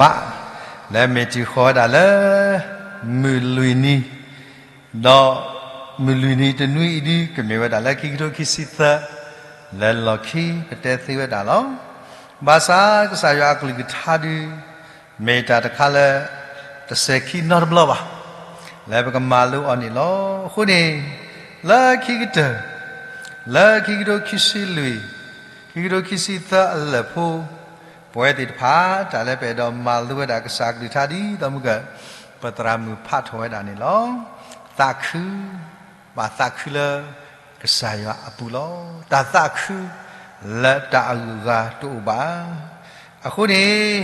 ဘၣ်, လၢမ့ၢ်တုၤဃီၤဝဲဒၣ်လၢ မုၢ်လွံၢ်နံၤ, ဒီးမုၢ်လွံၢ်နံၤတနွံအံၤဒု ကမ့ၢ်ဝဲဒၣ်လၢခံကထိခံဆံသၢ လၢလီၢ်ခံကတဲသ့ဝဲဒၣ်လီၤ. ဘၣ်ဆၣ်ကစၢ်ယွၤအကလုၢ်ကထါဒု မ့ၢ်တၢ်တခါလၢ တစဲၤခံနီတဘျီဘၣ်, လၢပကမၤလိအီၤန့ၣ်လီၤ. အဃိန့ၣ် လၢခံကတၢၢ် လၢခံကထိခံဆံလွံၢ် ခံကထိခံဆံသၢအလၢာ်ဖိ ပဝဲသ့ၣ်တဖၣ် တၢ်လၢပအဲၣ်ဒိးမၤလိဝဲဒၣ်ကစၢ်ကလုၢ်ကထါဒ်သိးမုၢ်က ပသရၣ်မုၣ်ဖးထီၣ်ဝဲဒၣ်န့ၣ်လီၤ. သးခု, ဘၣ်သးခုလၢကစၢ်ယွၤအပူၤလီၤ. တၢ်သးခုလၢတၢ်အဂုၤအဂၤတအိၣ်ဘၣ်. အဃိန့ၣ်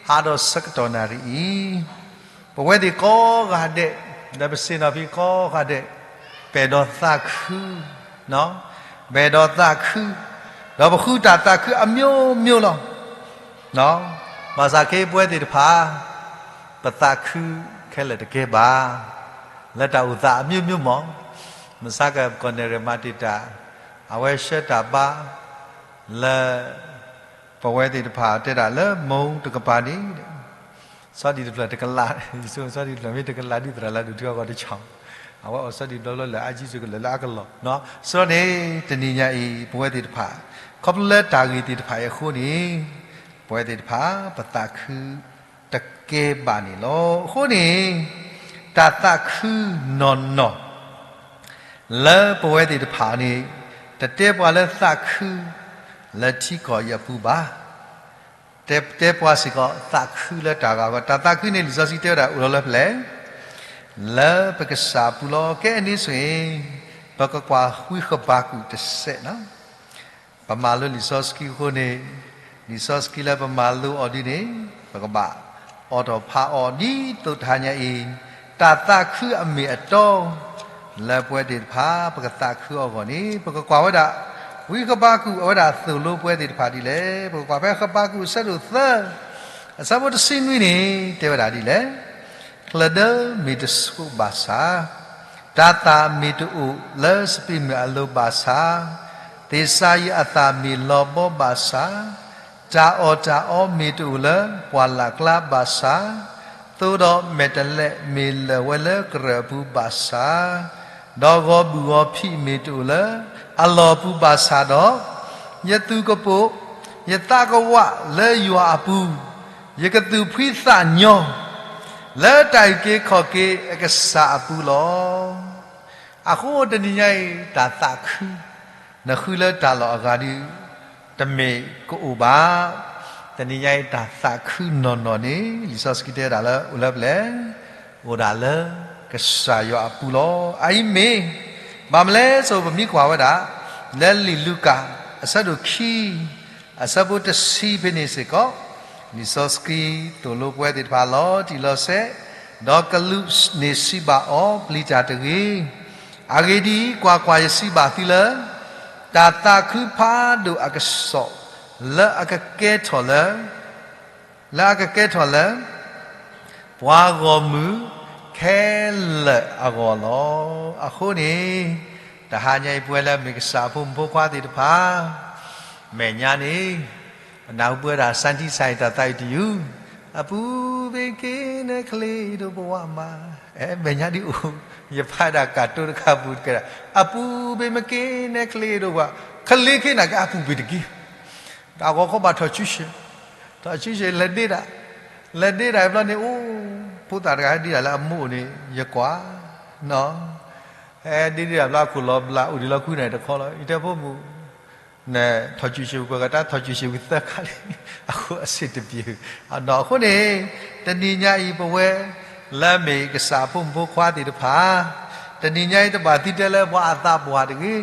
ဟးဒီးဆၢကတီၢ်နၣ်ရံၣ်အံၤ ပဝဲသ့ၣ်ကိးဂၤဒဲး ဒီးပဆ့ၣ်နီၤဖံကိးဂၤဒဲး ပအဲၣ်ဒိးသးခု, ပအဲၣ်ဒိးသးခု, ဒီးပဃုတၢ်သးခုအမျိုးမျိုးလီၤ. ဘၣ်ဆၣ်ခဲအံၤပဝဲသ့ၣ်တဖၣ် ပသးခုခဲလၢာ်တကဲဘၣ်, လၢတၢ်အိၣ်သးအမျိုးမျိုးမး, မဆါကပကီၢ်နဲၣ်ရဲၣ်မၤတ့ၢ်တၢ်, အဝဲဆှၢတၢ်ဘါ လၢ ပဝဲသ့ၣ်တဖၣ်တဲဒၣ်လၢမူတကပၤန့ၣ် စီၤဒံၣ်တဖျၢၣ်တကလး, စီၤဒံၣ်တဖျၢၣ်မ့ၢ်တကလးဒ်သရၣ်လၢဒိၣ်ထူအဂီၢ်တဆီ, အဝဲအီၣ်စီၤဒံၣ်ဘျီဘျီလၢအအါကံၢ်စကလၢာ်လၢအကလီၢ်, စီၤန့ၣ် တနံၤညါအံၤ ပဝဲသ့ၣ်တဖၣ် ခီဖျိလၢတၢ်ဂ့ၢ်သ့ၣ်တဖၣ်အံၤအဃိန့ၣ် ပဝဲသ့ၣ်တဖၣ် ပသးခုတကဲဘၣ်န့ၣ်လီၤ. အဃိန့ၣ် တၢ်သးခုနီၢ်နီၢ် လၢပဝဲသ့ၣ်တဖၣ်န့ၣ် တတဲပှၤလၢသးခု လၢထံကီၢ်အံၤအပူၤဘၣ်. တဲပှၤစ့ၢ်ကီး သးခုလၢတၢ်ဂၤအဂီၢ်, တၢ်သးခုန့ၣ် လံာ်စီဆှံတဲဝဲဒၣ်အိၣ်လီၤလၢဖဲလဲၣ်, လၢပကစၢ်အပူၤလီၤ. ကဲန့ၣ်ဆိၣ်အံၤ ပကကွၢ်ဝံဃဘးကူာ်တစဲးနီၤ. ပမၤလိလံာ်စီဆှံအဃိန့ၣ် လံာ်စီဆှံလၢပမၤလိအီၤဒ်န့ၣ် ပကဘၣ်အိးထီၣ်ဖးအီၤဒ်သိးတဟါညါအံၤ တၢ်သးခုအမ့ၢ်အတီ လၢပဝဲသ့ၣ်တဖၣ် ပကသးခုအဂီၢ်န့ၣ် ပကကွၢ်ဝဲဒၣ် ဝံဃဘးကူာ်အဝဲဒၣ်သိၣ်လိပဝဲသ့ၣ်တဖၣ်ဒ်လဲၣ်. ပကကွၢ်ဖဲဃဘးကူာ်အဆၢဒိၣ်သၢ အဆၢဖိတဆံနွံန့ၣ် တဲဝဲဒၣ်ဒ်လဲၣ်. ကျၢၢ်ဒၢမ့ၢ်တဆိးဘၣ်ဆၣ်, တၤသၣ်မ့ၢ်တအိၣ်လၢစပံးမုၢ်အလိၤဘၣ်ဆၣ်, သ့ၣ်စၤယံးအသၣ်မ့ၢ်လီၤဘီဘၣ်ဆၣ်, တၢ်အီၣ်တၢ်အီမ့ၢ်တအိၣ်လၢပှၢ်လၢ်ကျါဘၣ်ဆၣ်, သိဒီးမဲာ်တဲးလဲးမ့ၢ်လၢာ်ဝဲလၢကရၢၢ်အပူၤဘၣ်ဆၣ်, ဒီးဂီၤဘူၣ်ဂီၤဖံးမ့ၢ်တအိၣ်လၢအလီၢ်အပူၤဘၣ်ဆၣ်ဒီး, ယသူၣ်ကပိာ်ယသးကဝးလၢယွၤအပူၤ, ယကသူၣ်ဖှံသးညီ လၢတၢ်အုၣ်က့ၤခီၣ်က့ၤအကစၢ်အပူၤလီၤ. အဃိတနံၤညါအံၤ တၢ်သးခု နဃုလၢတၢ်လီၢ်အဂၤဒု တမ့ၢ်ကအိၣ်ဘၣ်. တနံၤညါအံၤ တၢ်သးခုနီၢ်နီၢ်န့ၣ် လံာ်စီဆှံတဲဒၣ်လၢအိၣ်လၢဖဲလဲၣ်, အိၣ်ဒၣ်လၢကစၢ်ယွၤအပူၤလီၤ. အအံၤမ့ၢ် ဘၣ်မနုၤလဲၣ် စိၤပမ့ၢ်ကွၢ်ဝဲဒၣ် လၢလံာ်လူၤကၣ် အဆၢဒိၣ်ခံ အဆၢဖိတဆံဖဲန့ၣ်စ့ၢ်ကီး, လံာ်စီဆှံသိၣ်လိပဝဲသ့ၣ်တဖၣ်လီၤတံၢ်လီၤဆဲး, ဒီးကလူးန့ၣ်စံးဘၣ်အီၤ, ပျံၤတၢ်တဂ့ၤ. အဂ့ၢ်ဒ်အံၤ, ကွၢ်ကွၢ်, ယစံးဘၣ်သုလၢ တၢ်သးခုဖးဒိၣ်အကစီၣ် လၢအကကဲထီၣ်လၢ လၢအကကဲထီၣ်လၢ ပှၤဂီၢ်မုၢ်ခဲလၢာ်အဂီၢ်လီၤ. အဃိန့ၣ် တဟါညါအံၤ ပဝဲလၢအမ့ၢ်ကစၢ်အဖိမုၣ်ဖိခွါသ့ၣ်တဖၣ် မဲာ်ညါန့ၣ် နၢ်ဟူပဝဲဒၣ် စၣ်ထံစၣ်အံၤတၢ်သးအုးတယုၢ်, အပူၤဘ့က့ၤနဲချ့ဒိၣ်ပဝးမး, အဲ မဲာ်ညါဒ်အိၣ်, ယဖးဒၣ်ကၢ်တိတခါပူၤတကဲဒၣ်, အပူၤဘ့မ့ၢ်က့ၤနဲချ့ဒိၣ်ပဝး, ချ့ခဲနၤက့အပူၤဘ့ၣ်တက့ၢ်. တၢ်ဂီၤခီဘၣ်ထီၣ်စုဆဲး, ထီၣ်စုဆဲးလဲၤဒ့တၢ်, လဲၤဒ့တၢ်ဘျီန့ၣ် အိၣ်, ဖိသၣ်တဂၤဟဲဒ့တၢ်လၢအမိၢ်အိၣ်န့ၣ် ယကွၢ်, နီၤ, ဟဲဒ့ဒ့တၢ်ဘျီအခိၣ်လီၤဘျး အိၣ်ဒံးလီၤကွံန့ၣ်တခီလီၤ. ယတဲဖိမုၣ်, နထီၣ်စုဆဲးဝံၤ ပှၤကတၢ်ထီၣ်စုဆဲးဝံၤသၢခါလံ, အဃိအဆ့ၣ်တပျ့ၤ, အနီၤအဃိန့ၣ် တနံၤညါအံၤပဝဲ လၢအမ့ၢ်ကစၢ်အဖိမုၣ်ဖိခွါသ့ၣ်တဖၣ်, တနံၤညါအံၤတဘၣ်သံတဲလၢပှၤအသးပှၢ်တဂ့ၤ,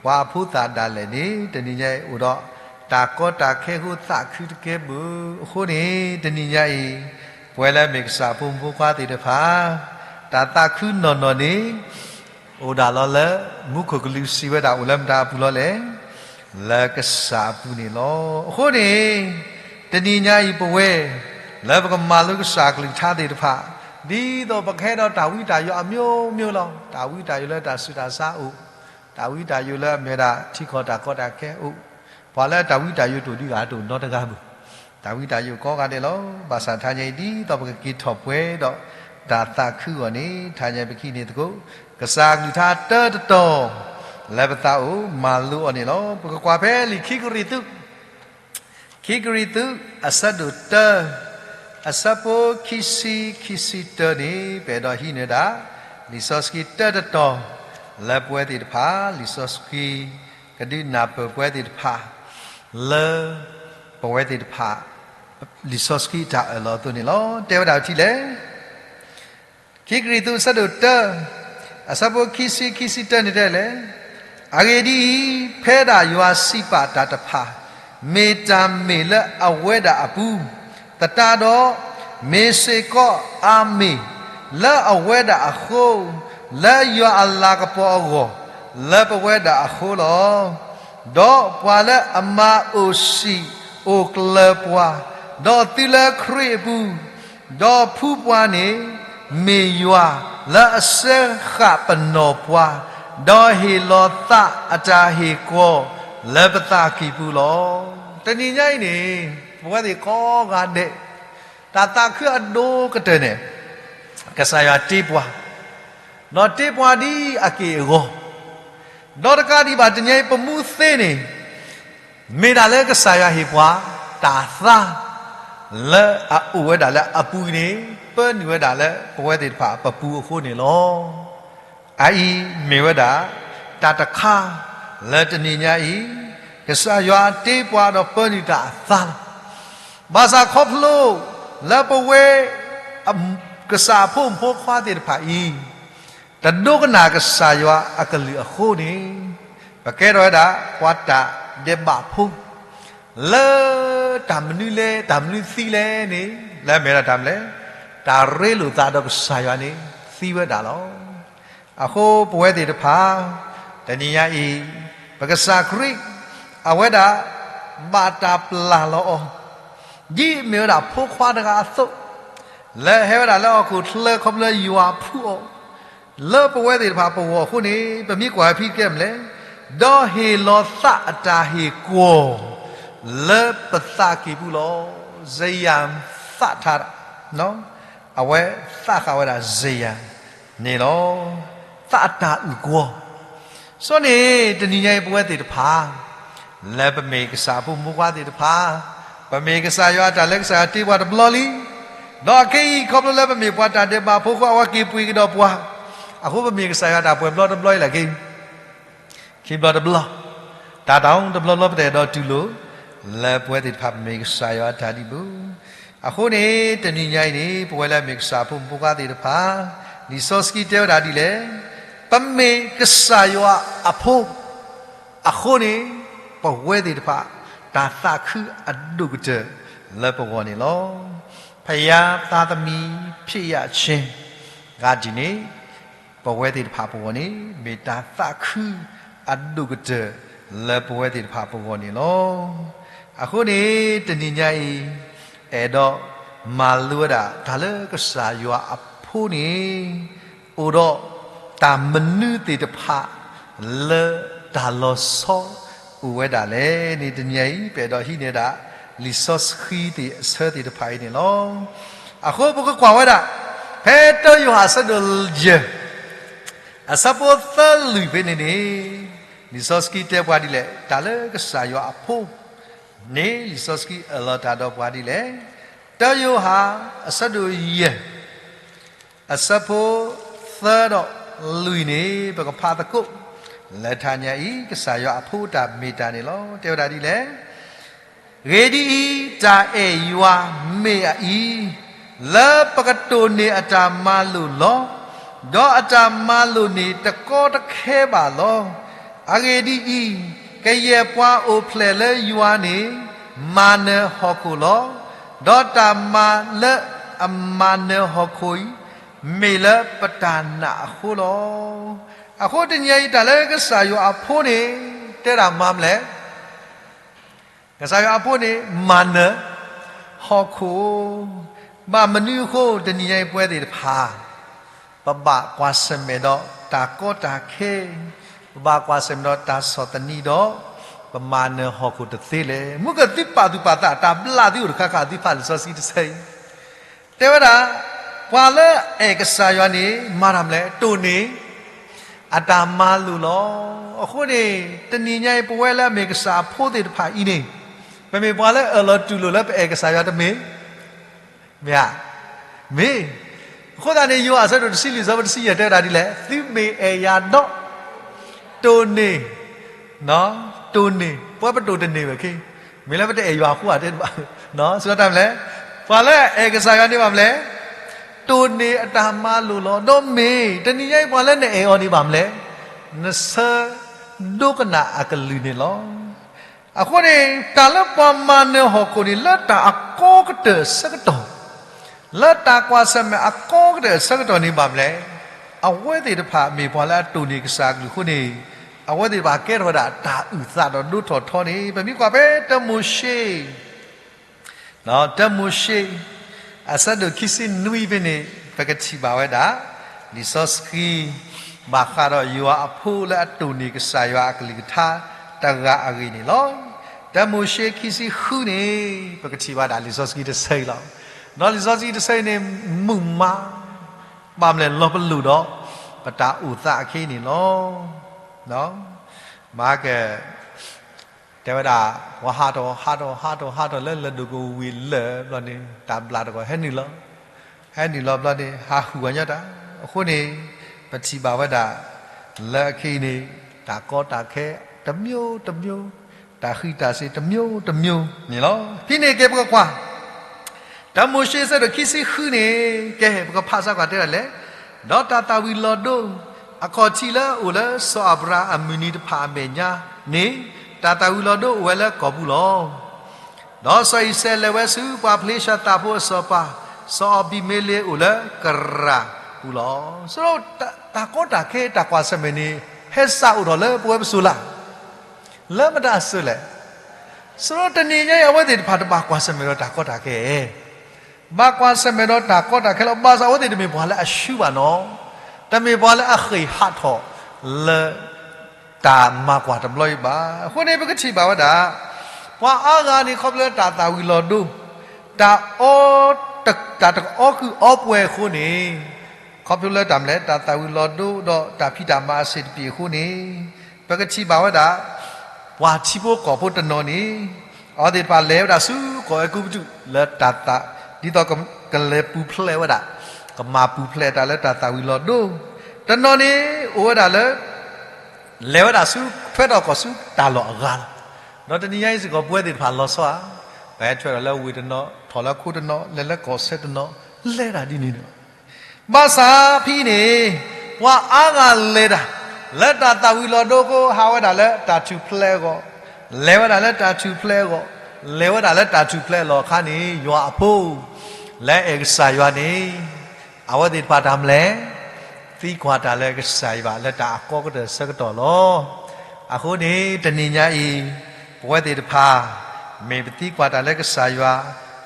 ပှၤအဖိသၣ်ဒၣ်လဲာ်န့ၣ် တနံၤညါအံၤအိၣ်ဒီး တၢ်ကီတၢ်ခဲအဃိသးခုတကဲဘၣ်. အဃိန့ၣ် တနံၤညါအံၤ ပဝဲလၢအမ့ၢ်ကစၢ်အဖိမုၣ်ဖိခွါသ့ၣ်တဖၣ် တၢ်သးခုနီၢ်နီၢ်န့ၣ် အိၣ်ဒၣ်လီၤလၢ မူခိၣ်ကလူးစံးဝဲဒၣ်အိၣ်လၢမတၤအပူၤလီၤလဲၣ်, လၢကစၢ်အပူၤန့ၣ်လီၤ. အဃိန့ၣ် တနံၤညါအံၤပဝဲ လၢပကမၤလိကစၢ်အကလုၢ်ကထါသ့ၣ်တဖၣ် ဒ်သိးပကဟဲဒီးတၢ်ဝံတၢ်ယိးအမျိုးမျိုးလီၤ. တၢ်ဝံတၢ်ယိးလၢတၢ်ဆူးတၢ်ဆါအိၣ်, တၢ်ဝံတၢ်ယိးလၢအမ့ၢ်ဝဲဒၣ်ထံကီၢ်တၢ်ကီတၢ်ခဲအိၣ်, ပှၤလၢတၢ်ဝံတၢ်ယိးတအိၣ်ဒံးဂၤတအိၣ်နီတဂၤဘၣ်. တၢ်ဝံတၢ်ယိးကိးဂၤဒဲးလီၤ. ဘၣ်ဆၣ်ထါညါအံၤ ဒ်သိးပကက့ၤထီၣ်ပှဲၤဒီးတၢ်သးခုအဂီၢ်န့ၣ် ထါညါပကဟံးန့ၢ်သကိး ကစၢ်အကလုၢ်ကထါတၢတတီၤ လၢပသးအိၣ်မၤလိအီၤန့ၣ်လီၤ. ပကကွၢ်ဖဲလံာ်ခံကရံၣ်သူး ခံကရံၣ်သူး အဆၢဒိၣ်တၢ အဆၢဖိခံဆံ ခံဆံတၢန့ၣ် ပအဲၣ်ဒိးဟံးန့ၢ်ဒၣ် လံာ်စီဆှံတၢတတီၤ လၢပဝဲသ့ၣ်တဖၣ် လံာ်စီဆှံ ကဒုးနၢ်ပၢၢ်ပဝဲသ့ၣ်တဖၣ် လၢ ပဝဲသ့ၣ်တဖၣ် လံာ်စီဆှံတၢ်အၢၣ်လီၤအသိးန့ၣ်လီၤ. တဲဝဲဒၣ်ထံလဲၣ် ခံကရံၣ်သူး အဆၢဒိၣ်တၢ အဆၢဖိခံဆံ ခံဆံတၢန့ၣ်တဲလဲၣ်, အဂ့ၢ်ဒ်အံၤ, ဖဲဒၣ်ယွၤစံးပာ်တၢ်တဖၣ် မ့ၢ်တၢ်မ့ၢ်လၢအဝဲဒၣ်အပူၤ, သတးဒီး မ့ၢ်စ့ၢ်ကီးအၤမ့ၣ် လၢအဝဲဒၣ်အဃိ, လၢယွၤအလၤကပီၤအဂီၢ် လၢပဝဲဒၣ်အဃိလီၤ. ဒီးပှၤလၢအမၤအိၣ်ဆံးအိၣ်ကျၢၤပှၤ, ဒီးသုလၢခရံာ်အပူၤ, ဒီးဖှူပှၤန့ၣ် မ့ၢ်ယွၤလၢအစၢဃာ်ပနီၢ်ပှၤ, ဒီးဟ့ၣ်လီၤသးအတၢ်ဟ့ၣ်ကွီၢ်လၢပသးကံၢ်ပူၤလီၤ. တနံၤညါအံၤန့ၣ် ပဝဲသ့ၣ်ကိးဂၤဒဲး တၢ်သးခုအဒိၣ်ကတၢၢ်န့ၣ် ကစၢ်ယွၤတ့ပှၤ, ဒီးတ့ပှၤဒ်အက့ၢ်အဂီၤ, ဒီးတကးဒံးဘၣ်တနံၤအံၤ ပမူသ့န့ၣ် မ့ၢ်ဒၣ်လၢကစၢ်ယွၤဟ့ၣ်ပှၤ တၢ်သါ လၢအအိၣ်ဝဲဒၣ်လၢအပူၤအံၤန့ၣ် ပၢနုာ်ဝဲဒၣ်လၢပဝဲသ့ၣ်တဖၣ်ပပူၤအဃိန့ၣ်လီၤ. အအံၤမ့ၢ်ဝဲဒၣ် တၢ်တခါ လၢတနံၤညါအံၤ ကစၢ်ယွၤတ့ပှၤဒီးပၢနုာ်တၢ်အသါလီၤ. ဘၣ်ဆၣ်ခီဖျိ လၢပဝဲ ကစၢ်အဖိမုၣ်ဖိခွါသ့ၣ်တဖၣ်အံၤ တဒိကနၣ်ကစၢ်ယွၤအကလုၢ်အဃိန့ၣ် ပကဲထီၣ်ဝဲဒၣ် ပှၤတၢ်ဒဲးဘးဖိ လၢတၢ်မနုၤလဲၣ် တၢ်မနုၤသံလဲၣ်န့ၣ် လၢအမ့ၢ်ဒၣ်တၢ်မနုၤလဲၣ် တၢ်ရ့လိာ်သးဒီးကစၢ်ယွၤန့ၣ် သံဝဲဒၣ်လီၤ. အဃိပဝဲသ့ၣ်တဖၣ် တနံၤညါအံၤ ပကစၢ်ခရံာ် အဝဲဒၣ် ဘၣ်တၢ်ပျၢ်လီၤအီၤ ဒ်အမ့ၢ်ဝဲဒၣ်ဖိခွါတဂၤအသိး လၢဟဲဝဲဒၣ်လၢဟီၣ်ခိၣ်ချၢခီဖျိယွၤဖှူအီၤ လၢပဝဲသ့ၣ်တဖၣ်ပဂီၢ်အဃိန့ၣ် ပမ့ၢ်ကွၢ်ဖဲကဲမနုၤလဲၣ်, ဒီးဟ့ၣ်လီၤသးအတၢ်ဟ့ၣ်ကွီၢ် လၢပသးကံၢ်ပူၤလီၤ. စယၤသးထါ အဝဲသးဃာ်ဝဲဒၣ်စယၤန့ၣ်လီၤ. သးအတၢ်အုၣ်ကွီၢ် စီန့ၣ် တနံၤညါအံၤပဝဲသ့ၣ်တဖၣ် လၢပမ့ၢ်ကစၢ်အဖိမုၣ်ဖိခွါသ့ၣ်တဖၣ်, ပမ့ၢ်ကစၢ်ယွၤအတၢ်လၢကစၢ်ယွၤတ့ပှၤတဘျီလံ. ဒီးခဲအံၤခီဖျိလၢပမ့ၢ်ပှၤတၢ်ဒဲးဘးဖိအဃိ အဝဲက့ၤပှ့ၤကဒီးပှၤ, အဃိပမ့ၢ်ကစၢ်ယွၤတၢ်ပှဲၤဘျီတဘျီအံၤလဲၣ်က့ၤ ခံဘျီတဘျီ, တၢ်တၢ်အိၣ်တဘျီဘျီပတအဲၣ်ဒိးတူၢ်လိာ်, လၢပဝဲသ့ၣ်တဖၣ်ပမ့ၢ်ကစၢ်ယွၤအတၢ်ဒံးဘၣ်. အဃိန့ၣ် တနံၤညါအံၤန့ၣ် ပဝဲလၢမ့ၢ်ကစၢ်အဖိမုၣ်ဖိခွါသ့ၣ်တဖၣ်, လံာ်စီဆှံတဲဝဲဒၣ်ဒ်လဲၣ်, ပမ့ၢ်ကစၢ်ယွၤအဖိ အဃိန့ၣ် ပဝဲသ့ၣ်တဖၣ် တၢ်သးခုအဒိၣ်ကတၢၢ်လၢပဂီၢ်န့ၣ်လီၤ. ဘုရားသားသမီးဖြစ်ရခြင်း ဂါဒ်န့ၣ် ပဝဲသ့ၣ်တဖၣ်ပဂီၢ်န့ၣ် မ့ၢ်တၢ်သးခုအဒိၣ်ကတၢၢ်လၢပဝဲသ့ၣ်တဖၣ်ပဂီၢ်န့ၣ်လီၤ. အဃိန့ၣ် တနံၤညါအံၤ အဲၣ်ဒိးမၤလိဝဲဒၣ်တၢ်လၢကစၢ်ယွၤအဖိန့ၣ် အိၣ်ဒီးတၢ်မနုၤသ့ၣ်တဖၣ် လၢတၢ်လီၤဆီအိၣ်ဝဲဒၣ်လဲၣ်န့ၣ် တနံၤညါအံၤ ပအဲၣ်ဒိးဟံးန့ၢ်ဒၣ် လံာ်စီဆှံသ့ၣ်အဆၢသ့ၣ်တဖၣ်အံၤန့ၣ်လီၤ. အဃိပကကွၢ်ဝဲဒၣ် ဖဲတၢယိၤဟၣ်အဆၢဒိၣ်ယဲၢ် အဆၢဖိသၢလွံၢ်ဖဲန့ၣ်န့ၣ် လံာ်စီဆှံတဲပှၤဒ်လဲၣ်, တၢ်လၢကစၢ်ယွၤအဖိန့ၣ် လံာ်စီဆှံအၢၣ်လီၤတၢ်ဒီးပှၤဒ်လဲၣ်. တၢယိၤဟၣ်အဆၢဒိၣ်ယဲၢ် အဆၢဖိသၢဒီးလွံၢ်န့ၣ် ပကဖးသကိး လၢထါညါအံၤ ကစၢ်ယွၤအဖိအတၢ်မ့ၢ်တၢ်န့ၣ်လီၤ. တဲဝဲဒၣ်ဒ်လဲၣ်, အဂ့ၢ်ဒ်အံၤ, တၢ်အဲၣ်ယွၤမ့ၢ်အအံၤ, လၢပကတိၢ်န့ၢ်အတၢ်မၤလိာ်လီၤ. ဒီးအတၢ်မၤလိာ်န့ၣ်တကီတခဲဘၣ်လီၤ. အဂ့ၢ်ဒ်အံၤ, ကယဲၢ်ပှၤအိၣ်ဖျဲၣ်လၢယွၤန့ၣ် မၤနၢၤဟီၣ်ခိၣ်လီၤ. ဒီးတၢ်မၤလၢအမၤနၢၤဟီၣ်ခိၣ်အံၤ မ့ၢ်လၢပတၢ်နာ်အဃိလီၤ. အဃိတနံၤအံၤ တၢ်လၢကစၢ်ယွၤအဖိန့ၣ် တဲဒၣ်မၤမနုၤလဲၣ်. ကစၢ်ယွၤအဖိန့ၣ် မၤနၢၤဟီၣ်ခိၣ်, ဘၣ်မနုၤအဃိ တနံၤညါအံၤပဝဲသ့ၣ်တဖၣ် ပဘၣ်ကွၢ်ဆၢၣ်မဲာ်ဒီးတၢ်ကီတၢ်ခဲ, ပဘၣ်ကွၢ်ဆၢၣ်မဲာ်ဒီးတၢ်ဆီၣ်သနံးဒီး ပမၤနၢၤဟီၣ်ခိၣ်တသ့လဲၣ်. မုၢ်ကသုပာ်သူၣ်ပာ်သး တၢ်ဘျၣ်သုအိၣ်တခါခါ သုဖးလံာ်စီဆှံတဆၢအံၤ တဲဝဲဒၣ်, ပှၤလၢအအဲၣ်ကစၢ်ယွၤန့ၣ် မၤတၢ်မနုၤလဲၣ်, တိၢ်န့ၢ်အတၢ်မၤလိာ်လီၤ. အဃိန့ၣ် တနံၤညါအံၤ ပဝဲလၢအမ့ၢ်ကစၢ်အဖိသ့ၣ်တဖၣ်အံၤန့ၣ် ပမ့ၢ်ပှၤလၢအၢၣ်လီၤတူၢ်လိာ်လၢပအဲၣ်ကစၢ်ယွၤတမ့ၢ် မ့ၢ်ဧါ, မ့ၢ်. အဃိသတးန့ၣ် ယိၤဟၣ်အဆၢဒိၣ်တဆံလွံၢ် အဆၢဖိတဆံယဲၢ် တဲဝဲဒၣ်ဒ်လဲၣ်, သုမ့ၢ်အဲၣ်ယၤဒီး တိၢ်န့ၢ်, တိၢ်န့ၢ်, ပဝဲပတိၢ်တန့ၢ်ဝဲခဲ, မ့ၢ်လၢပတအဲၣ်ယွၤအဃိဧါ တဲတဘၣ်, စံးတၢ်မနုၤလဲၣ်, ပှၤလၢအအဲၣ်ကစၢ်ယွၤန့ၣ်ဘၣ်မနုၤလဲၣ်, တိၢ်န့ၢ်အတၢ်မၤလိာ်လီၤ. ဒီးမ့ၢ် တနံၤညါအံၤ ပှၤလၢနအဲၣ်အီၤန့ၣ်ဘၣ်မနုၤလဲၣ်, နဆၢဒိကနၣ်အကလုၢ်န့ၣ်လီၤ. အဃိန့ၣ် တၢ်လၢပှၤမၤနၢၤဟီၣ်ခိၣ်န့ၣ် လၢတၢ်အကီကတၢၢ်အဆၢကတီၢ်, လၢတၢ်ကွၢ်ဆၢၣ်မဲာ်အကီကတၢၢ်အဆၢကတီၢ်န့ၣ်ဘၣ်မနုၤလဲၣ်, အဝဲသ့ၣ်တဖၣ်မ့ၢ်ပှၤလၢအတိၢ်န့ၢ်ကစၢ်အကလုၢ်အဃိန့ၣ်, အဝဲသ့ၣ်တဖၣ်ကဲထီၣ်ဝဲဒၣ်တၢ်အုၣ်သးဒီးဒိၣ်ထီၣ်ထီန့ၣ် ပမ့ၢ်ကွၢ်ဖဲတၢမိၤၡ့ တၢမိၤၡ့ အဆၢဒိၣ်ခံဆံနွံဖဲန့ၣ် ပကထံၣ်ဘၣ်ဝဲဒၣ် လံာ်စီဆှံ ဘၣ်ဃးဒီးယွၤအဖိလၢအတိၢ်န့ၢ်ကစၢ်ယွၤအကလုၢ်ကထါတဂၤအဂ့ၢ်န့ၣ်လီၤ. တၢမိၤၡ့ခံဆံဃုန့ၣ် ပကထံၣ်ဘၣ်ဒၣ်လံာ်စီဆှံတဆၢအံၤလီၤ. ဒီးလံာ်စီဆှံတဆၢအံၤန့ၣ် မုာ်မး ဘၣ်မနုၤလဲၣ် လီၤပလိာ်ဒီး ပတၢ်အိၣ်သးအခဲအံၤန့ၣ်လီၤ. မၤက တဲဝဲဒၣ် ပှၤဟးထီၣ် ဟးထီၣ် ဟးထီၣ် ဟးထီၣ်လၢလၢၢ်ဒိၣ်ကဝံၤလၢာ်ဘျီန့ၣ် တၢ်ဘျၣ်တဂီၢ်ဟဲနုာ်လီၤ, ဟဲနုာ်လီၤဘျီန့ၣ် ဟးဟုၣ်ဝဲညီတၢ်. အဃိန့ၣ် ပထံၣ်ဘၣ်ဝဲဒၣ် လၢအခဲအံၤန့ၣ် တၢ်ကီတၢ်ခဲ တစ်မျိုးတစ်မျိုး, တၢ်ဃံးတၢ်စ့ၤ တစ်မျိုးတစ်မျိုး န့ၣ်လီၤ. ဖဲန့ၣ်ကဲပကကွၢ် တၢမိၤၡ့အဆၢဒိၣ်ခံဆံဃုန့ၣ် ကဲ ပကဖးစၢ်ကွၢ်တဲဒၣ်လဲၣ်, ဒီးတၢ်သၣ်ဝံၤလီၤဒိ အခီၣ်ထံးလၢအအိၣ်လၢစီၤအၤဘြၤဟၣ်အမုၢ်နံၤတဖၣ်အမဲာ်ညါန့ၣ်, တၢ်သၣ်ဝံၤလီၤဒိအိၣ်ဝဲလၢကီၢ်ပူၤလီၤ. ဒီးစီၤအံၤစဲးလဲၤဝဲဆူပှၤဖလ့ၡါသးဖိအစီၤပၤ, စီၤအဘံၤမ့လ့းအိၣ်လၢကရၤပူၤလီၤ. စရီတၢ်ကီတၢ်ခဲတၢ်ကွၢ်ဆၢၣ်မဲာ်န့ၣ် ဟဲစးအိၣ်ထီၣ်လၢပဝဲပစိၤလၢ် လၢမတၤအစိၤလဲၣ်. စရီတနံၤညါအံၤ အဝဲသ့ၣ်တဖၣ်တဘၣ်ကွၢ်ဆၢၣ်မဲာ်ဒီးတၢ်ကီတၢ်ခဲ, ဘၣ်ကွၢ်ဆၢၣ်မဲာ်ဒီးတၢ်ကီတၢ်ခဲလီၤ. ဘၣ်ဆၣ်အဝဲသ့ၣ်တမ့ၢ်ပှၤလၢအဆှုဘၣ်နီၤ, တမ့ၢ်ပှၤလၢအဃ့ၢ်ဟးထီၣ်လၢ တၢ်မၤကွၢ်တဘျီအံၤဘၣ်. အဃိန့ၣ် ပကထံၣ်ဘၣ်ဝဲဒၣ် ပှၤအါဂၤန့ၣ် ခီဖျိလၢတၢ်သၣ်ဝံၤလီၤဒိ, တၢ်အီ, တၢ်တကအီကုၢ်အီပှဲၤအဃိန့ၣ်, ခီဖျိလၢတၢ်မနုၤလဲၣ် တၢ်သၣ်ဝံၤလီၤဒိဒီးတၢ်ဖံးတၢ်မၤအဆ့ၣ်တပျ့ၤအဃိန့ၣ်, ပကထံၣ်ဘၣ်ဝဲဒၣ် ပှၤထံဖိကီၢ်ဖိတနီၤန့ၣ် အဝဲသ့ၣ်တဖၣ်လဲၤဝဲဒၣ်ဆူကီၢ်အဲၤကူပတူးလၢတၢ်သၣ်, ဒ်သိးကလဲၤပူၤဖျဲးဝဲဒၣ်, ကမၤပူၤဖျဲးတၢ်လၢတၢ်သၣ်ဝံၤလီၤဒိ, တနီၤန့ၣ် အိၣ်ဝဲဒၣ်လၢ လဲၤဝဲဒၣ်ဆူထွဲထီၣ်ကီၢ်ဆူတၢ်လီၢ်အဂၤလီၤ. ဒီးတနံၤညါအံၤစ့ၢ်ကီး ပဝဲသ့ၣ်တဖၣ်လီၤဆီဧါ, ပဟဲထွဲထီၣ်လၢဝ့ၢ်တနီၤ, ထီၣ်လၢခိတနီၤ, လဲၤလၢကီၢ်စဲၣ်တနီၤ, လဲၤဒၣ်ဒ်န့ၣ်န့ၣ်လီၤ. ဘၣ်ဆၣ်ဖဲအံၤန့ၣ် ပှၤအါဂၤလဲၤတၢ် လၢတၢ်သၣ်ဝံၤလီၤဒိအဃိ ဟးဝဲဒၣ်လၢတၢ်ထူၣ်ဖျဲးအဂီၢ်, လဲၤဝဲဒၣ်လၢတၢ်ထူၣ်ဖျဲးအဂီၢ်, လဲၤဝဲဒၣ်လၢတၢ်ထူၣ်ဖျဲးအလီၢ်အခါန့ၣ် ယွၤအဖိ လၢအဲၣ်ကစၢ်ယွၤန့ၣ် အဝဲသ့ၣ်တဖၣ်တၢ်မနုၤလဲၣ်, သံကွၢ်တၢ်လၢကစၢ်ယွၤလၢတၢ်အကီကတၢၢ်အဆၢကတီၢ်လီၤ. အဃိန့ၣ် တနံၤညါအံၤ ပဝဲသ့ၣ်တဖၣ် မ့ၢ်ပသံကွၢ်တၢ်လၢကစၢ်ယွၤ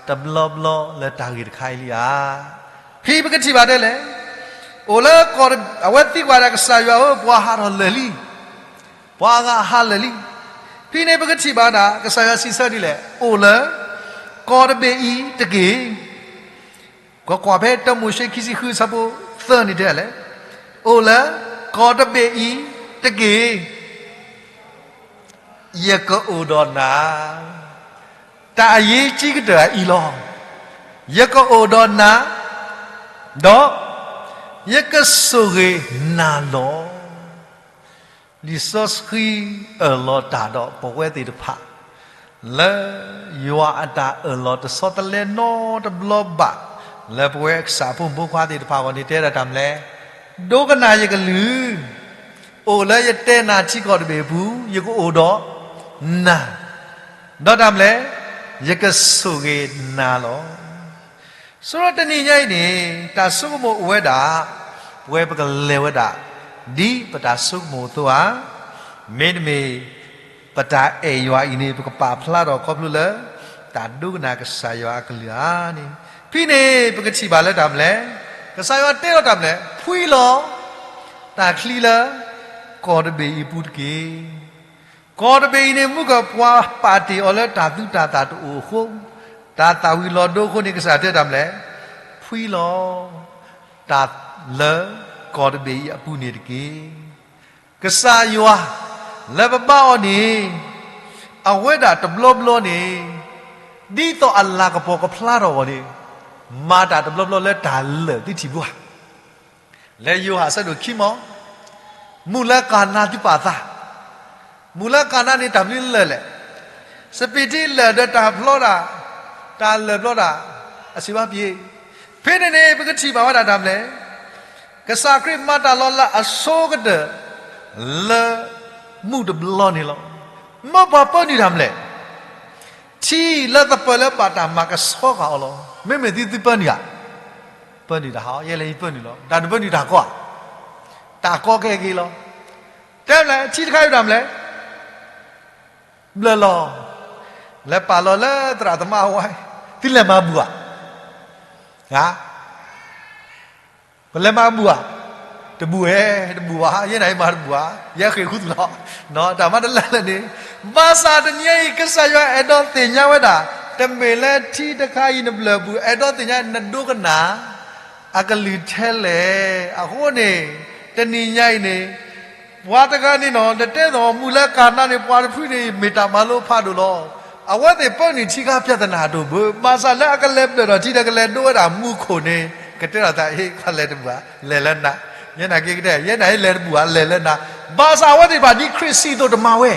တဘျီဘျီလၢတၢ်ဂ့ၢ်တခါအံၤလံဧါ. ဖဲပကထံၣ်ဘၣ်ဒ်လဲၣ်, အိၣ်လၢကီၢ်, အဝဲသံကွၢ်တၢ်ကစၢ်ယွၤဧၢ, ပှၤဟးထီၣ်လၢာ်လံ, ပှၤအါဂၤဟးလၢာ်လံ. ဖဲန့ၣ်ပကထံၣ်ဘၣ်ဒၣ် ကစၢ်ယွၤစံးဆၢဒ်လဲၣ်, အိၣ်လၢကီၢ်တဘ့ၣ်အံၤတက့ၢ်. ကကွၢ်ဖဲတၢမိၤၡ့ခံဆံဃုဆၢဖိသၢန့ၣ်တဲလဲၣ်, အိၣ်လၢကီၢ်တဘ့ၣ်အံၤတက့ၢ်, ယကအိၣ်ဒီးနၤ. တၢ်အရေးကြီးကတၢၢ်အံၤလီၤ. ယကအိၣ်ဒီးနၤ, ဒီးယကဆိၣ်ဂ့ၤနၤလီၤ. လံာ်စီဆှံအၢၣ်လီၤတၢ်ဒီးပဝဲသ့ၣ်တဖၣ် လၢယွၤအတၢ်အၢၣ်လီၤတဆီတလဲနီတဘျီဘၣ် လၢပဝဲကစၢ်ဖိမုၣ်ဖိခွါသ့ၣ်တဖၣ်အဂီၢ်န့ၣ် တဲဒၣ်တၢ်မနုၤလဲၣ်, ဒိကနၣ်ယကလုၢ်, အိၣ်လၢယတဲနၤထံကီၢ်တဘ့ၣ်အပူၤ, ယကအိၣ်ဒီးနၤ, ဒီးတၢ်မနုၤလဲၣ်, ယကဆိၣ်ဂ့ၤနၤလီၤ. စရီတနံၤညါအံၤန့ၣ် တၢ်ဆိကမိၣ်အိၣ်ဝဲဒၣ် ပဝဲပကလဲၤဝဲဒၣ် ဒ်ပတၢ်ဆိကမိၣ်အသိးဧါ, မ့တမ့ၢ် ပတၢ်အဲၣ်ယွၤအံၤန့ၣ် ပကပာ်ဖျါထီၣ်ခီဖျိလၢ တၢ်ဒိကနၣ်ကစၢ်ယွၤအကလုၢ်ဧါန့ၣ်, ဖဲန့ၣ်ပကထံၣ်ဘၣ်လၢတၢ်မနုၤလဲၣ်, ကစၢ်ယွၤတဲလီၤတၢ်မနုၤလဲၣ်, ဖှံလီၤတၢ်ချံလၢ ကီၢ်တဘ့ၣ်အံၤအပူၤတက့ၢ်. ကီၢ်တဘ့ၣ်အံၤန့ၣ် မုၢ်ကပှၤပာ်တ့ၢ်အီၤလၢတၢ်သူတၢ်သၣ်တအိၣ်အဃိ, တၢ်သၣ်ဝံၤလီၤဒိအဃိန့ၣ် ကစၢ်တဲတၢ်မလဲၣ်, ဖှံလီၤ တၢ်လၢကီၢ်တဘ့ၣ်အံၤအပူၤန့ၣ်တက့ၢ်. ကစၢ်ယွၤ လၢပဘါအီၤန့ၣ် အဝဲဒၣ်တဘျီဘျီန့ၣ် ဒ်သိးအလၤကပီၤကဖျါထီၣ်အဂီၢ်န့ၣ် မၤတၢ်တဘျီဘျီလၢတၢ်လၢာ်သုထံၣ်ဘၣ် လၢယိၤဟၣ်အဆၢဒိၣ်ခံမီၢ်, မုၢ်လၢကၤနါသုပာ်သး, မုၢ်လၢကၤနါန့ၣ်တၢ်မနုၤလၢာ်လဲၣ်, စပံးထံလၢာ်ဒီးတၢ်ဖျီဒၣ်, တၢ်လၢာ်ဖျီဒၣ်, အစံးဘၣ်ပှၤ, ဖဲန့ၣ်န့ၣ် ပကထံၣ်ဘၣ်ဝဲဒၣ်တၢ်မလဲၣ်, ကစၢ်ခရံာ်မၤတၢ်လီၤလးအဆိကတၢၢ် လၢမုၢ်တဘျီန့ၣ်လီၤ. မ့ၢ်ပှၤပၢနုာ်တၢ်မလဲၣ်, ထံလၢသပၢၤလၢဘၣ်တၢ်မၤကဆှီဃာ်အီၤလီၤ. မ့မ့ၢ်သုသုပၢနုာ်ဧါ, ပၢနုာ်တၢ်ဟီ, ယဲလဲၣ်ယပၢနုာ်လီၤ. တၢ်နပၢနုာ်တၢ်ကီဧါ, တၢ်ကီခဲက့ၤလီၤ. တဲမလဲၣ်, ထံတခါအံၤဒၣ်မလဲၣ်, ဘျၢၣ်လီၤ, လဲၤပာ်လီၤလၢသရၣ်သမါအဝဲ, သုလဲၤမၤဘူၣ်ဧါ, ပလဲၤမၤဘူၣ်ဧါ, တဘူၣ်ဝဲ, တဘူၣ်ဘၣ်, ယဲန့ၣ်မၤတဘူၣ်ဧါ, ယဲဃ့ၢ်ဃုသူၣ်လီၤ, တၢ်မၤတလၢလၢန့ၣ်, ဘၣ်ဆၣ်တနံၤအံၤ ကစၢ်ယွၤအဲၣ်ဒိးသ့ၣ်ညါဝဲဒၣ်, တမ့ၢ်လၢထံတခါအံၤနဘျၢၣ်ဘူၣ် အဲၣ်ဒိးသ့ၣ်ညါနဒိကနၣ် အကလုၢ်ထဲလဲၣ်. အဃိန့ၣ် တနံၤညါအံၤန့ၣ် ပှၤတဂၤန့ၣ်နီၤ တတဲသိးမုၢ်လၢကၤနါန့ၣ် ပှၤတဖုန့ၣ် မ့ၢ်တၢ်မၤလိဖးဒိၣ်လီၤ. အဝဲသ့ၣ်ပၢနုာ်ထံခါ ပြဿနာ တအိၣ်ဘၣ်. ဘၣ်ဆၣ်လၢအကလဲၤဘျၢၣ်ထီၣ်ထံဒီးကလဲၤဒိဝဲဒၣ်မူခိၣ်န့ၣ် ကတဲထီၣ်သး ဟ့ၣ် ခီလဲၤတဘူၣ်ဧါ, လဲၤလၢနၤ, ယဲန့ၣ်က့ၤကတဲ ယဲန့ၣ်ဟ့ၣ်လဲၤတဘူၣ်ဧါ လဲၤလၢနၤ. ဘၣ်ဆၣ်အဝဲသ့ၣ်တဖၣ်ဒ်ခရံာ်စံးအသိးတမၤဝဲ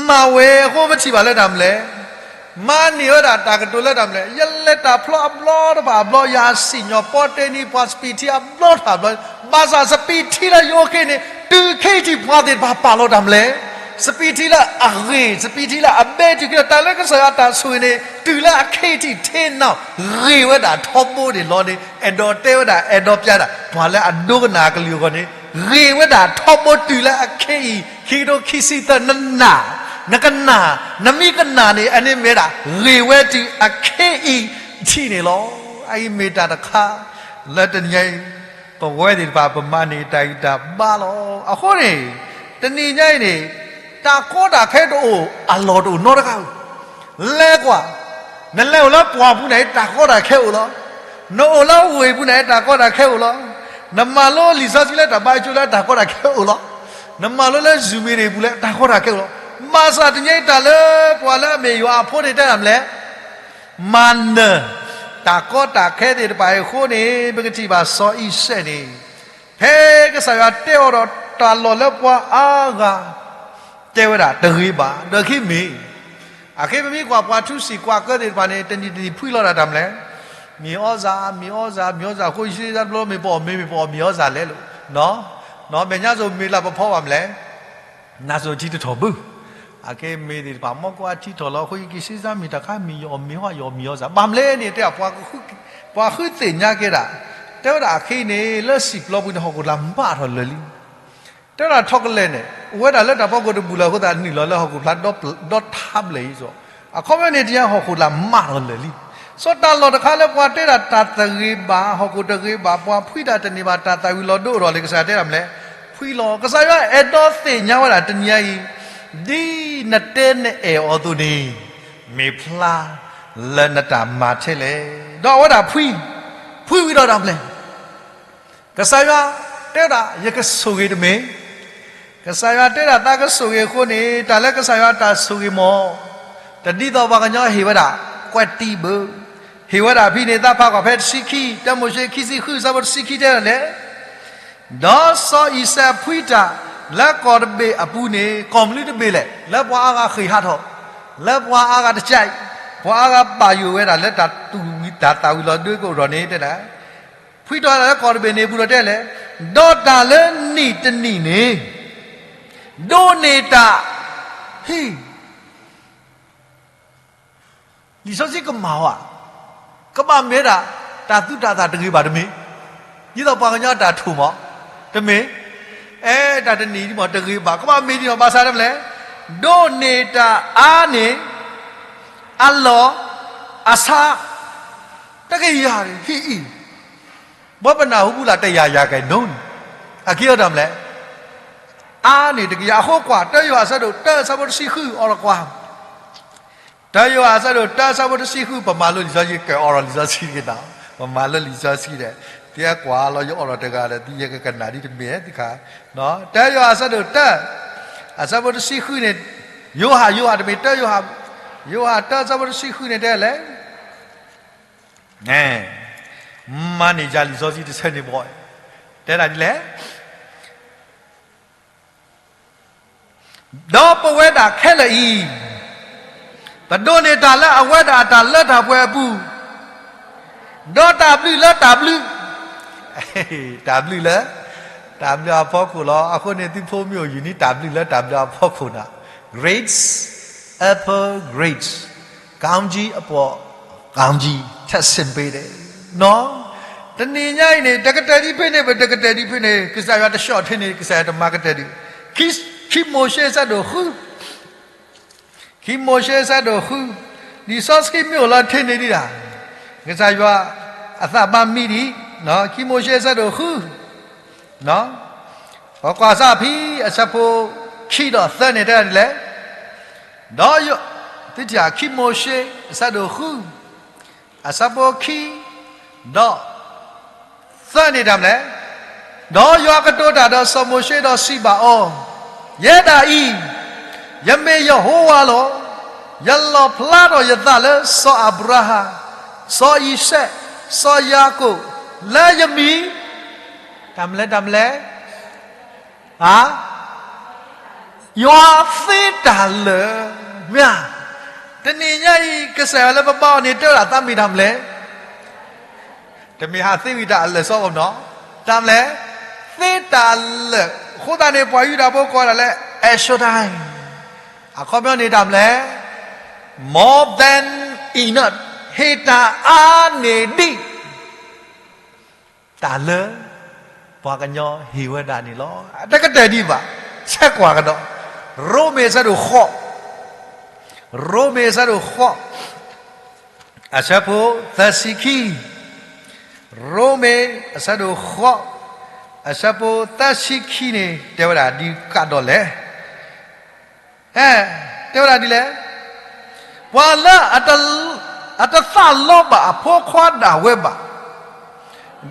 မၤဝဲအဃိပထံၣ်ဘၣ်လၢတၢ်မလဲၣ်, မၤန့ၢ်ဝဲဒၣ်တၢ်ကတိၤလၢတၢ်မလဲၣ်, ယလဲၤတၢ်ဖျီအဘျီတဖၣ်အဘျီ ယစံၣ်ညီၣ်ပီတ့န့ၢ်ပှၤစပံးထံအဘျီတဖၣ်အဘျီ, ဘၣ်ဆၣ်စပံးထံလၢယအိၣ်က့ၤန့ၣ် တုၤခဲအံၤထံၣ်ပှၤသ့ၣ်တဖၣ်ပာ်လီၤတၢ်မလဲၣ်, စပံးထံလၢအဂ့ၤ, စပံးထံလၢအဘဲတုၤခဲလၢာ် တၢ်လၢကစၢ်ယွၤတၢ်ဆိၣ်ဂ့ၤန့ၣ် တုၤလၢအခဲအံၤထံၣ်ထဲနီၤ ဂ့ၤဝဲဒၣ်ထီဘိန့ၣ်လီၤန့ၣ် အဲၣ်ဒိးတဲဝဲဒၣ် အဲၣ်ဒိးပျါဒၣ် ပှၤလၢအဒိကနၣ်အကလုၢ်အဂီၢ်န့ၣ် ဂ့ၤဝဲဒၣ်ထီဘိတုၤလၢအခဲအံၤ ခံကထိခံဆံသၢ နနၢ်, နကနၣ်, နမ့ၢ်ကနၣ်န့ၣ် အန့ၣ်မ့ၢ်ဒၣ် ဂ့ၤဝဲတုၤအခဲအံၤထံၣ်န့ၣ်လီၤ. အအံၤမ့ၢ်တၢ်တခါ လၢတနံၤအံၤ ပဝဲသ့ၣ်တဖၣ်ပမၤန့ၢ်တၢ်ဂံၢ်တၢ်ဘါလီၤ. အဃိန့ၣ် တနံၤညါအံၤန့ၣ် တၢ်ကီတၢ်ခဲတအိၣ် အလီၢ်တအိၣ်နီတဂၤဧိၤ လဲၤကွၢ်, နလဲၤအိၣ်လၢပှၢ်ပူၤန့ၣ် တၢ်ကီတၢ်ခဲအိၣ်လီၤ. နအိၣ်လၢဝ့ၢ်ပူၤန့ၣ် တၢ်ကီတၢ်ခဲအိၣ်လီၤ. နမၤလိလံာ်စီဆှံလၢတၢ်ဘါယွၤလၢတၢ်ကီတၢ်ခဲအိၣ်လီၤ. နမၤလိလၢ Zoom မ့ၢ်ဒၣ်ပူၤလၢတၢ်ကီတၢ်ခဲအိၣ်လီၤ. ဘၣ်ဆၣ်တနံၤအံၤတၢ်လၢပှၤလၢအမ့ၢ်ယွၤအဖိန့ၣ်တဲတၢ်မလဲၣ် မၤနၢၤ တၢ်ကီတၢ်ခဲသ့ၣ်တဖၣ်အံၤအဃိန့ၣ် ပကထံၣ်ဘၣ်စီၤအံၤစဲးန့ၣ် ဖဲကစၢ်ယွၤတဲအီၤဒီးတၢ်လီၢ်လၢပှၤအါဂၤ တဲဝဲဒၣ်တဂ့ၤဘၣ် ဒီးခံမ့ၢ် အခဲပမ့ၢ်ကွၢ်ပှၤထူစံာ်ကွၢ်ကၢသ့ၣ်တဖၣ်န့ၣ် တနံၤတနံၤဖှံလီၤဒၣ်တၢ်မလဲၣ်, မ့ၢ်အီၣ်စၢ် မ့ၢ်အီၣ်စၢ် မ့ၢ်အီၣ်စၢ် အဃိယစံးစၢ်တဘျီမ့ၢ်ပအီၣ်မ့ၤ မ့ၢ်ပအီၣ်မ့ၤအီၣ်စၢ်လဲၣ်လီၤ. မဲာ်ညါစိၤမ့ၢ်လၢပဖီဘၣ်မလဲၣ် နါစိၤထံတထီၣ်ဘၣ်. အခဲမ့ၢ်သ့ၣ်တဖၣ် မ့ၢ်ကွၢ်ထံထီၣ်လီၤ အဃိယက့ၤစံးစၢ်မ့ၢ်တၢ်ခါ မ့ၢ်ယအီၣ်မ့ၤဟီ ယအီၣ်မ့ၤအီၣ်စၢ် ဘၣ်မလဲၣ်န့ၣ် တဲ ပှၤဃုသ့ၣ်ညါကဲဒၣ် တဲဝဲဒၣ်အခဲအံၤန့ၣ် လၢစံာ်ပျီပူၤန့ၣ် ဟီၣ်ခိၣ်လာ်မးထီၣ်လၢာ်လံ တဲဝဲဒၣ် chocolate န့ၣ် အိၣ်ဝဲဒၣ်လၢတၢ်ဖီခိၣ်တဘူၣ်လၢၤအဃိသတး နုာ်လီၤလၢဟီၣ်ခိၣ်ဖျါဒီထးဘျဲၣ်အံၤစီၤ အခီပညီန့ၣ် တယါဟီၣ်ခိၣ်လာ်မးထီၣ်လၢာ်လံ. စီၤတၢ်လီၢ်တခါလၢပှၤတဲဒၣ်တၢ်တဂ့ၤဘၣ် ဟီၣ်ခိၣ်တဂ့ၤဘၣ် ပှၤဖှံတၢ်တန့ၢ်ဘၣ် တၢ်သၣ်ဝံၤလီၤဒိအိၣ်ထီၣ်လံ ကစၢ်ယွၤတဲဒၣ်မလဲၣ် ဖှံလီၤ. ကစၢ်ယွၤအဲၣ်ဒိးသ့ၣ်ညါဝဲဒၣ်တနံၤအံၤ ဒ်နတဲနအဲၣ်အီၤအသိးန့ၣ် မ့ၢ်ဖျါလၢနတၢ်မၤထဲလဲၣ်. ဒီးအဝဲဒၣ်ဖှံ, ဖှံဝံၤဒီးတၢ်မလဲၣ် ကစၢ်ယွၤတဲဒၣ် ယကဆိၣ်ဂ့ၤတမ့ၢ်, ကစၢ်ယွၤတဲဒၣ်သးကဆိၣ်ဂ့ၤအဃိန့ၣ် တၢ်လၢကစၢ်ယွၤတၢ်ဆိၣ်ဂ့ၤမ့ၢ် တဒ်သိးပှၤကညီဟ့ၣ်ဝဲဒၣ် ကွဲးတံၢ်ဘၣ်, ဟ့ၣ်ဝဲဒၣ်ဖဲန့ၣ် သးဖးကွၢ်ဖဲတဆံခံ တၢမိၤၡ့ခံဆံဃု ဆၢဖိတဆံခံတဲဒ်လဲၣ် ဒီးစီၤအံၤစဲးဖှံတၢ်လၢကီၢ်တဘ့ၣ်အပူၤန့ၣ် ကီၢ်မနုၤတဘ့ၣ်လဲၣ် လၢပှၤအါဂၤဃ့ၢ်ဟးထီၣ်, လၢပှၤအါဂၤတကဲး, ပှၤအါဂၤဘၣ်ယိၣ်ဝဲဒၣ်လၢတၢ်သူၣ်ဝံၤတၢ်သၣ်ဝံၤလီၤဒိကအိၣ်ထီၣ်န့ၣ်တဲဒၣ်, ဖှံထီၣ်လၢကီၢ်တဘ့ၣ်န့ၣ်ပူၤဒီးတဲလဲၣ်, ဒီးတၢ်လၢနံၣ်တနံၣ်န့ၣ် ဒိးန့ၢ်တၢ် ဟံၣ် လံာ်စီဆှံကမၤဝဲ, ကဘၣ်မ့ၢ်ဒၣ် တၢ်သူတၢ်သၣ်တဂ့ၤဘၣ်တမ့ၢ်, ဒ်သိးပှၤကညီတၢ်ထိၣ်မး, တမ့ၢ်, အဲ တၢ်တနံၣ်ဒ်မးတဂ့ၤဘၣ်, ကဘၣ်မ့ၢ်ဒ်မး ဘၣ်ဆၣ်ဒ်လဲၣ်, ဒိးန့ၢ်တၢ်အါန့ၢ် အလီၢ် အဆါ တကယၤ ဟံၣ်အံၤ, ဘီပနၢ်ဟူပူၤလၢတယၤယၤကဲနိန့ၣ်, အက့ၤအီၤတၢ်မလဲၣ်, အါန့ၢ်တကယၤ. အဃိကွၢ် တၢယိၤဟၣ်အဆၢဒိၣ်တၢအဆၢဖိတဆံဃု အိးထီၣ်ကွၢ်, တၢယိၤဟၣ်အဆၢဒိၣ်တၢအဆၢဖိတဆံဃု, ပမၤလိလံာ်စီဆှံ ကအိးထီၣ်လံာ်စီဆှံတက့ၢ်နီၤ, ပမၤလိလံာ်စီဆှံဒီး သုဟဲကွၢ်လီၤ ယအိးထီၣ်တဂၤဒီး သုယကကနၣ်ဒ်တမ့ၢ်သုခါ, တၢယိၤဟၣ်အဆၢဒိၣ်တၢ အဆၢဖိတဆံဃုန့ၣ်, ယိၤဟၣ် ယိၤဟၣ်တမ့ၢ်တၢယိၤဟၣ်, ယိၤဟၣ်တၢအဆၢဖိတဆံဃုန့ၣ်တဲလဲၣ် မၤန့ၢ်ယၤလံာ်စီဆှံတဆၢန့ၣ်ဘီ, တဲဒၣ်ဒ်လဲၣ်, ဒီးပဝဲဒၣ်ခဲလၢာ်အံၤ, ပဒိးန့ၢ်တၢ်လၢအဝဲဒၣ်အတၢ်လၢတၢ်ပှဲၤအပူၤ, ဒီးတၢ်ဘျုးလၢတၢ်ဘျုး, တၢ်ဘျုးလၢ တၢ်ဘျုးအဖီခိၣ်လီၤ. အဃိန့ၣ် သုဖိမ့ၢ်အိၣ်ယူၢ်န့ၢ်တၢ်ဘျုးလၢတၢ်ဘျုးအဖီခိၣ်နီၤ, grapes, apple, grapes, ကောင်းကြီးအပေါ် ကောင်းကြီး ထပ်ဆင့်ပေးတယ်, တနံၤညါအံၤန့ၣ် တကတၢၢ်ဒ်ဖဲန့ၣ် ပတကတၢၢ်ဒ်ဖဲန့ၣ် ကစၢ်ယွၤတဆှီၣ်ထံန့ၣ် ကစၢ်ယွၤတမၤကတၢၢ်ဒံး, ခံမိၤၡ့အဆၢဒိၣ်ဃု, ခံမိၤၡ့အဆၢဒိၣ်ဃု, လံာ်စီဆှံမ့ၢ်အိၣ်လီၤထဲန့ၣ်ဒံးဒၣ်, ကစၢ်ယွၤအသးဘၣ်မံဒံး, ခံမိၤၡ့အဆၢဒိၣ်ဃု, ပကွၢ်စၢ်ဖဲ အဆၢဖိခံဒီးသၢန့ၣ်တဲဒ်လဲၣ်, ဒီး သုထံၣ်ဧါ ခံမိၤၡ့ အဆၢဒိၣ်ဃု, အဆၢဖိခံ, ဒီး သၢန့ၣ်တၢ်မနုၤလဲၣ်, ဒီးယွၤကတိၤတၢ်ဒီးစီၤမိၤၡ့ဒီးစံးဘၣ်အီၤ, ယဲဒၣ်အံၤ, ယမ့ၢ်ယဟိဝၤလီၤ. ယလီၣ်ဖျါထီၣ်ယသးလၢစီၤအၤဘြၤဟၣ်, စီၤအံၤစဲး, စီၤယၤကိာ်, လၢယမံၤ, တၢ်မနုၤလဲၣ် တၢ်မနုၤလဲၣ်, ဧါ, ယွၤသ့တၢ်လၢာ်, မ့ၢ်ဧါ, တနံၤညါအံၤ ကစၢ်ယွၤလၢပဘါအီၤန့ၣ် တဲဝဲဒၣ်သးမ့ၢ်တၢ်မနုၤလဲၣ် တမ့ၢ်ဟးသ့ဝံၤတၢ်အလၢာ်စီအီၤနီၤ, တၢ်မနုၤလဲၣ်, သ့တၢ်လၢာ်, အဃိသတးန့ၣ် ပှၤယူဒၤဖိကိးဒၣ်လၢ El Shaddai, အခီပညီန့ၣ်တၢ်မနုၤလဲၣ်, more than enough, ဟ့ၣ်တၢ်အါန့ၢ်ဒံး တၢ်လၢ ပှၤကညီဟ့ၣ်ဝဲဒၣ်န့ၣ်လီၤ. တကတၢၢ်ဒံးဘၣ်, ဆဲးကွၢ်ကဒီး, ရိမ့ၤအဆၢဒိၣ်ဃိး, ရိမ့ၤအဆၢဒိၣ်ဃိး, အဆၢဖိသၢဆံခံ, ရိမ့ၤအဆၢဒိၣ်ဃိး, အဆၢဖိသၢဆံခံန့ၣ် တဲဝဲဒၣ်ဒ်ကးဒီးလဲၣ် ဟဲ, တဲဝဲဒၣ်ဒ်လဲၣ်, ပှၤလၢအတ, အတသးလီဘၣ်အဖိခွါဒၣ်ဝဲဘၣ်,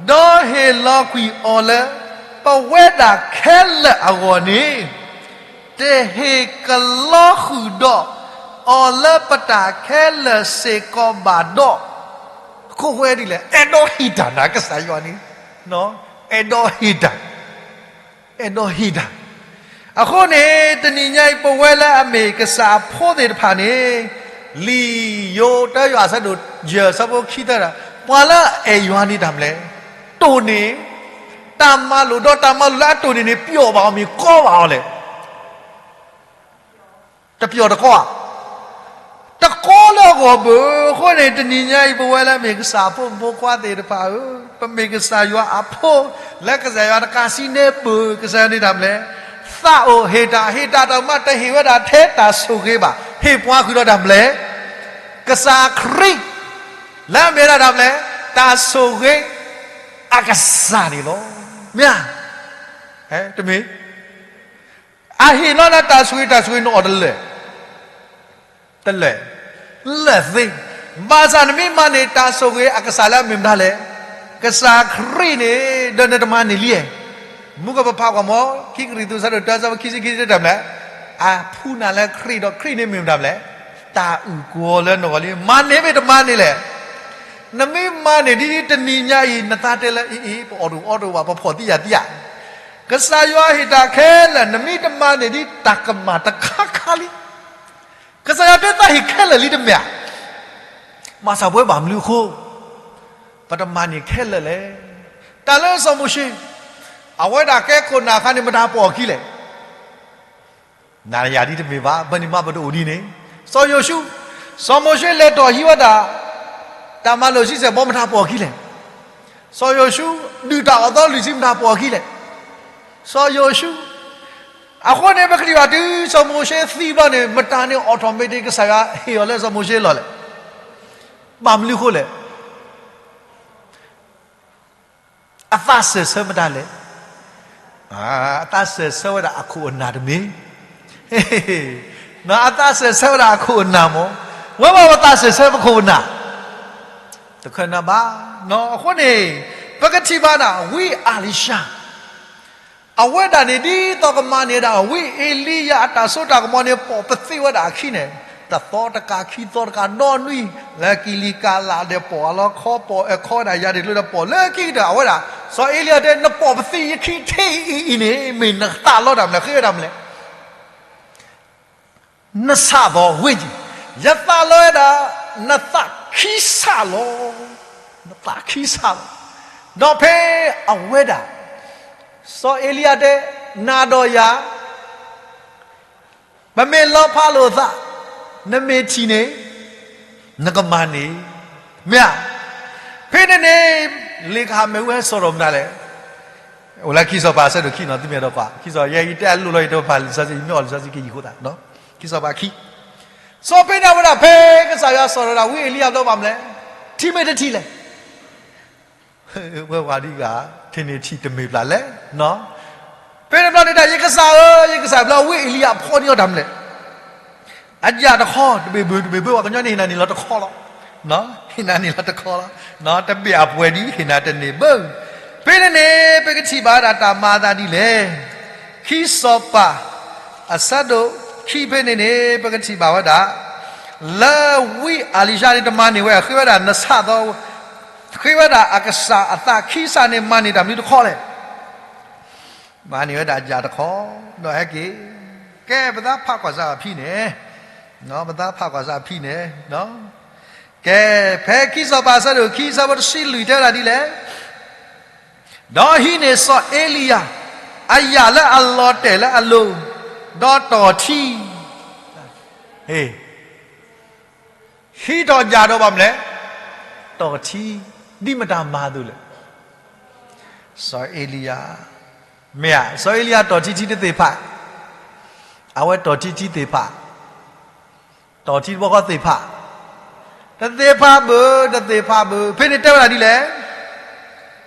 ဒီးဟ့ၣ်လီၤကွံာ်အီၤလၢ ပဝဲဒၣ်ခဲလၢာ်အဂီၢ်န့ၣ်, တဟ့ၣ်ကလီဃုာ်ဒီးအီၤလၢပတၢ်ခဲလၢာ်စ့ၢ်ကီးဘၣ်ဒီး, အဃိဝဲဒ်လဲၣ်, အဲၣ်ဒိးဟ့ၣ်တၢ်နၤကစၢ်ယွၤန့ၣ်, အဲၣ်ဒိးဟ့ၣ်တၢ် အဲၣ်ဒိးဟ့ၣ်တၢ်, အဃိန့ၣ် တနံၤညါအံၤ ပဝဲလၢအမ့ၢ်ကစၢ်အဖိသ့ၣ်တဖၣ်န့ၣ်, လံာ်ယိၤတၢယွၤအဆၢဒိၣ်ယဲၢ်အဆၢဖိခံသၢဒီး, ပှၤလၢအအဲၣ်ယွၤန့ၣ်တၢ်မနုၤလဲၣ်, တိၢ်န့ၢ်, တၢ်မၤလိာ်ဒီးတၢ်မၤလိာ်လၢအတိၢ်န့ၢ်န့ၣ် ပျီၣ်ဘၣ်အီၤမ့ၢ်ကီဘၣ်အီၤလဲၣ် တပျီၣ်တကီဧါ, တကီလၢအဂီၢ်ဘၣ်. အဃိန့ၣ် တနံၤညါအံၤ ပဝဲလၢမ့ၢ်ကစၢ်အဖိမုၣ်ဖိခွါသ့ၣ်တဖၣ်ဧၢ, ပမ့ၢ်ကစၢ်ယွၤအဖိ, လၢကစၢ်ယွၤတကးစံးန့ၢ်ဘၣ်, ကစၢ်ယွၤန့ၣ်တၢ်မနုၤလဲၣ်, သးအိၣ်ဟ့ၣ်တၢ်, ဟ့ၣ်တၢ်တၢ်မၤ တဟ့ၣ်ဝဲဒၣ်ထဲတၢ်ဆိၣ်ဂ့ၤဘၣ်, ဟ့ၣ်ပှၤဃုာ်ဒီးတၢ်မနုၤလဲၣ်, ကစၢ်ခရံာ်, လၢအမ့ၢ်ဝဲဒၣ်တၢ်မနုၤလဲၣ်, တၢ်ဆိၣ်ဂ့ၤ အကစၢ်န့ၣ်လီၤ. မ့ၢ်ဧါ, တမ့ၢ် အဟ့ၣ်လီၤနၤတၢ်ဆိၣ်ဂ့ၤ တၢ်ဆိၣ်ဂ့ၤနအီၣ်တလၢာ်, တလၢာ်, လၢာ်သ့, ဘၣ်ဆၣ်နမ့ၢ်မၤန့ၢ်တၢ်ဆိၣ်ဂ့ၤအကစၢ်လၢအမ့ၢ်မတၤလဲၣ်, ကစၢ်ခရံာ်န့ၣ် ဒီးနတမၤန့ၢ်လံ, မူကပဖးကွၢ်မီၤ ခံကရံၣ်သူးအဆၢဒိၣ်တၢ အဆၢဖိခံဆံခံ တဲတၢ်မနုၤလဲၣ်, အဖှူနၤလၢခရံာ်ဒီးခရံာ်န့ၣ်မ့ၢ်မတၤလဲၣ်, တၢ်အုၣ်ကီၤလၢနဂီၢ်လံ, မၤန့ၢ်မ့ၢ်တမၤန့ၢ်လဲၣ် နမ့ၢ်မၤန့ၢ်ဒ်တနံၤညါအံၤ နသးတဲလၢအံၤအံၤ ပအီၣ်တအိၣ်အီတအိၣ်ဘၣ် ပဖှီၣ်သံယာ်သံယာ်, ကစၢ်ယွၤဟ့ၣ်တၢ်ခဲလၢာ် နမ့ၢ်တမၤန့ၢ်ဒ်တၢ်ကမၣ်တခါခါလံ, ကစၢ်ယွၤတဲသးဟ့ၣ်ခဲလၢာ်လံတမ့ၢ်ဧါ, မၤစၢၤပဝဲဘၣ်မနုၤအဃိ, ပတမၤန့ၢ်ခဲလၢာ်လဲၣ်, တၢ်လၢစီၤမိၤၡ့, အဝဲဒၣ်ကဲခိၣ်နၢ်အခါန့ၣ် မတၤပိာ်အခံလဲၣ် နၤယၤဒ်တမ့ၢ်ဘၣ်, ဘၣ်န့ၣ်မးပတအိၣ်ဒ်န့ၣ်, စီၤယိၤၡူ, စီၤမိၤၡ့လဲၤထီၣ်ဟံးဝဲဒၣ် တၢ်မၤလိာ်ဆံဆဲၣ်ဘီ မတၤပိာ်အခံလဲၣ်, စီၤယိၤၡူ, ဒုၣ်တၢ်အီၣ်သီလွံၢ်ဆံ မတၤပိာ်အခံလဲၣ်, စီၤယိၤၡူ, အဃိန့ၣ် ပကထံၣ်ဘၣ်တုၤစီၤမိၤၡ့သံဘျီန့ၣ် မတၤန့ၣ် automatic ကစၢ်ယွၤဟ့ၣ်အီၤလၢစီၤမိၤၡ့လီၤလဲၣ်, ဘၣ်မနုၤအဃိလဲၣ် အသးစၢၢ်ဆၢမတၤလဲၣ်, အသးစဲးဆၢဝဲဒၣ်အခိၣ်အနၢ်တမ့ၢ်, အသးစဲးဆၢဝဲဒၣ်အခိၣ်အနၢ်မ့ၢ်, ဝဲဘၣ်ပသးစဲးဆၢပခိၣ်ပနၢ်, တခၢၣ်နၢ်ဘၣ်. အဃိန့ၣ် ပကထံၣ်ဘၣ်ဒၣ် ဝံအၤလံၤၡါ အဝဲဒၣ်န့ၣ် ဒ်သိးကမၤန့ၢ်ဝဲဒၣ် ဝံအ့လံယၤအတၢ်စိတၢ်ကမီၤန့ၣ် ပိာ်ပသံးဝဲဒၣ်အခံန့ၣ်, တသီတကးခံသီတကးနီနွံ, လၢကံလံကၤလးဒီးပိာ်အလီၤခီ ပိာ်အခီဝဲဒၣ်ယၤဒ့ၣ်ကျိဒီးပိာ်လၢခံကတၢၢ် အဝဲဒၣ်, စီၤအ့လံယၤတဲ နပိာ်ပသံးယခံထံအံၤအံၤန့ၣ် မ့ၢ်နသးလီတၢ်မနုၤလဲၣ်, ဃ့ဝဲဒၣ်မနုၤလဲၣ် နဆၣ်သီဝ့ၢ်ယံၤ, ယသးလီဝဲဒၣ် နသးခံဆၣ်လီၤ, နသးခံဆၣ်လီၤ. ဒီးဖဲအဝဲဒၣ် စီၤအ့လံယၤတဲ နၤဒီးယၤ ပမ့ၢ်လီဖးလိာ်သး, နမ့ၢ်ထံၣ်န့ၣ် နကမၤန့ၢ်, မ့ၢ်ဧါ. ဖဲန့ၣ်န့ၣ် လံာ်ကဟၣ်မ့ၣ်အူဟဲစိာ်ထီၣ်မတၤလဲၣ်. အိၣ်လၢခံစီၤပၤအဆၢဒိၣ်ခံနီၤ သုမ့ၢ်အဲၣ်ဒိးကွၢ်, ခံစီၤယဲအံၤတဲအလိၣ်လီၤ ယတဖးလံာ်စီဆှံ ယမ့ၢ်အီၣ်လံာ်စီဆှံကယံာ်ဃိသး, ခံစီၤပၤခံ, စီၤဖဲန့ၣ်အဝဲဒၣ် ဖဲကစၢ်ယွၤစိာ်ထီၣ်ဝဲဒၣ် ဝံအ့လံယၤဘျီဘၣ်မနုၤလဲၣ်, ထံမ့ၢ်တထံၣ်လဲၣ် ဝဲဝၤဒ်ဂၤ ထံၣ်န့ၢ်ထံၣ်တမ့ၢ်ပျၢ်လဲၣ်. ဖဲန့ၣ်ဘျီန့ၣ်ဒၣ် ယကစၢ်ဧၢ, ယကစၢ်ဘျီ ဝံအ့လံယၤအဖီန့ၢ်အီၤတၢ်မနုၤလဲၣ်, အယၣ်တခီ, တဘ့ၣ်ဘၣ်တဘ့ၣ်ဘၣ် ပှၤကညီန့ၣ် ဟ့ၣ်နၤန့ၢ်လီၤတခီလီၤ, ဟ့ၣ်နၤန့ၢ်လီၤတခီလီၤ, တဘ့ၣ်အပှဲၤဒ် ဟ့ၣ်နၤတန့ၢ်ဘၣ်. ဖဲန့ၣ်န့ၣ် ပကထံၣ်ဘၣ်ဝဲဒၣ်တၢ်မၤအသးဒ်လဲၣ်. ခံစီၤပၤ အဆၢဒိၣ်ခံဖဲန့ၣ်န့ၣ် ပကထံၣ်ဘၣ်ဝဲဒၣ် လၢဝံအၤလံၤၡါန့ၣ် တမၤန့ၢ်ဝဲ ဃ့ဝဲဒၣ်နဆၣ်သီ, ဃ့ဝဲဒၣ်အကစၢ်အသးခံဆၣ်န့ၣ် မၤန့ၢ်တၢ်မနုၤတခီလဲၣ်. မၤန့ၢ်ဝဲဒၣ်ယၣ်တခီ, ဒီးဟဲက့ၤ, ကဲ ပသးဖးကွၢ်စၢ်အဖံန့ၣ်, ပသးဖးကွၢ်စၢ်အဖံန့ၣ်, ကဲ, ဖဲခံစီၤပၤအဆၢဒိၣ်ခံ အဆၢဖိတဆံလွံၢ်တဲဝဲဒၣ်ဒ်လဲၣ်. ဒီးဟံးန့ၢ်စီၤအ့လံယၤ အယၣ်လၢအလီၤတဲာ်လၢအလိၤ, ဒီးတီၢ်ထံ, ဟ့ၣ် ဟံးထီၣ်ယၣ်ဒီးဘၣ်မနုၤလဲၣ်, တီၢ်ထံ, ဒ်မတၤမၤအသိးလဲၣ်. စီၤအ့လံယၤ, မ့ၢ်ဧါ, စီၤအ့လံယၤတီၢ်ထံထံတသ့ၣ်ဖး, အဝဲတီၢ်ထံထံသ့ၣ်ဖး, တီၢ်ထံတဘျီဃီသ့ၣ်ဖး, တသ့ၣ်ဖးဘၣ်, တသ့ၣ်ဖးဘၣ်, ဖဲန့ၣ်တဲဝဲဒၣ်ဒ်လဲၣ်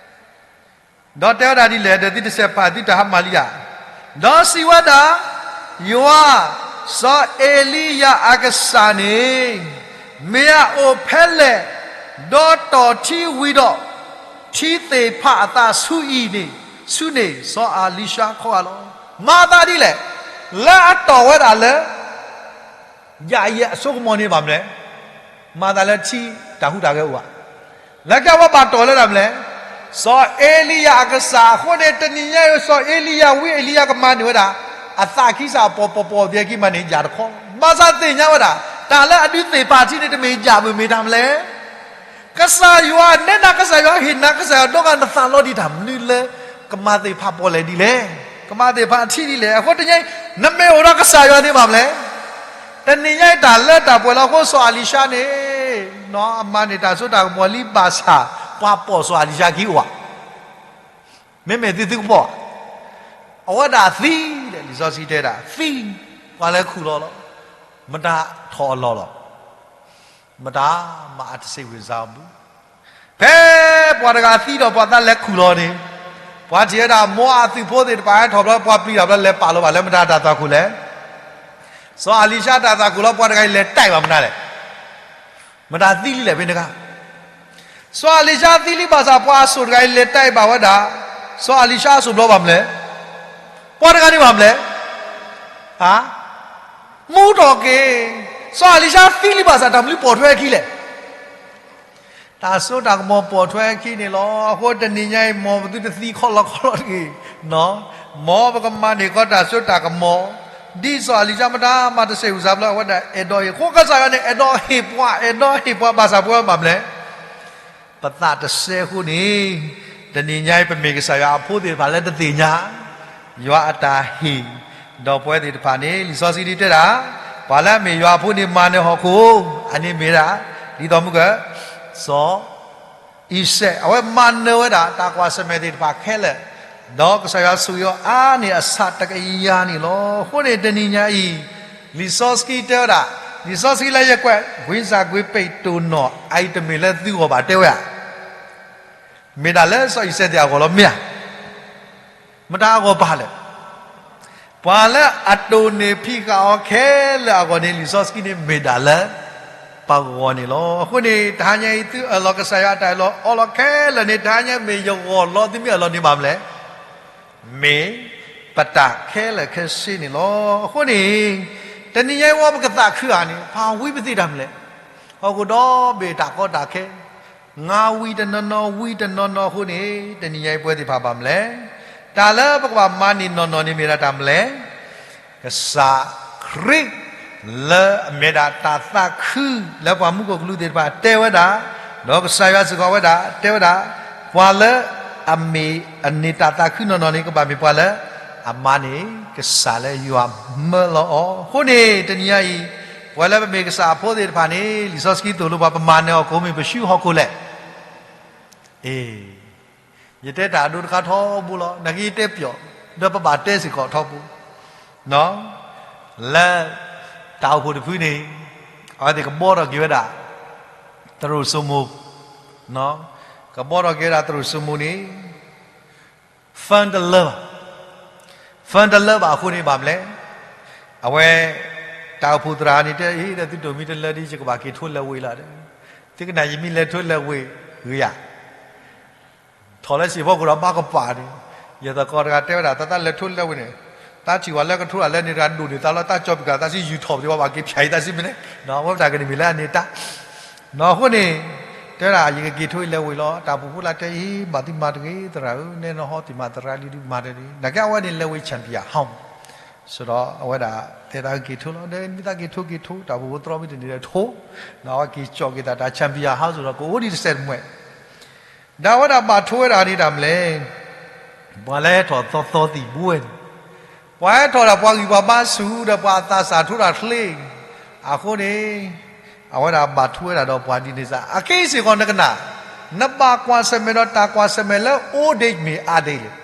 ဒီးတဲဝဲဒၣ်ဒ်လဲၣ်, ဒီးသုတစဲးဖးသုတဟးမၤလံဧါ. ဒီးစံးဝဲဒၣ်, ယွၤ, စီၤအ့လံယၤအကစၢ်န့ၣ် မ့ၢ်အအိၣ်ဖဲလဲၣ်, ဒီးတီၢ်ထံဝံၤဒီး ထံသ့ၣ်ဖးအသးဆူအံၤန့ၣ်, ဆူန့ၣ် စီၤအလံၤၡါခီဂာ်လီၤ. မၤသးဒ်လဲၣ်, လၢအတီၢ်ဝဲဒၣ်လၢ ယၣ်အံၤအစိကမီၤန့ၣ်ဘၣ်မနုၤလဲၣ်, မၤသးလၢထံတၢ်ဟူးတၢ်ဂဲၤအိၣ်ဘၣ်. လၢကဝဲဘၣ်တီၢ်လၢတၢ်မနုၤလဲၣ်, စီၤအ့လံယၤအကစၢ်အဃိန့ၣ် တနံၤညါအံၤ စီၤအ့လံယၤ ဝံအ့လံယၤကမၤန့ၢ်ဝဲဒၣ် အသးခံစၣ်အပီၢ်ပီၢ်ပီၢ်သ့ၣ်က့ၤမၤန့ၢ်ယၣ်တခီ, ဘၣ်ဆၣ်သ့ၣ်ညါဝဲဒၣ် တၢ်လၢအဒုးသ့ၣ်ဖးထံန့ၣ် တမ့ၢ်ယၣ်ဘၣ်မ့ၢ်တၢ်မနုၤလဲၣ် ကစၢ်ယွၤနဲဒၣ် ကစၢ်ယွၤဟ့ၣ်နၤ ကစၢ်ယွၤဒီဂၤ နသးလီဒံးတၢ်မနုၤလၢ ကမၤသ့ၣ်ဖးပီၣ်လဲၣ်ဒ်လဲၣ်, ကမၤသ့ၣ်ဖးထံဒ်လဲၣ်. အဃိတနံၤညါအံၤ နမ့ၢ်အိၣ်ဒီးကစၢ်ယွၤန့ၣ်ဘၣ်မနုၤလဲၣ်, တနံၤညါအံၤတၢ်လၢတၢ်ပှဲၤလီၤအဃိ စီၤအလံၤၡါန့ၣ် အမၤန့ၢ်တၢ်စိတၢ်ကမီၤလံဘၣ်ဆၣ် ပှၤပိာ်စီၤအလံၤၡါခံအိၣ်ဧါ. မ့မ့ၢ်သုသုကပိာ်ဧါ, အဝဲဒၣ်သံဒီး လံာ်စီဆှံတဲဒၣ် သံ, ပှၤလဲၤခူၣ်လီၤလီၤ, မတၤထီၣ်အလီၢ်လီၤ, မတၤမၤအတစ့ၣ်ဝံၤစါအီၤဘၣ်. ဖဲပှၤတဂၤသံဒီးပှၤသးလဲၤခူၣ်လီၤန့ၣ်, ပှၤထံၣ်ဝဲဒၣ် မိၤအသုးဖိသ့ၣ်တဖၣ်ဟဲထီၣ်ဘျီ ပှၤပျံၤတၢ်ဘျီ လဲၤပာ်လီၤဘၣ်လၢမတၤတၢ်သွၣ်ခိၣ်လဲၣ်. စီၤအလံၤၡါတၢ်သွၣ်ခိၣ်လီၤ ပှၤတဂၤအံၤလဲၤတဲဘၣ်မတၤလဲၣ်. မတၤသံလံလဲၣ်ဖဲန့ၣ်ခါ, စီၤအလံၤၡါသံလံဘၣ်ဆၣ် ပှၤအစိၣ်တဂၤအံၤလဲၤတဲဘၣ်ဝဲဒၣ် စီၤအလံၤၡါအစိၣ်ဘျီဘၣ်မနုၤလဲၣ်, ပှၤတဂၤန့ၣ်ဘၣ်မနုၤလဲၣ်, မူထီၣ်က့ၤ, စီၤအလံၤၡါသံလံဘၣ်ဆၣ် တၢ်မနုၤပိာ်ထွဲခံလဲၣ်. တၢ်စိတၢ်ကမီၤပိာ်ထွဲခံန့ၣ်လီၤ. အဃိတနံၤညါအံၤ မ်ပသုတသံခီလီခီလီတဂ့ၤ, မ်ပကမၤန့ၢ်ကီးတၢ်စိတၢ်ကမီၤ, ဒ်စီၤအလံၤၡါမတၤမၤတစ့ၣ်ဝံၤစါဘျီ အဝဲဒၣ်အဲၣ်ဒိးဟ့ၣ်, အဃိကစၢ်ယွၤန့ၣ် အဲၣ်ဒိးဟ့ၣ်ပှၤ, အဲၣ်ဒိးဟ့ၣ်ပှၤဘၣ်ဆၣ်ပဝဲဘၣ်မနုၤလဲၣ် ပသးတစဲးအဃိန့ၣ်, တနံၤညါအံၤ ပမ့ၢ်ကစၢ်ယွၤအဖိသ့ၣ်တဖၣ်လၢတသ့ၣ်ညါ ယွၤအတၢ်ဟ့ၣ်, ဒီးပဝဲသ့ၣ်တဖၣ်န့ၣ် လံာ်စီဆှံဒ်တဲဒၣ်, ပှၤလၢအမ့ၢ်ယွၤအဖိန့ၣ်မၤနၢၤဟီၣ်ခိၣ်, အန့ၣ်မ့ၢ်ဒၣ် ဒ်သိးမုၢ်က, စီၤအံၤစဲး အဝဲမၤနၢၤဝဲဒၣ် တၢ်ကွၢ်ဆၢၣ်မဲာ်သ့ၣ်တဖၣ်ခဲလၢာ်, ဒီးကစၢ်ယွၤဆိၣ်ဂ့ၤအီၤအါန့ၢ်အဆၣ်တကယၤန့ၣ်လီၤ. အဃိန့ၣ်တနံၤညါအံၤ လံာ်စီဆှံတဲဝဲဒၣ်, လံာ်စီဆှံလၢယကွဲး ကွံစၢ်ကွံပိတ်တိၢ်နီၣ် အအံၤတမ့ၢ်လၢသုဂီၢ်ဘၣ်တဲဝဲဧါ, မ့ၢ်ဒၣ်လၢစီၤအံၤစဲးသ့ၣ်အဂီၢ်လီၤမ့ၢ်ဧါ. မတၤအဂီၢ်ပၢ်လဲၣ်. ပှၤလၢအတိၢ်နီၣ်ဖံးဃာ်အီၤခဲလၢာ်အဂီၢ်န့ၣ် လံာ်စီဆှံန့ၣ်မ့ၢ်ဒၣ်လၢပဂီၢ်န့ၣ်လီၤ. အဃိန့ၣ် တဟါညါအံၤ သုအၢၣ်လီၤကစၢ်ယွၤအတၢ်အၢၣ်လီၤအီလီၤခဲလၢာ်န့ၣ် တဟါညါမ့ၢ်ယဂီၢ်လီၤ သုမ့ၢ်အၢၣ်လီၤန့ၣ်ဘၣ်မနုၤလဲၣ်. မ့ၢ်ပတၢ်ခဲလၢာ်ခဲဆ့န့ၣ်လီၤ. အဃိန့ၣ် တနံၤညါအံၤဝဲပကသးခုဧါန့ၣ် ပှၤဝံပသ့ၣ်တၢ်မနုၤလဲၣ်. ဟီၣ်ခိၣ်ဒီဘ့ၣ်တၢ်ကီတၢ်ခဲ ငါဝံတနီၤနီၤ ဝံတနီၤနီၤအဃိန့ၣ် တနံၤညါအံၤပဝဲသ့ၣ်တဖၣ်ဘၣ်မနုၤလဲၣ်. တၢ်လၢပကဘၣ်မၤန့ၢ်နီၢ်နီၢ်န့ၣ်မ့ၢ်ဒၣ်တၢ်မနုၤလဲၣ်. ကစၢ်ခရံာ် လၢအမ့ၢ်ဒၣ်တၢ်သးခု လၢပှၤမူခိၣ်ကလူးသ့ၣ်တဖၣ်တဲဝဲဒၣ်, ဒီးကစၢ်ယွၤစ့ၢ်ကီးဝဲဒၣ် တဲဝဲဒၣ်, ပှၤလၢအမ့ၢ်အန့ၢ်တၢ်သးခုနီၢ်နီၢ်န့ၣ် ကဘၣ်မ့ၢ်ပှၤလၢအမၤန့ၢ်ကစၢ်လၢယွၤမၢလီၤအီၤ. အဃိန့ၣ် တနံၤညါအံၤ ပဝဲလၢပမ့ၢ်ကစၢ်အဖိသ့ၣ်တဖၣ်န့ၣ် လံာ်စီဆှံသိၣ်လိပှၤ ပမၤနၢၤအီၤကိးမ့ၢ်ပဆူဟီၣ်ခိၣ်လဲၣ်. အ့ ယတဲတၢ်အဒိတခါထီဘိလီၤ. နာ်က့ယတဲပျီၣ်, ဒီးပဘၣ်တဲစ့ၢ်ကီးထီဘိ, လၢတၢ်အိၣ်ဖှိၣ်တဖုန့ၣ် အဝဲသ့ၣ်ကဘှီထီၣ်က့ၤဝဲဒၣ် သရိာ်စိမိၤ, ကဘှီထီၣ်က့ၤဝဲဒၣ်သရိာ်စိမိၤန့ၣ် fund တလၢဘၣ်, fund တလၢဘၣ်အဃိန့ၣ်ဘၣ်မနုၤလဲၣ်. အဝဲ တၢ်အိၣ်ဖှိၣ်သရၣ်န့ၣ်တဲအံၤဒီး သုတိၢ်မံၤတလၢဒ် ယကဘၣ်က့ၤထိလဲၤဝ့ၤလီၤဒီး, သုကနၣ်ယမ့ၢ်လဲၤထိလဲၤဝ့ၤဂ့ၤဧါ. ထီၣ်လၢစံာ်ဖီခိၣ်ဒီးဘၣ်ကပၤန့ၣ်, ယသကိးတဂၤတဲဝဲဒၣ် တၢ်သးလဲၤထိလဲၤဝ့ၤန့ၣ်, တၢ်ထံၣ်ဝဲလၢကထိတၢ်လၢန့ၣ်တဂၤဒိၣ်န့ၢ်သးလီၤ တၢ်ကၠီၤပကၤသးစံးယူၤထီၣ်ပသ့ၣ်ဝဲဘၣ်က့ၤဖၠးအံၤသးစံးမ့ၢ်န့ၣ်, အဝဲပတၢ်ကန့ၣ်မ့ၢ်လၢအန့ၣ်တၢ် နီၢ်အဃိန့ၣ် တဲဝဲဒၣ် ယကက့ၤထိအံၤလဲၤဝ့ၤလီၤ. တၢ်အိၣ်ဖှိၣ်ဖိလၢတဲအံၤ ဘၣ်သုမၤတဂ့ၤ သရၣ်ဧၢ, နဲနဟီတံၢ်မၤသရၣ်လံဒုးမၤတဂ့ၤ, နာ်က့အဝဲန့ၣ်လဲၤဝ့ၤ champion ဟီမး, စဒီးအဝဲဒၣ်တဲတၢ်ကက့ၤထိလီၤ. ဒီးမ့ၢ်သးက့ၤထိက့ၤထိ တၢ်အိၣ်ဖှိၣ်ဖိတြီမ့ၢ်တန့ၢ်ဒီးထိ, ဒီးအဝဲက့ၤကၠီၤက့ၤသးတၢ် champion ဟီစဒီး ကအိၣ်ဒံးတစဲးတမှဲး ဒီးအဝဲဒၣ်ဘၣ်ထိဝဲဒၣ်န့ၣ်တၢ်မနုၤလဲၣ်. ပှၤလၢဟဲထီၣ်သီသီသံၣ်ဘိဝဲန့ၣ်, ပှၤဟဲထီၣ်ဒၣ်ပှၤဂံၢ်ပှၤဘါဆူၣ်ဒီးပှၤအသးစၢ်ထိတၢ်ချ့, အဃိန့ၣ် အဝဲဒၣ်ဘၣ်ထိဝဲဒၣ်ဒီးပှၤဒ်န့ၣ်စ့ၢ် အခဲအံၤစ့ၢ်ကီးနကနၣ်, နဘၣ်ကွၢ်ဆၢၣ်မဲာ်ဒီးတၢ်ကွၢ်ဆၢၣ်မဲာ်လၢအိၣ်ဒံးမ့ၢ်အါဒံးလဲၣ်.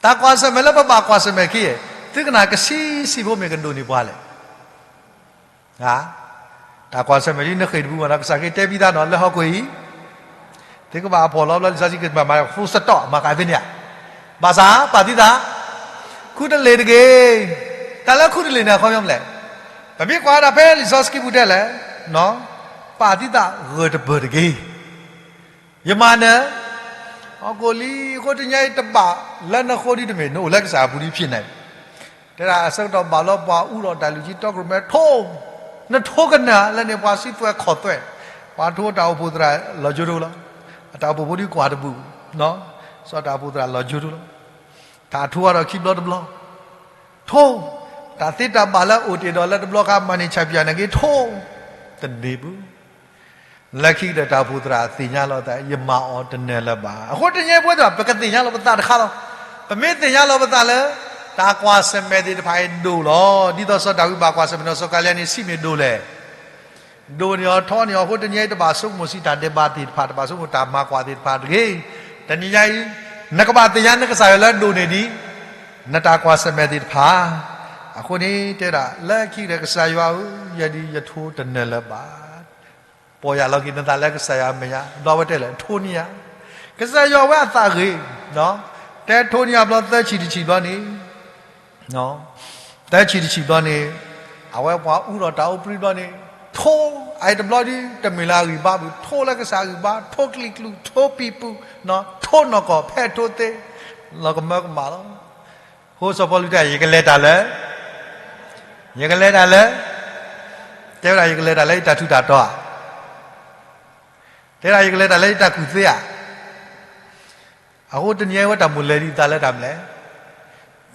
တၢ်ကွၢ်ဆၢၣ်မဲာ်လၢပဘၣ်ကွၢ်ဆၢၣ်မဲာ်ခံ, သုကနၣ်ကဆံးဆံးဖိမ့ၢ်ကဒိၣ်န့ၢ်ပှၤလဲၣ်. တၢ်ကွၢ်ဆၢၣ်မဲာ်ဒ်နဃ့ၢ်တပူၤမးဒီး ကစၢ်ခရံာ်တဲဘံသးနီၤ လၢဟီၣ်ခိၣ်အံၤ, သုကဘၣ်အဖှီၣ်လီၤဘျီ လံာ်စီဆှံကမၤမၤ full stop မၤကးဖဲန့ၣ်ဧါ. ဘၣ်ဆၣ် ပာ်သုသး ခူတလ့ၢ်တဂ့ၤ. တၢ်လၢခူတလ့ၢ်န့ၣ် အခီပညီမနုၤလဲၣ်. ပမ့ၢ်ကွၢ်ဝဲဒၣ်ဖဲလံာ်စီဆှံပူၤတဲလဲၣ်, ပာ်သုသးဂၢၢ်တပၢၢ်တဂ့ၤ. ယမၤနၢၤ, ဟီၣ်ခိၣ်လံ အဃိတနံၤအံၤတဘၣ်လၢနဃိဒ်တမ့ၢ် နအိၣ်လၢကစၢ်အပူၤဒ်ဖံးန့ၣ်, တဲဒၣ်အဆၢကတီၢ်ဘၣ်လီၤပှၤအူဒီးတၢ်လုၢ်ကံတီကရိၣ်မဲထိ, နထိကနၣ်လၢန့ၣ် ပှၤစံးသွဲၣ်ခီၣ်သွဲၣ်, ပှၤထိတၢ်အိၣ်ဖှိၣ်သရၣ်လီၤကၠိတအိၣ်လီၤ, အတၢ်အိၣ်ဖှိၣ်ဖိဒ်ကွၢ်တပူၤ, စီၤတၢ်အိၣ်ဖှိၣ်သရၣ်လီၤကၠိတအိၣ်လီၤ, တၢ်ထိအါထီၣ်ခံဘျီတဘျီ, ထိ, တၢ်သ့တၢ်ဘၣ်လၢအိၣ်တ့ၢ်ဒီးလၢတဘျီဃီမၤန့ၢ် champion န့ၣ်က့ထိ, တန့ၢ်ပူၤ လၢခံကတၢၢ်တၢ်အိၣ်ဖှိၣ်သရၣ်သ့ၣ်ညါလီၤသး ယမၤအီၤတနၢၤလၢၤဘၣ်. အဃိတနံၤအံၤပဝဲသ့ၣ်တဖၣ် ပကသ့ၣ်ညါလီၤပသးတခါလီၤ. ပမ့ၢ်သ့ၣ်ညါလီၤပသးလၢ တၢ်ကွၢ်ဆၢၣ်မဲာ်သ့ၣ်တဖၣ်အံၤဒိၣ်လီၤ. ဒ်သိးစီၤဒၤဝံးဘၣ်ကွၢ်ဆၢၣ်မဲာ်ဒီးစီၤကၤလံယါန့ၣ် ဆံးမ့ၢ်ဒိၣ်လဲၣ်. ဒိၣ်န့ၢ်အီၤထီန့ၢ်အီၤအဃိ တနံၤအံၤတဘၣ်ဆိကမိၣ်ဆံးတၢ်ဒဲးဘးသ့ၣ်တဖၣ် တဘၣ်ဆိကမိၣ်တၢ်မၤကွၢ်သ့ၣ်တဖၣ်တဂ့ၤ. တနံၤညါအံၤ နကဘၣ်သ့ၣ်ညါနကစၢ်ယွၤလၢဒိၣ်န့ၢ်ဒံး နတၢ်ကွၢ်ဆၢၣ်မဲာ်သ့ၣ်တဖၣ်. အဃိန့ၣ် တဲဒၣ်လၢခံကတၢၢ် ကစၢ်ယွၤဧၢ, ယဲဒၣ်ယထိတနၢၤလၢၤဘၣ်. ပီၢ်ယၢ်လီၤက့ၤနသးလၢကစၢ်ယွၤအမဲာ်ညါ, ဒီးအဝဲတဲလဲၣ် ထိန့ၢ်ယၤ. ကစၢ်ယွၤဝဲအသးဂ့ၤ, တဲထိန့ၢ်ယၤဘျီ သၢဆံတဆံဘျီန့ၣ်, သၢဆံတဆံဘျီန့ၣ်, အဝဲပှၤအူဒီးတၢ်အိၣ်ပြံဘျီန့ၣ်, ထိ, အအံၤတဘျီဒ် တမ့ၢ်လၢအဂံၢ်ဘါဘၣ်, ထိလၢကစၢ်အဂံၢ်ဘါ, ထိကလံၤကျူး, ထိပံၤပူၤ, ထိနီၢ်ကီၢ်, ဖဲထိသ့, လီၤကမၢကမၣ်လီၤ. အဃိစီၤပီလူးတဲ ယကလဲၤတၢ်လၢ, ယကလဲၤတၢ်လၢ, တဲဝဲဒၣ် ယကလဲၤတၢ်လၢယတၢ်ထူးတၢ်တီၤဧါ, တဲဒၣ် ယကလဲၤတၢ်လၢယတၢ်ကူၣ်သ့ဧါ. အဃိတနံၤအံၤဝဲတၢ်မိၣ်လဲၤဒံးသးလၢတၢ်မနုၤလဲၣ်.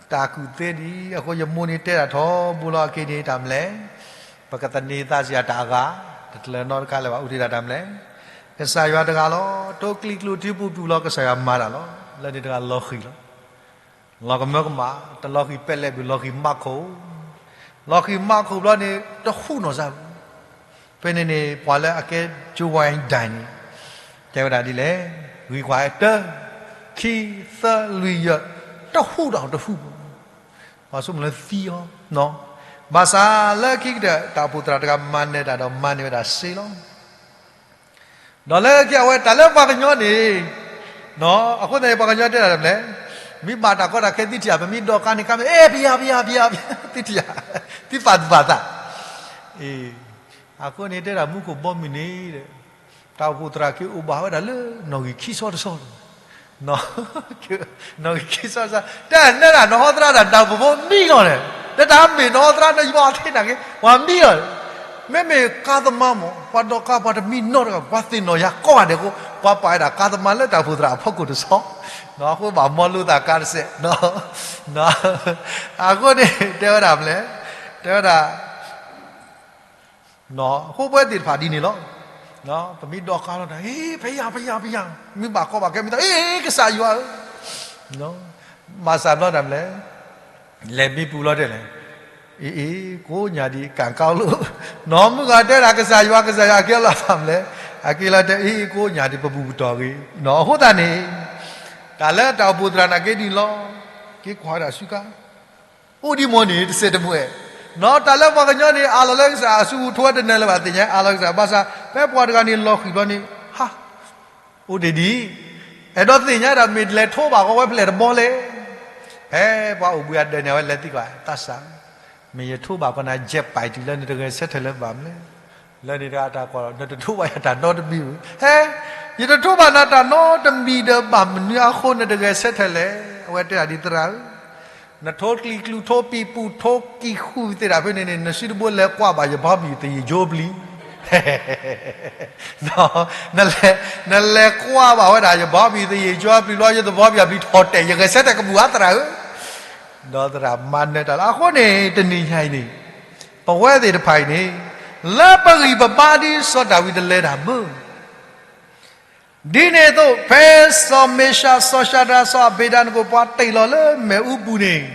တၢ်ကူၣ်သ့ဒံး, အဃိယမိၢ်န့ၣ်တဲဒၣ်ထီဘိလီၤအက့ၤန့ၣ်တၢ်မနုၤလဲၣ်. ပကသန့ၤသးစ့ၢ်တၢ်အဂၤ, တကျၢၤနီတခါလၢၤဘၣ် အိၣ်တ့ၢ်ဒၣ်တၢ်မနုၤလဲၣ်. ကစၢ်ယွၤတဂၤလီၤ, ထိကလံၤကျူး ထိပံၤပူၤလီၤ ကစၢ်ယွၤမၤတၢ်လီၤ. လၢန့ၣ်တဂၤလီၤဃံၤလီၤ. လီၤကမၢကမၣ်, တလီၤဃံၤပဲလဲၣ်ဘၣ် လီၤဃံၤမးခိၣ်, လီၤဃံၤမးခိၣ်ဘျီန့ၣ် တဟူးနီၢ်စၢ်ဘၣ်. ဖဲန့ၣ်န့ၣ် ပှၤလၢအကဲ Joe Biden န့ၣ် တဲဝဲဒၣ်ဒ်လဲၣ်, ဂံၢ်ကွၢ်တၢ, ခံ, သၢ, လွံၢ်, ယဲၢ်, တဟူးဒီးတဟူးဘၣ်. ပှၤဆိကမိၣ်လၢသံအီၤ, ဘၣ်ဆၣ်လၢခံကတၢၢ် တၢ်အိၣ်ဖှိၣ်သရၣ်တဂၤမၤနၢၤတၢ်ဒီးမၤန့ၢ်ဝဲဒၣ်စ့လီၤ. ဒီးလၢခံအဝဲတၢ်လၢပှၤကညီန့ၣ်, အဃိသတးန့ၣ် ပှၤကညီတဲဒၣ်တၢ်မနုၤလဲၣ်. မ့ၢ်ဘၣ်တၢ်ကီတၢ်ခဲသုထံၣ်ဧါ, ပမ့ၢ်ဒိးကါန့ၣ် ကါမ့ၢ် အဲၣ် ပယၤ ပယၤ ပယၤ သုထံၣ်ဧါ, သုပာ်သူၣ်ပာ်သး, အဃိန့ၣ်တဲဒၣ်မူခိၣ်ဘီမုၢ်န့ၣ်, တၢ်အိၣ်ဖှိၣ်သရၣ်က့ၤအိၣ်ဘၣ်ဝဲဒၣ်လၢနီၣ်ဂံၢ်ခံဆီတဆီ, နီၣ်ဂံၢ်ခံဆီတဆီ, တဲနဲဒၣ်နဟီသရၣ်ဒၣ်တၢ်အိၣ်ဖှိၣ်ဖိမံလီၤန့ၣ်, တၢ်မ့ၢ်နဟီသရၣ်နယွၤအထံနာ်က့ၤ ပှၤမံလီၤ, မ့မ့ၢ်ကါသမါမ့ၢ် ပှၤဒိးကါပှၤတမံနီတဂၤ, ပှၤသ့ၣ်နီၣ်ယၤကိးဂၤဒဲးအဃိ ပှၤပာ်ဝဲဒၣ်ကါသမါလၢတၢ်အိၣ်ဖှိၣ်သရၣ်အဖီခိၣ်တဆီ, အဃိဘၣ်မီလိသးကါတစဲး, အဃိန့ၣ် တဲဝဲဒၣ်မလဲၣ်, တဲဝဲဒၣ် အဃိပဝဲသ့ၣ်တဖၣ်ဒ်န့ၣ်လီၤ. ပမ့ၢ်ဒိးကါလီၤတၢ် အ့ ဖယၤ ဖယၤ ဖယၤ, မ့ၢ်ဘၣ်ကီဘၣ်ခဲမ့ၢ်တၢ် အ့ ကစၢ်ယွၤဧၢ, ဘၣ်ဆၣ်ဘျီတၢ်မလဲၣ်, လဲၤမ့ၢ်ပူၤလီၤတဲလဲၣ်, အ့ အ့ ကိးညါဒံး ကၣ်ကါလိၣ်, နီၢ်မုၢ်ဂၤတဲဒၣ်ကစၢ်ယွၤ ကစၢ်ယွၤ အကဲလီၤတၢ်မလဲၣ်, အကဲလီၤတဲ အ့ ကိးညါဒံး ပဘူၣ်ပတီၢ်ဂ့ၤ, အဃိသတးန့ၣ် တၢ်လၢတၢ်အိၣ်ဖှိၣ်သရၣ်နာ်က့ဒ်န့ၣ်လီၤ. က့ၤကွၢ်ဝဲဒၣ်ဆူကါ အိၣ်ဒံးမ့ၢ်န့ၣ် တစဲးတမှဲၤ, နီၢ်တၢ်လၢပှၤကညီန့ၣ် အးလီၤလၢကစၢ်အစုပူၤ ထိဝဲတနၢၤလၢၤဘၣ်သ့ၣ်ညါ အးလီၤကစၢ် ဘၣ်ဆၣ် ဖဲပှၤတဂၤန့ၣ်လီၤဃံၤဘျီန့ၣ် ဟါ, အိၣ်ဒံးဒံး, အဲၣ်ဒိးသ့ၣ်ညါဒၣ်မ့ၢ်လဲၤထိဘၣ်ကီဝဲဖဲလဲၣ်တဘီလဲၣ်, ဖဲပှၤအိၣ်ဘှံးအဒၢးန့ၣ် အဝဲလဲၤသံကွၢ် သးစၢ် မ့ၢ်ယထိဘၣ်ကီးနၤ jet fighter လၢနတဂဲၤဆၢထၢၣ်လၢၤဘၣ်မလဲၣ်, လၢန့ၣ်တဂၤတၢ်ကွၢ်လီၤ နတထိဘၣ်ယၤတၢ်နီတမံၤဧၢ, ဟဲ, ယတထိဘၣ်နၤတၢ်နီတမံၤဒီး ဘၣ်မနုၤအဃိနတဂဲၤဆၢထၢၣ်လဲၣ်, အဝဲတဲဒၣ်ဒ်သရၣ်ဧၢ နထိကျံၤကျူ ထိပံၤပူၤ ထိကံၢ်ဃူသ့ၣ်တဖၣ်ဖဲန့ၣ်န့ၣ် နစုတဘိလဲၤကွၢ်ဘၣ်ယဘီမုၢ်သယံၤကၠိပျံၤ, နလဲၤကွၢ်ဘၣ်ဝဲဒၣ် ယဘီမုၢ်သယံၤကၠိပျံၤလီၤ ယသဘီမုၢ်အပျံၤထီၣ်တဲာ် ယဂဲၤဆၢထၢၣ်ကဘူၣ်ဧါသရၣ်ဧၢ, ဒီးသရၣ်မၤနၢၤတၢ်လၢ အဃိန့ၣ် တနံၤညါအံၤန့ၣ် ပဝဲသ့ၣ်တဖၣ်အံၤန့ၣ် လၢပဂံၢ်ပဘါဒ်စီၤဒၤဝံးတလဲၤတၢ်မုၢ် ဒ်န့ၣ်အသိး ဖဲစီၤမ့ၡး စီၤၡၤဒြး စီၤအဘ့းနကိၤ ပှၤတ့ၢ်လီၤလၢမ့ၣ်အူပူၤန့ၣ်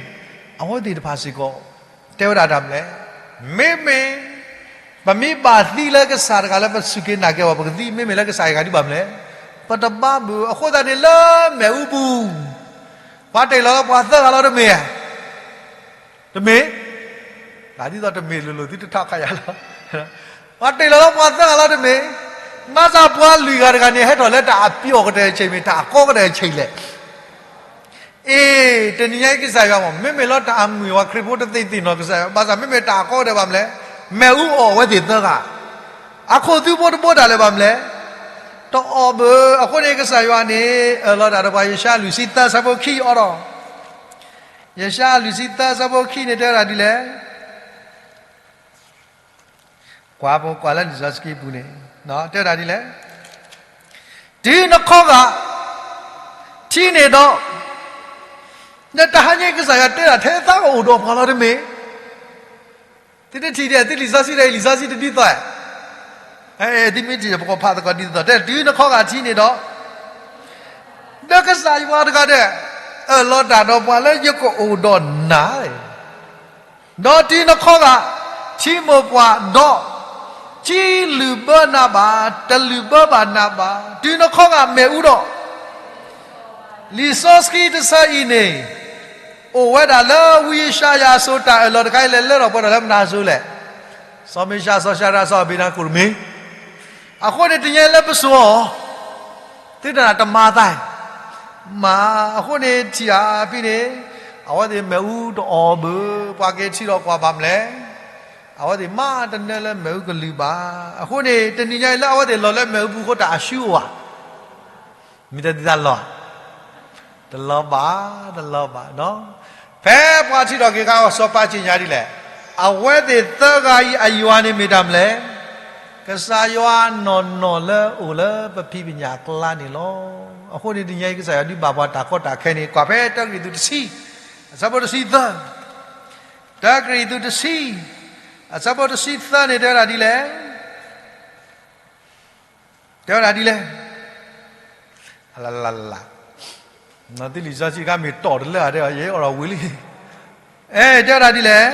အဝဲသ့ၣ်တဖၣ်စ့ၢ်ကီး တဲဝဲဒၣ်တၢ်မလဲၣ်, မ့မ့ၢ် ပမ့ၢ်ဘၣ်သံလၢကစၢ်တဂၤလၢပစူၢ်က့ၤနာ်က့ၤအီၤ ပကသံ မ့မ့ၢ်လၢကစၢ်အဂၤဒ်ဘၣ်မလဲၣ်, ပတဘါဘုး အဃိသတးန့ၣ်လၢမ့ၣ်အူပူၤ ပှၤတ့ၢ်လီၤလၢပှၤသၢဂၤလီၤတမ့ၢ်ဧါ တမ့ၢ်, ဒ်သိးတမ့ၢ်လိၤလိၤသုတထးခးယၤလီၤ, ပှၤတ့ၢ်လီၤလၢပှၤသၢဂၤလီၤတမ့ၢ်, ဘၣ်ဆၣ်ပှၤလွံၢ်ဂၤတဂၤန့ၣ် ဟဲထီၣ်လၢတၢ်အပျီၣ်ကတၢၢ်အဆံးမ့ၢ် တၢ်အကီကတၢၢ်အဆံးလဲၣ်, အ့ တနံၤညါအံၤကစၢ်ယွၤမ့ၢ် မ့မ့ၢ်လီၤတၢ်အမုာ်ဝဲခရံာ်ဖိတသ့ၣ်သ့ၣ်နီၣ်ကစၢ်ယွၤ ဘၣ်ဆၣ်မ့မ့ၢ်တၢ်အကီကတၢၢ်ဘၣ်မလဲၣ်, မ့ၣ်အူအီၣ်ဝဲသ့ၣ်သၢဂၤ, အခိၣ်သုဖိတဘိတၢ်လၢၤဘၣ်မလဲၣ်, တအီၣ်ဘၣ်, အဃိန့ၣ်ကစၢ်ယွၤန့ၣ် အၢၣ်လီၤတၢ်ဒီးပှၤ ယၡါယၤလွံၢ်ဆံသၢဆၢဖိခံအီၤဒီး ယၡါယၤလွံၢ်ဆံသၢဆၢဖိခံန့ၣ်တဲဝဲဒၣ်ဒ်လဲၣ်, ကွၢ်ပကွၢ်လၢလံာ်စီဆှံပူၤန့ၣ် တဲဝဲဒၣ်ဒ်လဲၣ်, တုၤနခီဂာ် ထံန့ၣ်ဒီး နတဟါညါကစၢ်ယွၤတဲဒၣ်ထဲသးကအိၣ်ဒီးပှၤလီၤတမ့ၢ်, သုတထံၣ်ဒ်သုလံာ်စီဆှံဒီး လံာ်စီဆှံတဒ်သိး, သုမ့ၢ်ထံၣ်ဒီး ပကဖးသကိးဒ်သိး တဲတုၤနခီဂာ်ထံန့ၣ်ဒီး ဒီးကစၢ်ယွၤတဂၤဒဲး အၢၣ်လီၤတၢ်ဒီးပှၤလၢယကအိၣ်ဒီးနၤ, ဒီးတုၤနခီဂာ် ထံမိၢ်ပှၢ်ဒီး ကံလုၢ်ဘၢနၤဘၣ်, တလုၢ်ဘၢဘၣ်နၤဘၣ်, တုၤနခီဂာ်မ့ၣ်အူဒီး လံာ်စီဆှံတဆၢအံၤန့ၣ် အိၣ်ဝဲဒၣ်လၢဝံယၡါယၤအစိၤ တၢ်အၢၣ်လီၤတခါအံၤလဲၤလၢထီၣ်ပှဲၤထီၣ်လၢမတၤအစိၤလဲၣ်, စီၤမ့ၡး စီၤၡၤဒြး စီၤအဘ့းနကိၤတမ့ၢ်, အဃိန့ၣ်တညါလၢပစိၤအီၤ သုတနၢ်တမၤသး, မၤ, အဃိန့ၣ်ထံၣ်ဧါဖဲန့ၣ် အဝဲသ့ၣ်မ့ၣ်အူတအီၣ်ဘၣ်, ပှၤက့ၤထံၣ်ဒီးကွၢ်ဘၣ်မလဲၣ်, အဝဲသ့ၣ်မၤတနၢလၢမ့ၣ်အူကလုၢ်ဘၣ်, အဃိန့ၣ် တနံၤညါအံၤလၢအဝဲသ့ၣ်လီၤလၢမ့ၣ်အူပူၤအဃိ တၢ်အဆူၣ်အိၣ်ဧါ မ့ၢ်တၢ်သံသးလီၤ, တလီၤဘၣ်, တလီၤဘၣ်, ဖဲပှၤထံၣ်ထီၣ်က့ၤခါအီၤ စီၤပၤစံၣ်ညီၣ်ဒ်လဲၣ်, အဝဲသ့ၣ်သၢဂၤအံၤအယွၤန့ၣ်မ့ၢ်တၢ်မလဲၣ်, ကစၢ်ယွၤနီၢ်နီၢ်လၢအိၣ်လၢပဖံးပညၣ်အကျါန့ၣ်လီၤ. အဃိန့ၣ်တနံၤညါအံၤ ကစၢ်ယွၤဒုးဘၣ်ပှၤတၢ်ကီတၢ်ခဲန့ၣ် ကွၢ်ဖဲတၢကရံၣ်သူးတဆံ, အဆၢဖိတဆံသၢ, တၢကရံၣ်သူးတဆံ, အဆၢဖိတဆံသၢန့ၣ် တဲဝဲဒၣ်ဒ်လဲၣ် တဲဝဲဒၣ်ဒ်လဲၣ်, လလလ, သုလံာ်စီဆှံတခါမ့ၢ်တီၢ်တလၢဧါ တဲအီၤ ယဲအီၤဒီးဝံၤလံ, အဲ တဲဝဲဒၣ်ဒ်လဲၣ်,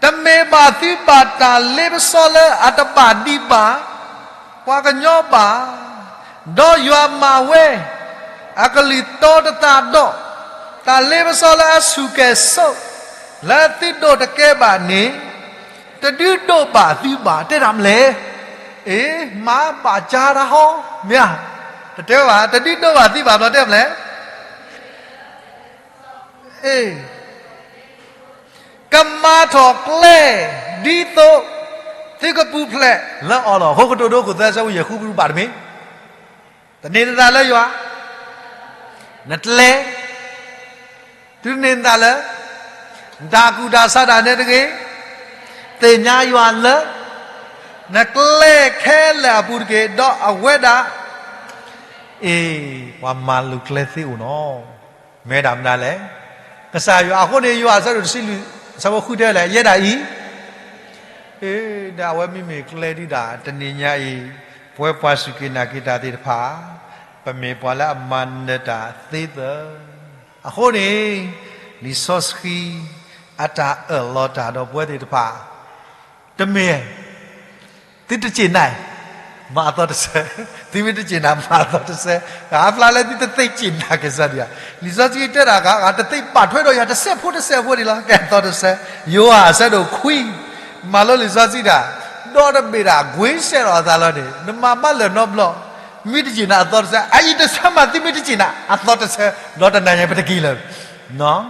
တမ့ၢ်ဘၣ်သုဘၣ်တၢ်လ့ပစီလၢအတဘၣ်ဒံးဘၣ်, ပှၤကညီဘၣ်, ဒီးယွၤမၤဝဲ အကလုၢ်တီတသးဒီး တၢ်လ့ပစီလၢအဆူၣ်ကဲၤစိး လၢသုဒိးတကဲဘၣ်န့ၣ် တဒုးဒိးဘၣ်သုဘၣ် တဲဒၣ်မလဲၣ်. အ့ မၤဘၣ်ကါတၢ်ဟီ, မ့ၢ်ဧါ, တတဲဘၣ် တဒုးဒိးဘၣ်သုဘၣ် ဘျီတဲမလဲၣ်. အ့ ကမၤထီၣ်ကျဲ ဒ်သိးသုကပူၤဖျဲးလၢအီၤလီၤ. အဃိကတိၤဒိခိၣ်သၢ ဆၢဖိယဲၢ်ဃု ပူၤဘၣ်တမ့ၢ်, တန့ၢ်နသးလၢယွၤ, နကျဲ, တုၤတန့ၢ်နသးလၢ နတၢ်ကူၣ်တၢ်ဆးတၢ်န့ၣ်တဂ့ၤ, သ့ၣ်ညါယွၤလၢ နကျဲခဲလၢာ်အပူၤတက့ၢ်. ဒီးအဝဲဒၣ် အ့ ပှၤမၤလိာ်ကျဲသ့အိၣ်နီၤ. မ့ၢ်ဒၣ်မနုၤလဲၣ်. ကစၢ်ယွၤအဃိန့ၣ် ယိၤဟၣ်အဆၢဒိၣ်တဆံလွံၢ် အဆၢဖိဃုတဲလဲၣ်, ယဲဒၣ်အံၤ, အ့ ဒီးအဝဲမ့မ့ၢ်ကျဲဒုဒၣ် တနံၤညါအံၤ ပဝဲပှၤစူၢ်က့ၤနာ်က့ၤတၢ်သ့ၣ်တဖၣ် ပမ့ၢ်ပှၤလၢအမၤနၢၤတၢ်သ့သၢ. အဃိန့ၣ် လံာ်စီဆှံ အတၢ်အၢၣ်လီၤတၢ်ဒီးပဝဲသ့ၣ်တဖၣ် တမ့ၢ် သုတစ့ၢ်နာ် မၤအသီတဆၢ, သုမ့ၢ်တစ့ၢ်နာ် မၤအသီတဆၢ, အါဖျါလၢသုတသ့စ့ၢ်နာ်ကစၢ်ဒံးဧါ. လံာ်စီဆှံတဲဒၣ် တသ့ပာ်ထွဲဒီးယၤ တစဲးဖိတစဲးဖိဒံးလီၤ. ကဲအသီတဆၢ, ယိၤဟၣ်အဆၢဒိၣ်ခွံ, မၤလိလံာ်စီဆှံတၢ်, ဒီတဘ့ၣ်ဒၣ် ကွ့စဲးထီၣ်အသးလီၤန့ၣ် နမၤဘၣ်လၢာ်နီတဘျီ, မ့ၢ်တစ့ၢ်နာ်အသီတဆၢ, အအံၤတဆၢမး သုမ့ၢ်တစ့ၢ်နာ် အသီတဆၢ, ဒီးတနၤညါပတက့ၤလၢၤ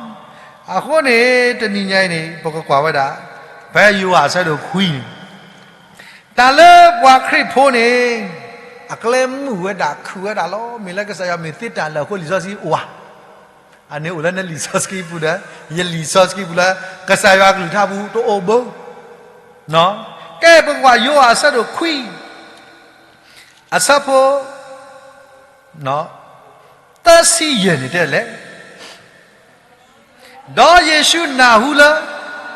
အဃိန့ၣ် တနံၤညါအံၤန့ၣ် ပကကွၢ်ဝဲဒၣ် ဖဲယိၤဟၣ်အဆၢဒိၣ်ခွံန့ၣ်, တၢ်လၢပှၤခရံာ်ဖိန့ၣ် အကျဲမုာ်ဝဲဒၣ်ခုၣ်ဝဲဒၣ်လီၤ. မ့ၢ်လၢကစၢ်ယွၤမ့ၢ်သ့တၢ်လၢာ်အဃိ လံာ်စီဆှံအိၣ်ဧါ. အန့ၣ်အိၣ်လၢနလံာ်စီဆှံပူၤဒီး ယလံာ်စီဆှံပူၤလၢ ကစၢ်ယွၤအကလုၢ်ကထါပူၤတအိၣ်ဘၣ်. ကဲပကကွၢ်ယိၤဟၣ်အဆၢဒိၣ်ခွံ အဆၢဖိ သၢဆံယဲၢ်န့ၣ်တဲလဲၣ်, ဒီးယ့ၣ်ၡူးနၢ်ဟူလၢ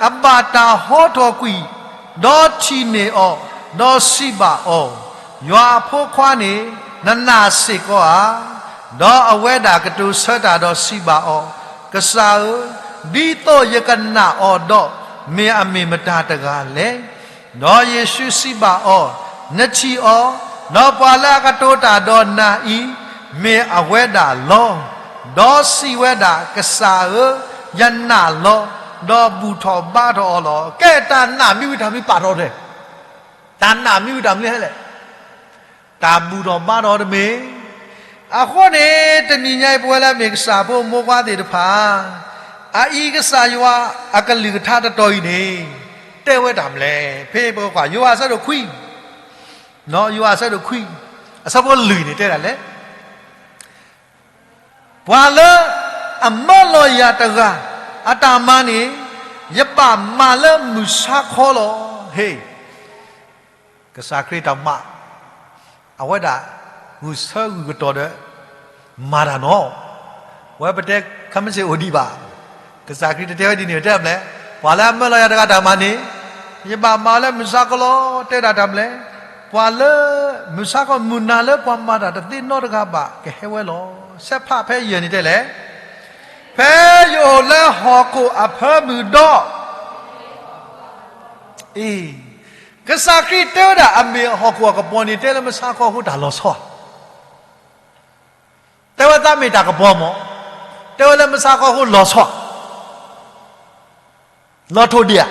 အဘၣ်တၢ်ဟီထီၣ်ကွံာ်, ဒီးထံၣ်န့ၢ်အီၤ, ဒီးစံးဘၣ်အီၤ, ယွၤအဖိခွါန့ၣ် နနာ်စ့ၢ်ကီးဧါ. ဒီးအဝဲဒၣ်ကတိၤဆၢတၢ်ဒီးစံးဘၣ်အီၤ, ကစၢ်ဧၢ, ဒ်သိးယကနာ်အီၤဒီး မ့ၢ်အမ့ၢ်မတၤတဂၤလဲၣ်. ဒီးယ့ၣ်ၡူးစံးဘၣ်အီၤ, နထံၣ်အီၤ, ဒီးပှၤလၢအကတိၤတၢ်ဒီးနၤအံၤ မ့ၢ်အဝဲဒၣ်လီၤ. ဒီးစံးဝဲဒၣ်, ကစၢ်ဧၢ, ယနာ်လီၤ. ဒီးဘူၣ်ထီၣ်ဘါထီၣ်အီၤလီၤ. ကဲ တၢ်နာ်မ့ၢ်ဝံၤတၢ်မနုၤပာ်ထီၣ်လဲၣ်. တၢ်နာ်မ့ၢ်ဝံၤတၢ်မနုၤလဲၣ်. တၢ်ဘူၣ်ထီၣ်ဘါထီၣ်တမ့ၢ်. အဃိန့ၣ် တနံၤညါအံၤ ပဝဲလၢအမ့ၢ်ကစၢ်ဖိမိၢ်ပှၢ်သ့ၣ်တဖၣ် အအံၤကစၢ်ယွၤအကလုၢ်ကထါတတီၤအံၤန့ၣ် တဲဝဲတၢ်မနုၤလဲၣ်. ဖဲပကကွၢ် ယိၤဟၣ်အဆၢဒိၣ်ခွံ, ယိၤဟၣ်အဆၢဒိၣ်ခွံ, အဆၢဖိလွံၢ်န့ၣ်တဲဒၣ်လဲၣ်, ပှၤလၢအမၢလီၤယၤတဂၤအတၢ်မၤန့ၣ် ယဘၣ်မၤလၢမုၢ်ဆါခီလီၤ. ဟ့ၣ် ကစၢ်ခရံာ်တၢ်မၤ အဝဲဒၣ်ဂုာ်ဆၢဂုာ်ကတီၤဒီး မၤတၢ်နီၤ. ဝဲပတဲခါမ့ၢ်စ့ၢ်အိၣ်ဒံးဘၣ်. ကစၢ်ခရံာ်တတဲဝဲဒ်န့ၣ် တဲမနုၤလဲၣ်, ပှၤလၢအမၢလီၤယၤတဂၤတၢ်မၤန့ၣ် ယဘၣ်မၤလၢမုၢ်ဆါခီလီၤ. တဲဒၣ်တၢ်မနုၤလဲၣ်, ပှၤလၢ မုၢ်ဆါခီမုၢ်နၤလၢပှၤမၤတၢ်တသ့နီတဂၤဘၣ် ကဟဲဝဲလီၤ. ဆဲးဖးဖဲယဲၢ်န့ၣ်တဲလဲၣ်, ဖဲယအိၣ်လၢဟီၣ်ခိၣ်အဖၢမုၢ်ဒီး အ့ ကစၢ်ခရံာ်တဲဝဲဒၣ်အမ့ၢ်ဟီၣ်ခိၣ်အကပီၤန့ၣ် တဲလၢမုၢ်ဆါခီအဃိတၢ်လီၤဆီဧါ. တဲဝဲသးမ့ၢ်တၢ်ကပီၤမး, တဲဝဲလၢမုၢ်ဆါခီအဃိလီၤဆီဧါ. လီၤထိၣ်ဒံးဧါ.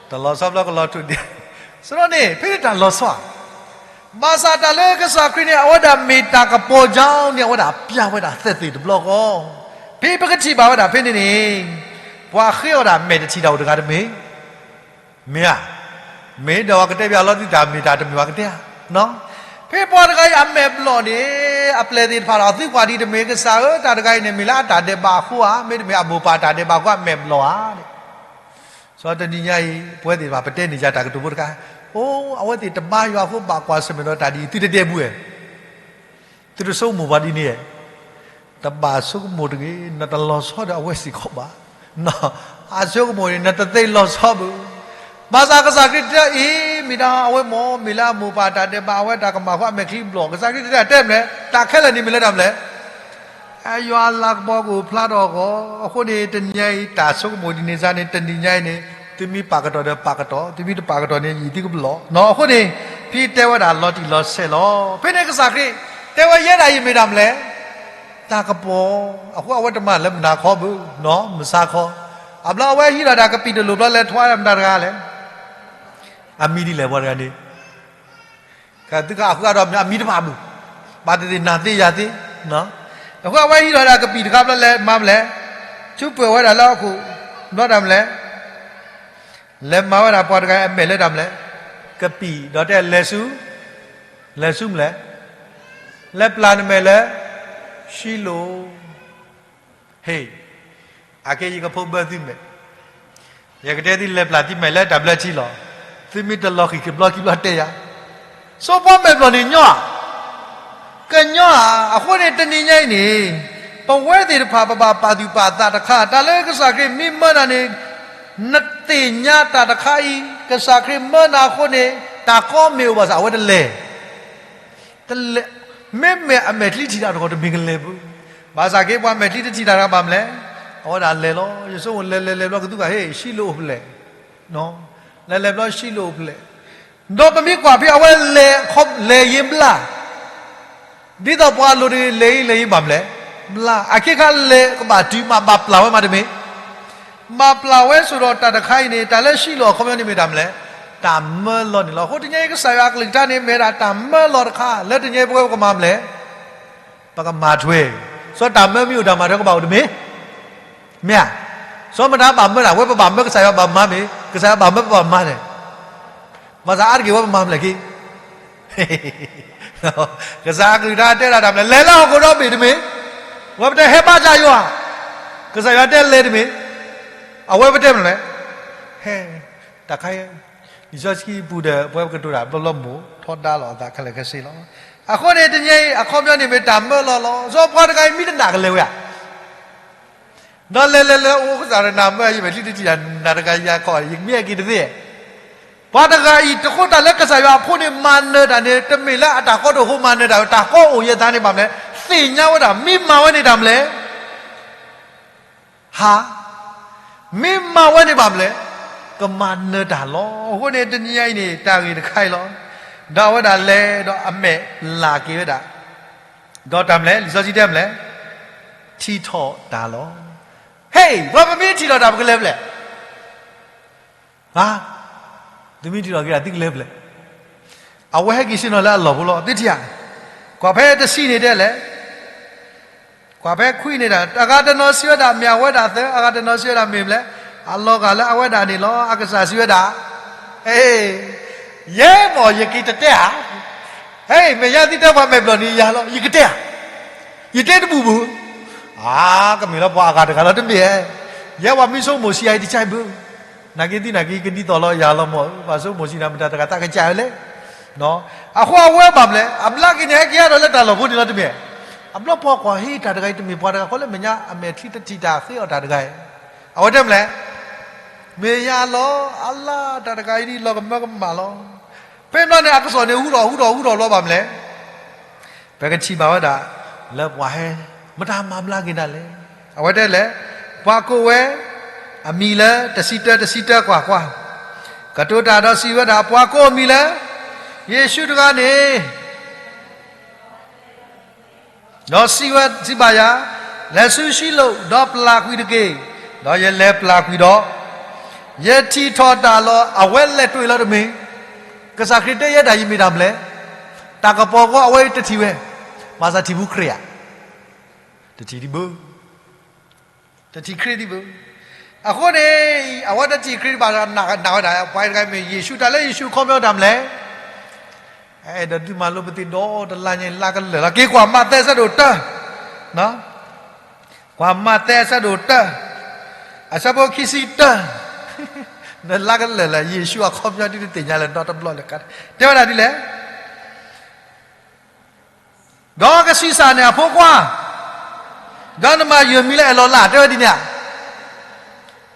တလီၤဆီဘျီကလီၤထိၣ်ဒံး. ဆိုတော့န့ၣ် ဖဲန့ၣ်တၢ်လီၤဆီဧါ. ဘၣ်ဆၣ်တၢ်လၢကစၢ်ခရံာ်န့ၣ် အဝဲဒၣ်မ့ၢ်တၢ်ကပီၤကၠီန့ၣ် အဝဲဒၣ်ပျၢ်ဝဲဒၣ်သက်သေတဘျီဃီ. ဖဲပကထံၣ်ဘၣ်ဝဲဒၣ်ဖဲန့ၣ်န့ၣ် ပှၤဃ့အီၣ်ဒၣ်မဲာ်တထံၣ်တၢ်အိၣ်တဂၤတမ့ၢ် မ့ၢ်ဧါ. မ့ၢ်ဒီးပှၤကတဲဘၣ်လီၤသုတၢ်မ့ၢ်တၢ်တမ့ၢ်ပှၤကတဲဧါ. ဖဲပှၤတဂၤအံၤအမဲာ်ဘျီၣ်န့ၣ် အပျဲၢ်သ့ၣ်တဖၣ်ဒီး သုကွၢ်ဒံးတမ့ၢ်ကစၢ်ဧၢ, တၢ်တဂၤအံၤန့ၣ် မ့ၢ်လၢအတၢ်ဒဲးဘးအဃိဧါ, မ့တမ့ၢ်အမိၢ်ပၢ်တၢ်ဒဲးဘးအဃိအမဲာ်ဘျီၣ်ဧါ. စီၤတနံၤညါအံၤ ပဝဲသ့ၣ်တဖၣ်ပတဲန့ၢ်ယၤတၢ်ကတိၤဖိတခါ, အိ အဝဲသ့ၣ်တမၤယွၤအဃိဘၣ်ကွၢ်ဆၢၣ်မဲာ်ဒီးတၢ်ဒ်အံၤ သုတတဲဘူးဧါ. သုတဆိကမိၣ်ပှၤဒ်န့ၣ်ဧါ. တဘၣ်ဆိကမိၣ်တဂ့ၤ, နတလီၤဆီဒီးအဝဲစ့ၢ်ကီးဘၣ်. အဆိကမိၣ်န့ၣ် နတသ့လီၤဆီဘၣ်. ဘၣ်ဆၣ်ကစၢ်ခရံာ်တဲအံၤ မ့ၢ်ဒၣ်အဝဲမ့ၢ် မ့ၢ်လၢအမိၢ်ပၢ်တၢ်ဒဲးဘး အဝဲတၢ်ကမၣ်ဃိအမဲာ်ချံဘျီၣ်, ကစၢ်ခရံာ်တဲဒၣ်တဲမနုၤလဲၣ်, တၢ်ခဲလၢာ်န့ၣ်မ့ၢ်လၢတၢ်မနုၤလဲၣ်. ယွၤအလၤကပီၤကအိၣ်ဖျါထီၣ်အဂီၢ်, အဃိန့ၣ် တနံၤညါအံၤ တၢ်ဆိကမိၣ်ဒ်န့ၣ်စ့ၢ်န့ၣ် တနံၤညါအံၤန့ၣ် သုမ့ၢ်ပာ်ကတီၢ်ဒီးပာ်ကတီၢ်, သုမ့ၢ်တပာ်ကတီၢ်န့ၣ် ယံာ်သုကဘျီၣ်. အဃိန့ၣ် ဖဲတဲဝဲဒၣ်လီၤတံၢ်လီၤဆဲးလီၤ. ဖဲန့ၣ်ကစၢ်ခရံာ် တဲဝဲယဲဒၣ်အံၤမ့ၢ်တၢ်မနုၤလဲၣ်, တၢ်ကပီၤ, အဃိအဝဲတမၤလၢမုၢ်နၤခီဘၣ်, မုၢ်ဆါခီ, အဘျီအဝဲဟံးထီၣ်တၢ်ကပံာ်တလိၣ်ဘျီလဲၤထွါဒၣ်မတၤတဂၤလဲၣ်, အမံၤဒ်လဲၣ်ပှၤတဂၤန့ၣ် သုကဃုအါထီၣ်မ့ၢ်အမံၤတဖၣ်ဘၣ်, ဘၣ်သ့ၣ်သ့ၣ်နၤသ့ယၤသ့, အဃိအဝဲဟံးထီၣ်ဒၣ်ကပံာ်တခါဘျီလဲၤမၤမနုၤလဲၣ်, ဆူပှဲၤဝဲဒၣ်လၢဟီၣ်ခိၣ်, ဘျီတၢ်မနုၤလဲၣ်, လဲၤမၤဝဲဒၣ်ပှၤတဂၤအမဲာ်လၢတၢ်မနုၤလဲၣ်, ကပံာ်, ဒီးတဲလဲၤဆူ, လဲၤဆူမနုၤလဲၣ်, လဲၤပျၢ်နမဲာ်လၢ ၡံလိၣ်. ဟ့ၣ်, အခဲအံၤယကဖိးဘၢသုမဲာ်, ယကတဲသုလဲၤပျၢ်သုမဲာ်လၢတၢ်ဘျၢထံလီၤ. သုမ့ၢ်တလီၤဃံၤခံဘျီခံဘျီတဲယၤ, စီၤပီၣ်မဲာ်ဘျီၣ်န့ၣ်ညီဧါ, ကညီဧါ. အဃိန့ၣ်တနံၤညါအံၤန့ၣ်, ပဝဲသ့ၣ်တဖၣ်ပဘၣ်ပာ်သူၣ်ပာ်သးတခါ, တၢ်လၢကစၢ်ခရံာ်မ့ၢ်မၢနၤန့ၣ်, နသ့ၣ်ညါတၢ်တခါအံၤ, ကစၢ်ခရံာ်မၢနၤအဃိန့ၣ်, တၢ်ကီမ့ၢ်အိၣ်ဘၣ်ဆၣ် အဝဲတလဲၤ တလဲၤ, မ့မ့ၢ်အမဲာ်ချံထံၣ်တၢ်တဂီၢ်တမ့ၢ်ကလဲၤဘၣ်. ဘၣ်ဆၣ်က့ၤပှၤမဲာ်ချံတထံၣ်တၢ်တဂၤဘၣ်မနုၤလဲၣ်, အဝဲဒၣ်လဲၤလီၤ. ယဆိကမိၣ်လဲၤလဲၤလဲၤဘျီကသူကး ဟ့ၣ် ၡံလိၣ်အိၣ်ဖဲလဲၣ်, လဲၤလဲၤဘျီ ၡံလိၣ်အိၣ်ဖဲလဲၣ်. ဒီးပမ့ၢ်ကွၢ်ဖဲအဝဲလဲၤ လဲၤယံၤဘျါ ဒ်သိးပှၤအလိၤတဂ့ၤ လဲၤယံၤ လဲၤယံၤဘၣ်မနုၤလဲၣ်, ဘျါ အခဲခါလဲၤကဘၣ်တုၤမး ဘၣ်ပျၢ်ဝဲမးတမ့ၢ်, ဘၣ်ပျၢ်ဝဲဆိဒီးတၢ်တခါအံၤန့ၣ် တၢ်လၢ ၡံလိၣ် အခီပညီန့ၣ်မ့ၢ်တၢ်မနုၤလဲၣ်, တၢ်မၢလီၤန့ၣ်လီၤ. အဃိတနံၤအံၤကစၢ်ယွၤအကလုၢ်ကထါန့ၣ် မ့ၢ်ဝဲဒၣ်တၢ်မၢလီၤတခါ လၢတနံၤအံၤပဝဲပကမၤမနုၤလဲၣ်, ပကမၤထွဲ, စီၤတၢ်မၢမ့ၢ်အိၣ်တၢ်မၤထွဲကဘၣ်အိၣ်တမ့ၢ်, မ့ၢ်ဧါ, စီၤမတၤဘၣ်မၢတၢ် ဝဲပဘၣ်မၢကစၢ်ယွၤဘၣ်မၤမ့ၢ် ကစၢ်ယွၤဘၣ်မၢပဘၣ်မၤန့ၣ်, ဘၣ်ဆၣ်အါတက့ၢ်ဝဲပမၤမနုၤလဲၣ်က့ၤ ကစၢ်အကလုၢ်ကထါတဲဒၣ်တၢ်မနုၤလဲၣ်, လဲၤလၢဟီၣ်ခိၣ်ဒီဘ့ၣ်တမ့ၢ်, ဝဲပတဲဟဲဘါယွၤ, ကစၢ်ယွၤတဲလဲၤတမ့ၢ်, အဝဲပတဲမနုၤလဲၣ်, ဟဲ, တၢ်ခါအံၤ, လံာ်စီဆှံပူၤဒီး ပဝဲပကတိၤတၢ်ဘျီဘျီမိၢ်ထီဒါလိာ်အသးခဲလၢာ်ခဲဆ့လီၤ. အဃိန့ၣ်တနံၤအံၤ အခီပညီန့ၣ်မ့ၢ်တၢ်မၢလီၤလီၤ, စီၤပှၤတဂၤအံၤမ့ၢ်တနာ်ကလဲၤဝဲဧါ ဒီးလဲၤလဲၤလဲၤအိၣ်ကစၢ်ဒီးနၢ်မၢယမဲာ်ချံတထံၣ်တၢ် နၤတဂၤယၤခီၣ် ယမ့ၢ်ဟဲက့ၤတသ့, ပှၤတဂၤအံၤ တဃိတၢ်လၢကစၢ်ယွၤအဖိန့ၣ်မၤနၢၤတၢ်န့ၣ် တမ့ၢ်လၢအတၢ်ကီတအိၣ်အဃိမၤနၢၤတၢ်, တၢ်ကီအိၣ်ယဲၢ်သးန့ၣ်ဘၣ်မနုၤလဲၣ်, သ့ၣ်ညါဝဲဒၣ် မ့ၢ်မၤဝဲန့ၣ်တၢ်မနုၤလဲၣ်, ဟါ, မ့ၢ်မၤဝဲန့ၣ်ဘၣ်မနုၤလဲၣ်, ကမၤနၢၤတၢ်လီၤ. အဃိန့ၣ်တနံၤညါအံၤန့ၣ် တၢ်ဂ့ၢ်တခါအံၤလီၤ. ဒီးအဝဲဒၣ်လဲၤဒီးအမဲာ်လၢ်က့ၤဝဲဒၣ်, ဒီးတၢ်မနုၤလဲၣ်, လံာ်စီဆှံတဲမနုၤလဲၣ်, ထံၣ်ထီၣ်တၢ်လီၤ. ဟ့ၣ်, ပှၤပမ့ၢ်ထံၣ်ထီၣ်တၢ် ပကလဲၤဖဲလဲၣ် ဟါ, သုမ့ၢ်ထံၣ်ထီၣ်က့ၤဒၣ် သုကလဲၤဖဲလဲၣ်. အဝဲဟဲက့ၤဆ့ၣ်နီၤလၢအလီၢ်ဖိလီၤ. သုထံၣ်ဧါ, ကွၢ်ဖဲတဆံန့ၣ်တဲလဲၣ်, ကွၢ်ဖဲခွံန့ၣ်ဒီး တဂၤတနီၤစံးဝဲဒၣ် မ့ၢ်အဝဲဒၣ်သၢ, အဂၤတနီၤစံးဝဲဒၣ်မ့ၢ်မနုၤလဲၣ်, အလီၤဂာ်လၢအဝဲဒၣ်န့ၣ်လီၤ. အကစၢ်စံးဝဲဒၣ်, ဟ့ၣ်, ယဲမ့ၢ်ယက့ၤတတဲဧါ, ဟ့ၣ်, မ့ၢ်ယၤသုတဲပှၤမဲာ်ဘျီၣ်န့ၣ်ယၤလီၤ, ယကတဲဧါ, ယတဲတဘူၣ်ဘၣ်. အါ, ကမ့ၢ်လၢပှၤအဂၤတဂၤလီၤတမ့ၢ်ဧါ, ယဲပှၤမ့ၢ်ဆိကမိၣ်ဆံးအံၤတကဲဘၣ် နာ်က့သံနာ်က့ ကဒ်သိးလီၤယၤလီၤမၢ်, ပှၤဆိကမိၣ်ဆံးနၤ မတၤတဂၤသးကစၢ်ဝဲလဲၣ်. အဃိအဝဲဘၣ်မနုၤလဲၣ်, အဘျါက့ၤန့ၣ် ဟဲက့ၤအါထီၣ်လၢတၢ်လီၢ်ဖိန့ၣ်လီၤတမ့ၢ်. အဘျီပှၤကွၢ် ဟ့ၣ် တၢ်တဂၤအံၤတမ့ၢ်ပှၤတဂၤဃီလၢမဲာ်ညါ အမဲာ်ချံတထံၣ်တၢ်ဃ့အီၤတၢ်တဂၤအံၤ, အဝဲတဲမနုၤလဲၣ်, မ့ၢ်ယၤလီၤ, အလါ တၢ်တဂၤအံၤဒ်လီၤကမၢကမၣ်လီၤ. ဖဲန့ၣ်န့ၣ် အကစီၣ်န့ၣ် ဟူထီၣ်ဟူထီၣ်ဟူထီၣ်လီၤဘၣ်မနုၤလဲၣ် ပကထံၣ်ဘၣ်ဝဲဒၣ် လၢပှၤဟဲ မတၤမၤဘျါက့ၤဒၣ်လဲၣ်. အဝဲတဲလဲၣ်, ပှၤကိးဝဲ အမံၤလၢတဆံတၢ တဆံတၢ ကွၢ်ကွၢ်, ကတိၤတၢ်ဒီးစံးဝဲဒၣ် ပှၤကိးအမံၤလၢ ယ့ၣ်ၡူးတဂၤန့ၣ် ဒီးစံးဝဲ စံးဘၣ်ယၤ, လဲၤဆူၡံလိၣ် ဒီးပျၢ်ကွံာ်တက့ၢ်. ဒီးယလဲၤပျၢ်ကွံာ်ဒီး ယထံၣ်ထီၣ်တၢ်လီၤ. အဝဲလဲၤတ့ၢ်လီၤတမ့ၢ်, ကစၢ်ခရံာ်တဲယဲဒၣ်ယမ့ၢ်တၢ်မနုၤလဲၣ်, တၢ်ကပီၤဃီအဝဲတထံၣ်ဝဲ, ဘၣ်ဆၣ်ထံၣ်ဖူခရံာ်ဧါ, တထံၣ်ဒံးဘၣ်, တထံၣ်ခရံာ်ဒံးဘၣ်. အဃိန့ၣ် အဝဲတထံၣ်ခရံာ်ဒံးဘၣ် နာ်ဝဲဒၣ် ပှၤတဂၤမ့ၢ်ယ့ၣ်ၡူး တၢ်လၢယ့ၣ်ၡူးအခီပညီတၢ်မနုၤလဲၣ် အဲၣ်ဒိးဒုးမၤလိပသ့ၣ်ဒီတလါညါ လါကလၢာ်လီၤ. က့ၤကွၢ်မးသဲအဆၢဒိၣ်တၢ, ကွၢ်မးသဲအဆၢဒိၣ်တၢ, အဆၢဖိခံဆံတၢ, နလါကလၢာ်လၢ ယ့ၣ်ၡူးအခီပညီဒ်တသ့ၣ်ညါလၢၤနီတဘျီလၢၤကါ, တဲဝဲဒၣ်ဒ်လဲၣ် ဒီးကဆံးစၢ်န့ၣ်အဖိခွါ, ဒီးနမၤယွၤမံၤလၢအဲၣ်လီၤလး တဲဝဲဒ်န့ၣ်ဧါ.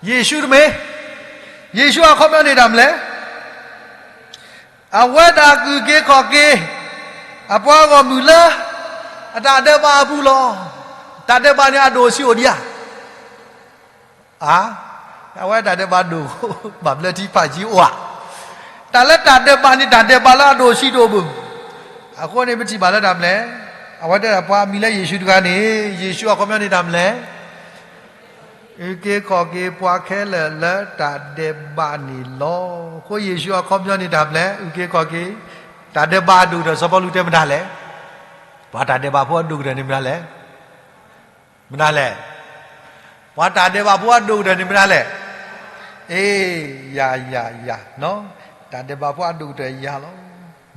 ယ့ၣ်ၡူးတမ့ၢ်, ယ့ၣ်ၡူးအခီပညီန့ၣ်တၢ်မနုၤလဲၣ်. အဝဲဒၣ်အုၣ်က့ၤခီၣ်က့ၤ အပှၤဂီၢ်မုၢ်လၢ အတၢ်ဒဲးဘးအပူၤလီၤ. တၢ်ဒဲးဘးန့ၣ်အဒိၣ်အဆံးအိၣ်ဒံးဧါ. အါ, အဝဲတၢ်ဒဲးဘးဒိၣ် ဘၣ်ဘျၢထံဖးယံၤအိၣ်ဧါ. တၢ်လၢတၢ်ဒဲးဘးန့ၣ် တၢ်ဒဲးဘးလၢအဒိၣ်အဆံးတအိၣ်ဘၣ်. အဃိန့ၣ် ပထံၣ်ဘၣ်လၢတၢ်မနုၤလဲၣ်, အဝဲတဲဒၣ်ပှၤအမံၤလၢယ့ၣ်ၡူးတဂၤန့ၣ် ယ့ၣ်ၡူးအခီပညီန့ၣ်တၢ်မနုၤလဲၣ်, အုၣ်က့ၤခီၣ်က့ၤပှၤခဲလၢာ်လၢတၢ်ဒဲးဘးန့ၣ်လီၤ. အဃိယ့ၣ်ၡူးအခီပညီန့ၣ်တၢ်မနုၤလဲၣ်, အုၣ်က့ၤခီၣ်က့ၤ, တၢ်ဒဲးဘးအဒိၣ်ကတၢၢ် စီၤပီလူးတဲမတၤလဲၣ်, ပှၤတၢ်ဒဲးဘးဖိအဒိၣ်ကတၢၢ်န့ၣ်မတၤလဲၣ် မနုၤလဲၣ်. ပှၤတၢ်ဒဲးဘးဖိအဒိၣ်ကတၢၢ်န့ၣ်မတၤလဲၣ်. အ့, ယၤ, ယၤ, ယၤ, တၢ်ဒဲးဘးဖိအဒိၣ်ကတၢၢ်ယၤလီ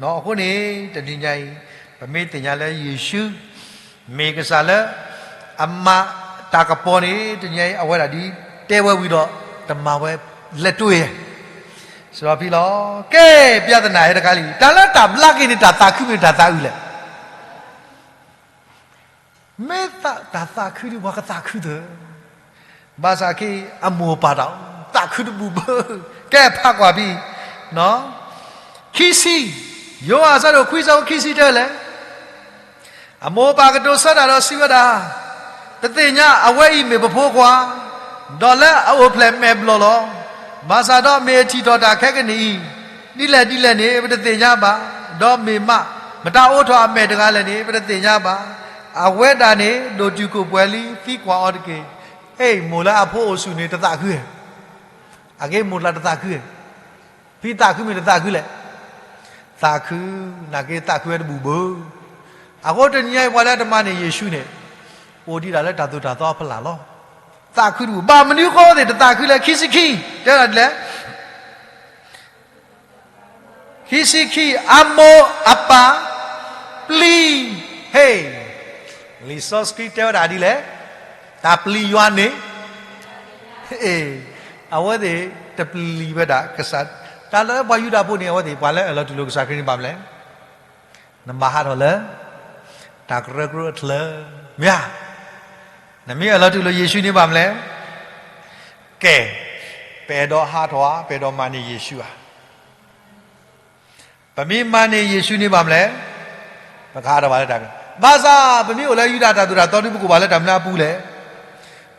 ၤ. အဃိန့ၣ် တနံၤညါအံၤ ပမ့ၢ်သ့ၣ်ညါလၢယ့ၣ်ၡူး မ့ၢ်ကစၢ်လၢ အမၤတၢ်ကပီၤန့ၣ် တနံၤညါအံၤ အဝဲဒၣ်ဒ်တဲဝဲဝံၤဒီး တမၤဝဲလဲၤတ့ၢ်ယဲ စံးဖံလီၤ. ကဲ, ပြဿနာဟဲတခါလံ, တၢ်လၢတၢ်ဘျါက့ၤန့ၣ် တၢ်သးခုမ့ၢ်တၢ်သးအုးလဲၣ်. မ့ၢ်တၢ်သးခုဒ်ပှၤကသးခုသၢ, ဘၣ်ဆၣ်ခဲအံၤ အမိၢ်အပၢ်တၢ်အိၣ် သးခုတဘူၣ်ဘၢ, ကဲဖးကွၢ်ဖံ, ခံဆံ, ယိၤဟၣ်အဆၢဒိၣ်ခွံဆၢဖိခံဆံတဲလဲၣ်, အမိၢ်အပၢ်ကတိၤဆၢတၢ်ဒီးစံးဝဲဒၣ်, ပသ့ၣ်ညါအဝဲအံၤမ့ၢ်ပဖိခွါ, ဒီးလၢအအိၣ်ဖျဲၣ်မဲာ်ဘျီၣ်လီၤ. ဘၣ်ဆၣ်ဒီးမ့ၢ်အထံၣ်ထီၣ်တၢ်ခဲကနံၣ်အံၤ ဒ်လဲၣ်ဒ်လဲၣ်န့ၣ် ပတသ့ၣ်ညါဘၣ်, ဒီးမ့ၢ်မး မတၤအိးထီၣ်အမဲာ်တဂၤလဲၣ်န့ၣ် ပတသ့ၣ်ညါဘၣ်. အဝဲဒၣ်န့ၣ် ဒိၣ်တုာ်ခိၣ်ပှဲၤလံ, သံကွၢ်အီၤတက့ၢ်. အ့ၣ်, မိၢ်လၢအဖိအိၣ်ဆူၣ်န့ၣ် တသးခုဧါ. အက့မိၢ်တလၢတသးခုဧါ. ဖံသးခုမ့ၢ်တသးခုလဲၣ်. သးခု, နာ်က့သးခုဝဲတဘူၣ်ဘၢ. အဃိတနံၤညါအံၤ ပှၤလၢတမၤန့ၢ်ယ့ၣ်ၡူးန့ၣ် အိၣ်ဒံးဒၣ်လၢတၢ်သိၣ်တၢ်သီအဖီလာ်လီၤ. သးခုတဘူၣ်, ဘၣ်မနုၤအဃိသ့ၣ်တသးခုလဲၣ်. ခံဆံခံ, တဲဝဲဒၣ်ဒ်လဲၣ်. ခံဆံခံ, အမိၢ်အပၢ်ပျံၤ, ဟ့ၣ်, လံာ်စီဆှံတဲဝဲဒၣ်ဒ်လဲၣ်, တၢ်ပျံၤယွၤန့ၣ်, အဝဲသ့ၣ်တပျံၤဝဲဒၣ်ကစၢ်, တၢ်လၢပှၤယူဒၤဖိန့ၣ် အဝဲသ့ၣ်ပှၤလၢအၢၣ်လီၤတူၢ်လိာ်ကစၢ်ခရံာ်န့ၣ်ဘၣ်မလဲၣ်. နဘၣ်ဟးထီၣ်လၢ တၢ်ကရၢကရိအချၢ, မ့ၢ်ဧါ. နမ့ၢ်အၢၣ်လီၤတူၢ်လိာ်ယ့ၣ်ၡူးန့ၣ်ဘၣ်မလဲၣ်. ကဲ, ပအဲၣ်ဒိးဟးထီၣ်ဧါ, ပအဲၣ်ဒိးမၤန့ၢ်ယ့ၣ်ၡူးဧါ. ပမ့ၢ်မၤန့ၢ်ယ့ၣ်ၡူးန့ၣ်ဘၣ်မလဲၣ်. ပကဟးထီၣ်ဘၣ်လၢတၢ်, ဘၣ်ဆၣ်ပမ့ၢ်အိၣ်လၢယူဒၤတၢ်သိၣ်တၢ်သီဒ် ပကအိၣ်ဘၣ်လၢတၢ်မနုၤအပူၤလဲၣ်.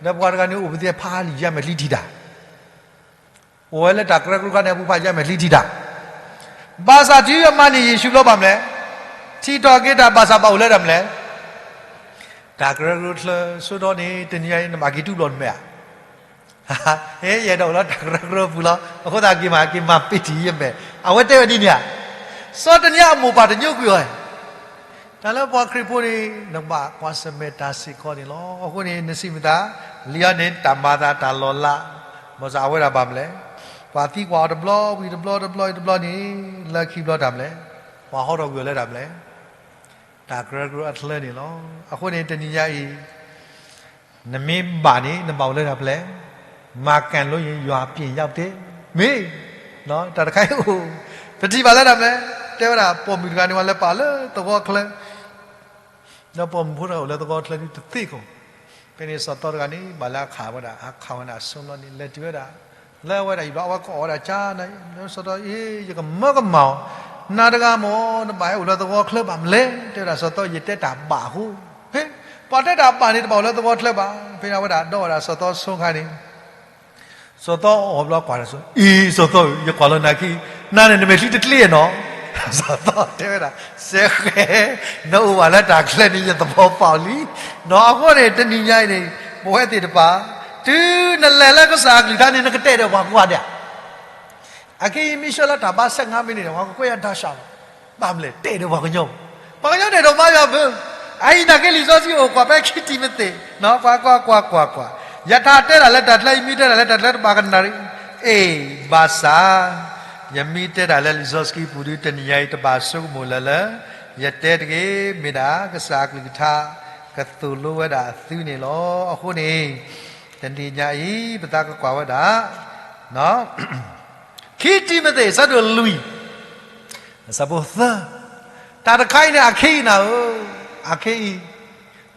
ဒီးပှၤတဂၤန့ၣ်အိၣ်ပသ့ၣ်ဖးလံာ်ယါမဲာ်ချံထံၣ်တၢ် အိၣ်ဝဲလၢတၢ်ကရၢကရိခါန့ၣ် အပူၤဖးယါမဲာ်ချံထံၣ်တၢ်, ဘၣ်ဆၣ်တုၤအမၤန့ၢ်ယ့ၣ်ၡူးဘျီဘၣ်မလဲၣ်. ထံၣ်ထီၣ်က့ၤတၢ်ဘၣ်ဆၣ်ဘၣ်အိၣ်လၢတၢ်မလဲၣ်. တၢ်ကရၢကရိချၢ, ဆိဒီးန့ၣ် တနံၤညါအံၤ နဘၣ်က့ၤတူၢ်ဘျီၣ်နမဲာ်ဧါ. ဟဲယအဲၣ်ဒိးအိၣ်လၢတၢ်ကရၢကရိပူၤလီၤ. အဃိသတးက့ၤမး က့ၤမၤပ့ၤထံၣ်ယမဲာ်, အဝဲတဲဝဲဒ်န့ၣ်ဧါ. စီၤတနံၤညါအမိၢ်ပၢ်တညိကွံာ်အီၤ တၢ်လၢပှၤခရံာ်ဖိန့ၣ် နဘၣ်ကွၢ်ဆၢၣ်မဲာ်တၢ်စ့ၢ်ကီးန့ၣ်လီၤ. အဃိန့ၣ် နစံးမတၤ, လံာ်အီၤန့ၣ် တၢ်မၤသးတၢ်လီၤလး, ဘၣ်ဆၣ်အဝဲဒၣ်ဘၣ်မလဲၣ်. ပှၤသံကွၢ်အီၤတဘျီဝံၤတဘျီ တဘျီဝံၤတဘျီန့ၣ် လၢခံဘျီတၢ်မလဲၣ်. ပှၤဟီထီၣ်ကွံာ်အီၤလၢတၢ်မလဲၣ်. တၢ်ကရၢကရိအချၢန့ၣ်လီၤ. အဃိန့ၣ် တနံၤညါအံၤ နမ့ၢ်ဘၣ်န့ၣ် နဘၣ်အိၣ်လၢတၢ်မလဲၣ်. မၤကၣ်လိယွၤပျ့ၤယါပတဲ, မ့ၢ် တၢ်တခါအံၤအိၣ်, ပထံၣ်ဘၣ်လၢတၢ်မလဲၣ်. တဲဝဲဒၣ် ပိာ်မုၣ်တဂၤန့ၣ် ဝဲလၢပာ်လၢသဝီချၢ, ဒီးပိာ်မုၣ်ဖိတဂၤအိၣ်လၢသဝီချၢဒ်တသ့ကီး. ဖဲန့ၣ်စီၤသီတဂၤန့ၣ် ဘၣ်လၢအခးဝဲဒၣ်, အခးဝဲဒၣ်အစိလီၤန့ၣ် လဲၤတုၤဝဲဒၣ်, လၢအဝဲဒၣ်ယံၤဘျီ အဝဲကအီၣ်ဝဲဒၣ်ကၢ်န့ၣ်, စီၤသီအံၤ ယကမၢကမၣ်အီၤ, နၤတဂၤမ့ၢ် နဘၣ်ဟဲအိၣ်လၢသဝီချၢဘၣ်မလဲၣ်. တဲဝဲဒၣ်စီၤသီ ယတဲတၢ်ဘၣ်အဃိ, ဟ့, ပှၤတဲတၢ်ဘၣ်န့ၣ် တဘၣ်အိၣ်လၢသဝီချၢဘၣ်. ဖဲန့ၣ်အဝဲဒၣ်ဒီးဝဲဒၣ်စီၤသီဆိခါန့ၣ် စီၤသီအီၣ်ဘျီကွၢ်ဒီးစီၤ, အံၤ စီၤသီဧၢ, ယကွၢ်လီၤနၤခံ, နၤန့ၣ် နမဲာ်ချံတကျ့နီၤ. စီၤသီတဲဝဲဒၣ်, စဲဃဲ, နအိၣ်ဘၣ်လၢတၢ်ချၢန့ၣ် ယသဘီပာ်လံ. နီၤ အဃိန့ၣ် တနံၤညါအံၤန့ၣ် ပဝဲသ့ၣ်တဖၣ် တုၤနလဲၤလၢကစၢ်အကလုၢ်ကထါန့ၣ် နကတဲာ်ဒီးပှၤကိးဂၤဒဲး. အခဲအံၤမ့ၢ်ဆှၢလၢတၢ်ဘါဆဲး ငါးမိနစ်န့ၣ် ပှၤကကွဲးယၤတၢ်ဆှၢလီၤ. ဘၣ်မလဲၣ်, တဲာ်ဒီးပှၤကညီ, ပှၤကညီတဲာ်ဒီးမါယွၤဘၣ်. အအံၤနာ်က့လံာ်စီဆှံအိၣ်ကွၢ်ဖဲခံတံၤမသ့း, ကွၢ်ကွၢ်ကွၢ်ကွၢ်ကွၢ်, ယတၢ်တဲတၢ်လၢတၢ်ချၢ ယမ့ၢ်တဲတၢ်လၢတၢ်ချၢတဘၣ်ကနၣ်ရံၣ်, အ့ၣ်, ဘၣ်ဆၣ် ယမ့ၢ်တဲတၢ်လၢလံာ်စီဆှံပူၤဒုး တနံၤညါအံၤတဘၣ်ဆိကမိၣ်လၢၤလၢ ယတဲတဂ့ၤ, မ့ၢ်ဒၣ်ကစၢ်အကလုၢ်ကထါ ကသိၣ်လိဝဲဒၣ်အသုန့ၣ်လီၤ. အဃိန့ၣ် တနံၤညါအံၤ ပသးကကွၢ်ဝဲဒၣ် ခံတံၤမသ့း အဆၢဒိၣ်လွံၢ် အဆၢဖိသၢ, တၢ်တခါအံၤန့ၣ် အခဲအံၤနၤဧၢ, အခဲအံ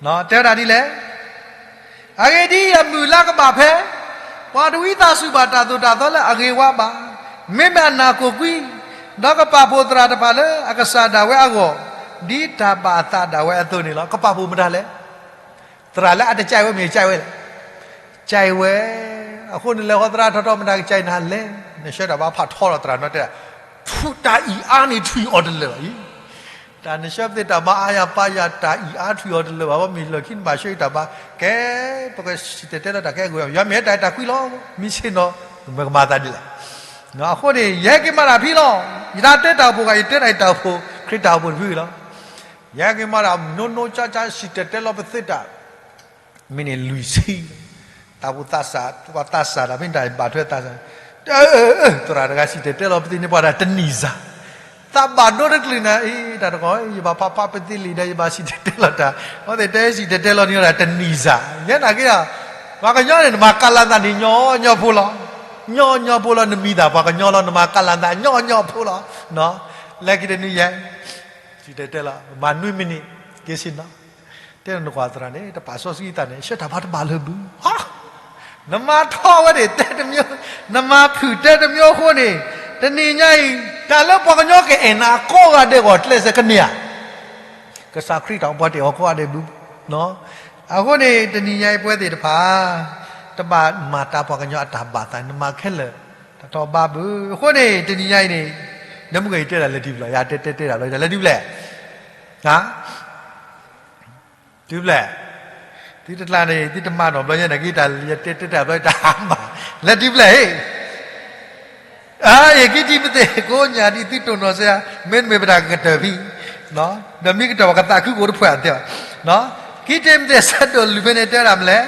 ၤ, တဲဝဲဒၣ်ဒ်လဲၣ်. အဂ့ၢ်ဒ်အံၤ, အမုၢ်လၢကဘၣ်ဖဲ ပှၤတဝံသးစူၤဘၣ်တၢ်သိၣ်တၢ်သီလၢအဂ့ၤဝါဘၣ်, မ့မ့ၢ်အနၢ်ကိၢ်ကွံ, ဒီးကပာ်ဖှိၣ်သရၣ်တဖၣ်လၢအကစၢ်ဒၣ်ဝဲအဂီၢ်, ဒ်တၢ်ဘၣ်အသးဒၣ်ဝဲအသိးန့ၣ်လီၤ. ကပာ်ဖှိၣ်မတၤလဲၣ်. သရၣ်လၢအတကဲဝဲ မ့ၢ်ကဲဝဲလဲၣ်. ကဲဝဲ, အဃိန့ၣ် လဲၤဃီသရၣ်ထီထီၣ် မတၤကကဲနၤလဲၣ်. နဆှၢတၢ်ဘါဖးထီဒီးသရၣ်နီတဲဒၣ်, တၢ်အံၤအါန့ၢ်ထွံၣ်အီၤတလၢာ်ဘၣ်အံၤ, တၢ်နဆှၢပသ့ၣ်တၢ်မၤအါယၤပာ်ယၤ တၢ်အံၤအါထွံၣ်အီၤတလၢာ်ဘၣ်, မ့ၢ်လၢခံနဘၣ်ဆှၢယတၢ်ဘါ, ကဲ, ပကစံၣ်တဲၤတဲလီၤတၢ်ခဲအဂီၢ်, ယွၤမ့ၢ်ဟဲတၢ်အဲၣ်တၢ်ကွံလီၤ, မ့ၢ်ဆ့ၣ်နီၤ, မ့ၢ်ကမၤသးဒ်လဲၣ်. အဃိန့ၣ် ယဟဲက့ၤမၤတၢ်ဖဲလီၤ. ယတၢ်တဲတၢ်အိၣ်ဖှိၣ်ဂၤ ယတဲတၢ်အံၤတၢ်အိၣ်ဖှိၣ် ခရံာ်တၢ်အိၣ်ဖှိၣ်တဖုလီၤ. ယဟဲက့ၤမၤတၢ် နိနိကၠါကၠါ စံၣ်တဲၤတဲလီၤပသ့ၣ်တၢ် မ့ၢ်န့ၣ်လွံၢ်ဆံ, တၢ် တၢ်ဘူၣ်သးစၢ် ပှၤသးစၢ်တၢ်ဖဲန့ၣ်တၢ်ဘၣ်ထွဲသးစၢ်, သရၣ်တဂၤစံၣ်တဲၤတဲလီၤပသ့ၣ်န့ၣ် ပှၤတၢ်တနံၣ်စၢ်, သးဘၣ်ဒိတကလုာ်နၤ အံၤ တၢ်တခီ ယဘၣ်ဖးဖးပသ့လံာ်ဒီး ယဘၣ်စံၣ်တဲၤတဲလီၤတၢ်, အဝဲသ့ၣ်တဲစံၣ်တဲၤတဲလီၤန့ၣ်တၢ်တနံၣ်စၢ်, ယဲနာ်က့ၤ ပှၤကညီန့ၣ် နမၤကလၤသးန့ၣ် ညီညီဖိလီၤ, ညီညီဖိလီၤ နမံၤသး ပှၤကညီလီၤ နမၤကလၤသး ညီညီဖိလီၤ, လဲၤက့ၤတနံၤယဲ စံၣ်တဲၤတဲလီၤ မၤနွံမံးနံး က့ၤဆ့ၣ်နီၤ, တဲနကွၢ်သရၣ်န့ၣ် တပာ်စီဆှံသးန့ၣ် ဆှၢတၢ်ဖးတဘၣ်လၢဘု, နမၤထီၣ်ဝဲန့ၣ် တဲတမျိုး, နမၤဖုၣ်တဲတမျိုးအဃိန့ၣ်, တနံၤညါအံၤ တၢ်လၢပှၤကညီကအဲၣ်နၤအကိးဂၤဒဲးဂီၢ်ကျဲးစၢးကန့ၢ်ဧါ, ကစၢ်ခရံာ်တၢ်အိၣ်ပှၤတအဲၣ်အီၤကိးဂၤဒဲးဘု, အဃိန့ၣ် တနံၤညါအံၤပဝဲသ့ၣ်တဖၣ် တဘၣ်မၤတၢ်ပှၤကညီအတၢ်ဘၣ်သး နမၤခဲလၢာ် တၢ်ထီၣ်ဘးဘု, အဃိန့ၣ် တနံၤညါအံၤန့ၣ် ဒီမုၢ်ဂ့ၤတဲဒၣ်လဲၤတုၤဘျီ ယတဲတဲတဲဒၣ်ဘျီ လဲၤတုၤဘျီ တုၤဘျီ, သုတကျါန့ၣ် သုတမၤနီၣ်ဘျီညါန့ၣ် က့ၤတၢ်ယတဲတဲတၢ်ဘျီတၢ်မၤ, လဲၤတုၤဘျီ, အ့ ယကံထံပသ့ၣ်ကိးညၣ်ဒ်သုတိၢ်နီၣ်စ့ၢ်, မ့တမ့ၢ်ပတၢ်ကကတၢၢ်ဖံ, ဒီးမ့ၢ်ကတၢၢ်ပကသးခုကိးတဖှဲးအတဲဘၣ်, ကံထံပသ့ၣ်ဆၢဒိၣ်လွံၢ်ဖဲန့ၣ်တဲဒၣ်မလဲၣ်,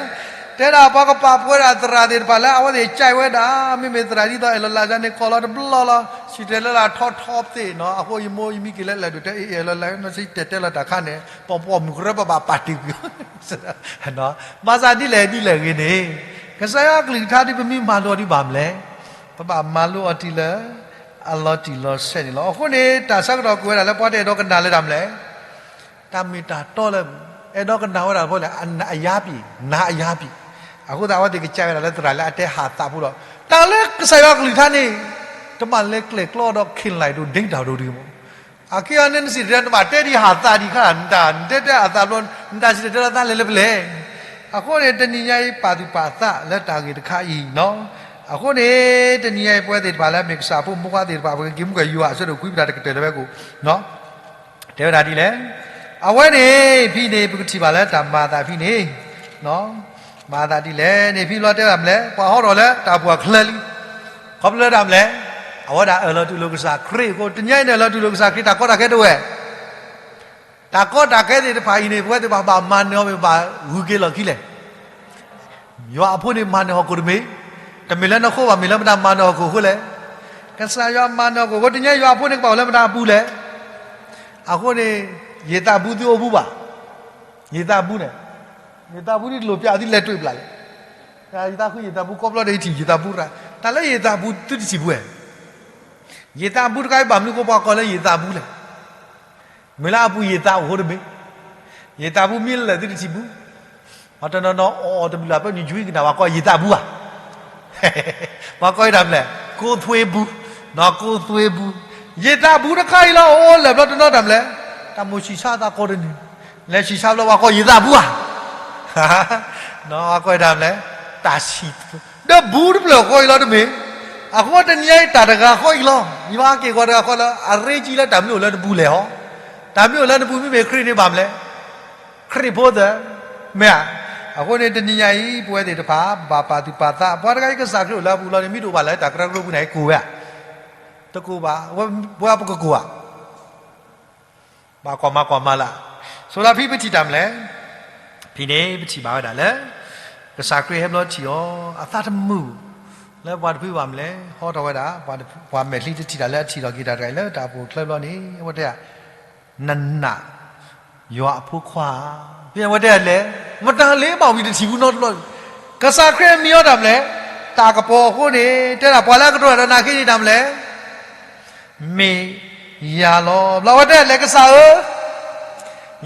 တဲဒၣ်ပှၤကပာ်ပှဲၤဒၣ်သရၣ်သ့ၣ်တဖၣ်လၢအဝဲသ့ၣ်ကဲဝဲဒၣ်, မ့မ့ၢ်သရၣ်ဒ်သိးအဲၣ်လီၤလးန့ၣ် ကီၢ်လီၤတဘျီလီၤ, စံၣ်တဲၤတဲလီၤထီထီပသ့ၣ်နီၤ, အဃိယမိၢ်ယမံက့ၤလၢလဲၤဒိၣ်တဲအ့ၣ်အဲၣ်လီၤလးနီၤ စံၣ်တဲၤတဲလီၤတၢ်ခါန့ၣ် ပီပီမုၢ်ကရၢပဘၣ်ပာ်တ့ၢ်ကွံာ် ဘၣ်ဆၣ်ဒ်လဲၣ်ဒ်လဲၣ်ဂ့ၤန့ၣ်, ကစၢ်ယွၤအကလုၢ်ကထါဒ်ပမ့ၢ်မၤလိအီၤဒ်ဘၣ်မလဲၣ်, ပဘၣ်မၤလိအီၤတုၤလၢ အလီၤတံၢ်လီၤဆဲးန့ၣ်လီၤ. အဃိန့ၣ် တၢ်ဆၢကတီၢ်ကွံာ်ဝဲဒၣ်လၢပှၤတအဲၣ်ဒိးကနၣ်လၢတၢ်မလဲၣ်, တၢ်မ့ၢ်တၢ်တီလၢ အဲၣ်ဒိးကနၣ်ဝဲဒၣ်ဖိလဲၣ် အယါပံၤ နၤအယါပံၤ, အဃိသတးအဝဲသ့ၣ်ကစၢ်ဝဲဒၣ်လၢသရၣ်လၢအတဲဟးသးဖိဒီး တၢ်လၢကစၢ်ယွၤအကလုၢ်ကထါန့ၣ် တဘၣ်လဲၤကျဲၣ်ကျီဒီး ခ့ၣ်လၢၣ်ဒိၣ် ဒ့တၢ်ဒိၣ်ဒံးမး အခဲအံၤန့ၣ် နစံၣ်တဲၤတဲလီၤ နဘၣ်တဲဒံးဟးသးဒံးခါ နတၢ်တဲတဲအသးဘျီ နတၢ်စံၣ်တဲၤတဲလီၤသးလဲၤလၢပလဲၣ်. အဃိန့ၣ် တနံၤညါအံၤ ပာ်သူၣ်ပာ်သးလၢတၢ်ဂ့ၢ်တခါအံၤနီၤ. အဃိန့ၣ် တနံၤညါအံၤ ပဝဲသ့ၣ်တဖၣ်လၢအမ့ၢ်ကစၢ်အဖိမုၣ်ဖိခွါသ့ၣ်တဖၣ် ပကက့ၤမူကယွၤအဆၢဒိၣ်ခွံ ပတၢ်တကတၢၢ်လၢၤဝဲကိၣ် တဲဝဲဒၣ်ဒ်လဲၣ်. အဝဲန့ၣ် ဖဲန့ၣ် ပကထံၣ်ဘၣ်လၢတၢ်မၤအသးဖဲန့ၣ် မၤအသးဒ်လဲၣ်န့ၣ် ဖဲဘျီတဲဝဲဒၣ်မလဲၣ် ပှၤဟီထီၣ်လၢတၢ်အိၣ်ဖှိၣ်အချၢလံ. ခီဖျိလၢတၢ်မလဲၣ် အဝဲဒၣ်အၢၣ်လီၤတူၢ်လိာ်ကစၢ်ခရံာ်အဃိ တနံၤညါအံၤန့ၣ် အၢၣ်လီၤတူၢ်လိာ်ကစၢ်ခရံာ် တၢ်ကီတၢ်ခဲတအိၣ်ဝဲ တၢ်ကီတၢ်ခဲသ့ၣ်တဖၣ်အံၤန့ၣ် ပဝဲသ့ၣ်တဖၣ်ဘၣ်မၤနၢၤအီၤ မ့ၢ်ဘၣ်ဂုၤက့ၤလီၢ်ခံလဲၣ်. ယွၤအဖိန့ၣ်မၤနၢၤဟီၣ်ခိၣ်တမ့ၢ်, တမ့ၢ်လၢနဃိဘၣ် မ့ၢ်လၢမတၤမၤနၢၤဟီၣ်ခိၣ်အဃိလဲၣ်. ကစၢ်ယွၤမၤနၢၤဟီၣ်ခိၣ်အဃိ တနံၤညါယွၤအဖိန့ၣ်ကဘၣ်အိၣ်လၢမတၤအပူၤလဲၣ်. အဃိန့ၣ် ယသးဘူးသုအိၣ်ဘူးဘၣ်. ယသးဘူးန့ၣ်, ယသးဘူးဒ်တလိၣ်ပျၢ်သုလဲၤတွံၢ်ပျၢ်လဲၣ်. ယသးဃုယသးဘူး ကိးဘျီဒီးယထံၣ်ယသးဘူးရၣ်, တၢ်လၢယသးဘူးသုတထံၣ်ဘူးဝဲ. ယသးဘူးတခါအံၤဘၣ်မနုၤဃိပှၤကိးလၢယသးဘူးလဲၣ်. မ့ၢ်လၢအပူၤယသးအိၣ်အဃိတမ့ၢ်, ယသးဘူးမ့ၢ်လၢာ်သုတထံၣ်ဘူး. ပှၤတနီၤနီၤအီၣ်အီၤတဘျုးလၢ် ဖဲနံၤယွံကနၣ် ပှၤကိးယသးဘူးဧါ. ပှၤကိးယတၢ်မလဲၣ် ကိးသွ့ဘူး, ကိးသွ့ဘူး. ယသးဘူးတခါအံၤလီၤ အိၣ်လၢာ်ဘျီတနီၤတၢ်မလဲၣ်, တၢ်မိၣ်ဆံးဆါသးကိးတနံၤ, လဲၤဆံးဆါဘျီပှၤကိးယသးဘူးဧါ. ပှၤကိးယတၢ်မလဲၣ်, တၢ်ဆံး, ဒီးဘူးတဖျၢၣ်ဃီအံၤလီၤတမ့ၢ်. အဃိတနံၤညါအံၤတၢ်တဂၤဃီအံၤလီၤ ယွၤက့ၤဂီၤတဂၤဃီလၢ အရ့ကံလၢတၢ်မနုၤအိၣ်လၢနပူၤလဲၣ်ဟီ. တၢ်မနုၤအိၣ်လၢနပူၤမ့မ့ၢ်ခရံာ်န့ၣ်ဘၣ်မလဲၣ် ခရံာ်ဖိသၢ, မ့ၢ်ဧါ. အဃိန့ၣ် တနံၤညါအံၤ ပဝဲသ့ၣ်တဖၣ် ဘၣ်ပာ်သူၣ်ပာ်သး ပှၤတဂၤအံၤကစၢ်ခရံာ်အိၣ်လၢအပူၤလီၤန့ၣ် မ့ၢ်တအိၣ်ဘၣ်လၢတၢ်ကရၢကရိပူၤန့ၣ် ကိၢ်ဝဲဧါ. တကိၢ်ဘၣ်, ဝဲပကကိၢ်ဧါ. ဘၣ်ကွၢ်မၤကွၢ်မၤလၢ်, ဆိလၢဖဲပထံၣ်တၢ်မလဲၣ်, ဖဲန့ၣ်ပထံၣ်ဘၣ်ဝဲဒၣ်လၢ ကစၢ်ခရံာ်ဟဲဘျီထံၣ်အီၤ အသးတမုာ် လၢပှၤတဖုဘၣ်မလဲၣ်, ဟီထီၣ်ဝဲဒၣ် ပှၤမဲာ်ချံတထံၣ်တၢ်လၢအထံၣ်ထီၣ်က့ၤတၢ်တဂၤအံၤလၢတၢ်အိၣ်ဖှိၣ်ချၢဘျီန့ၣ် အဝဲတဲ နနာ် ယွၤအဖိခွါဧါ. ဖဲအဝဲတဲလဲၣ်, မတၤလဲၣ်ဘၣ်ဝံၤတထံၣ်ဘူးနီတဘျီ, ကစၢ်ခရံာ်မ့ၢ်အီၤတၢ်မလဲၣ်, တၢ်ကပီၤအဃိန့ၣ် တဲဒၣ်ပှၤလၢအကတိၤတၢ်ဒီးနၤခဲအံၤန့ၣ်တၢ်မလဲၣ်, မ့ၢ်ယၤလီၤ. ဘျီအဝဲတဲလဲၣ် ကစၢ်ဧၢ,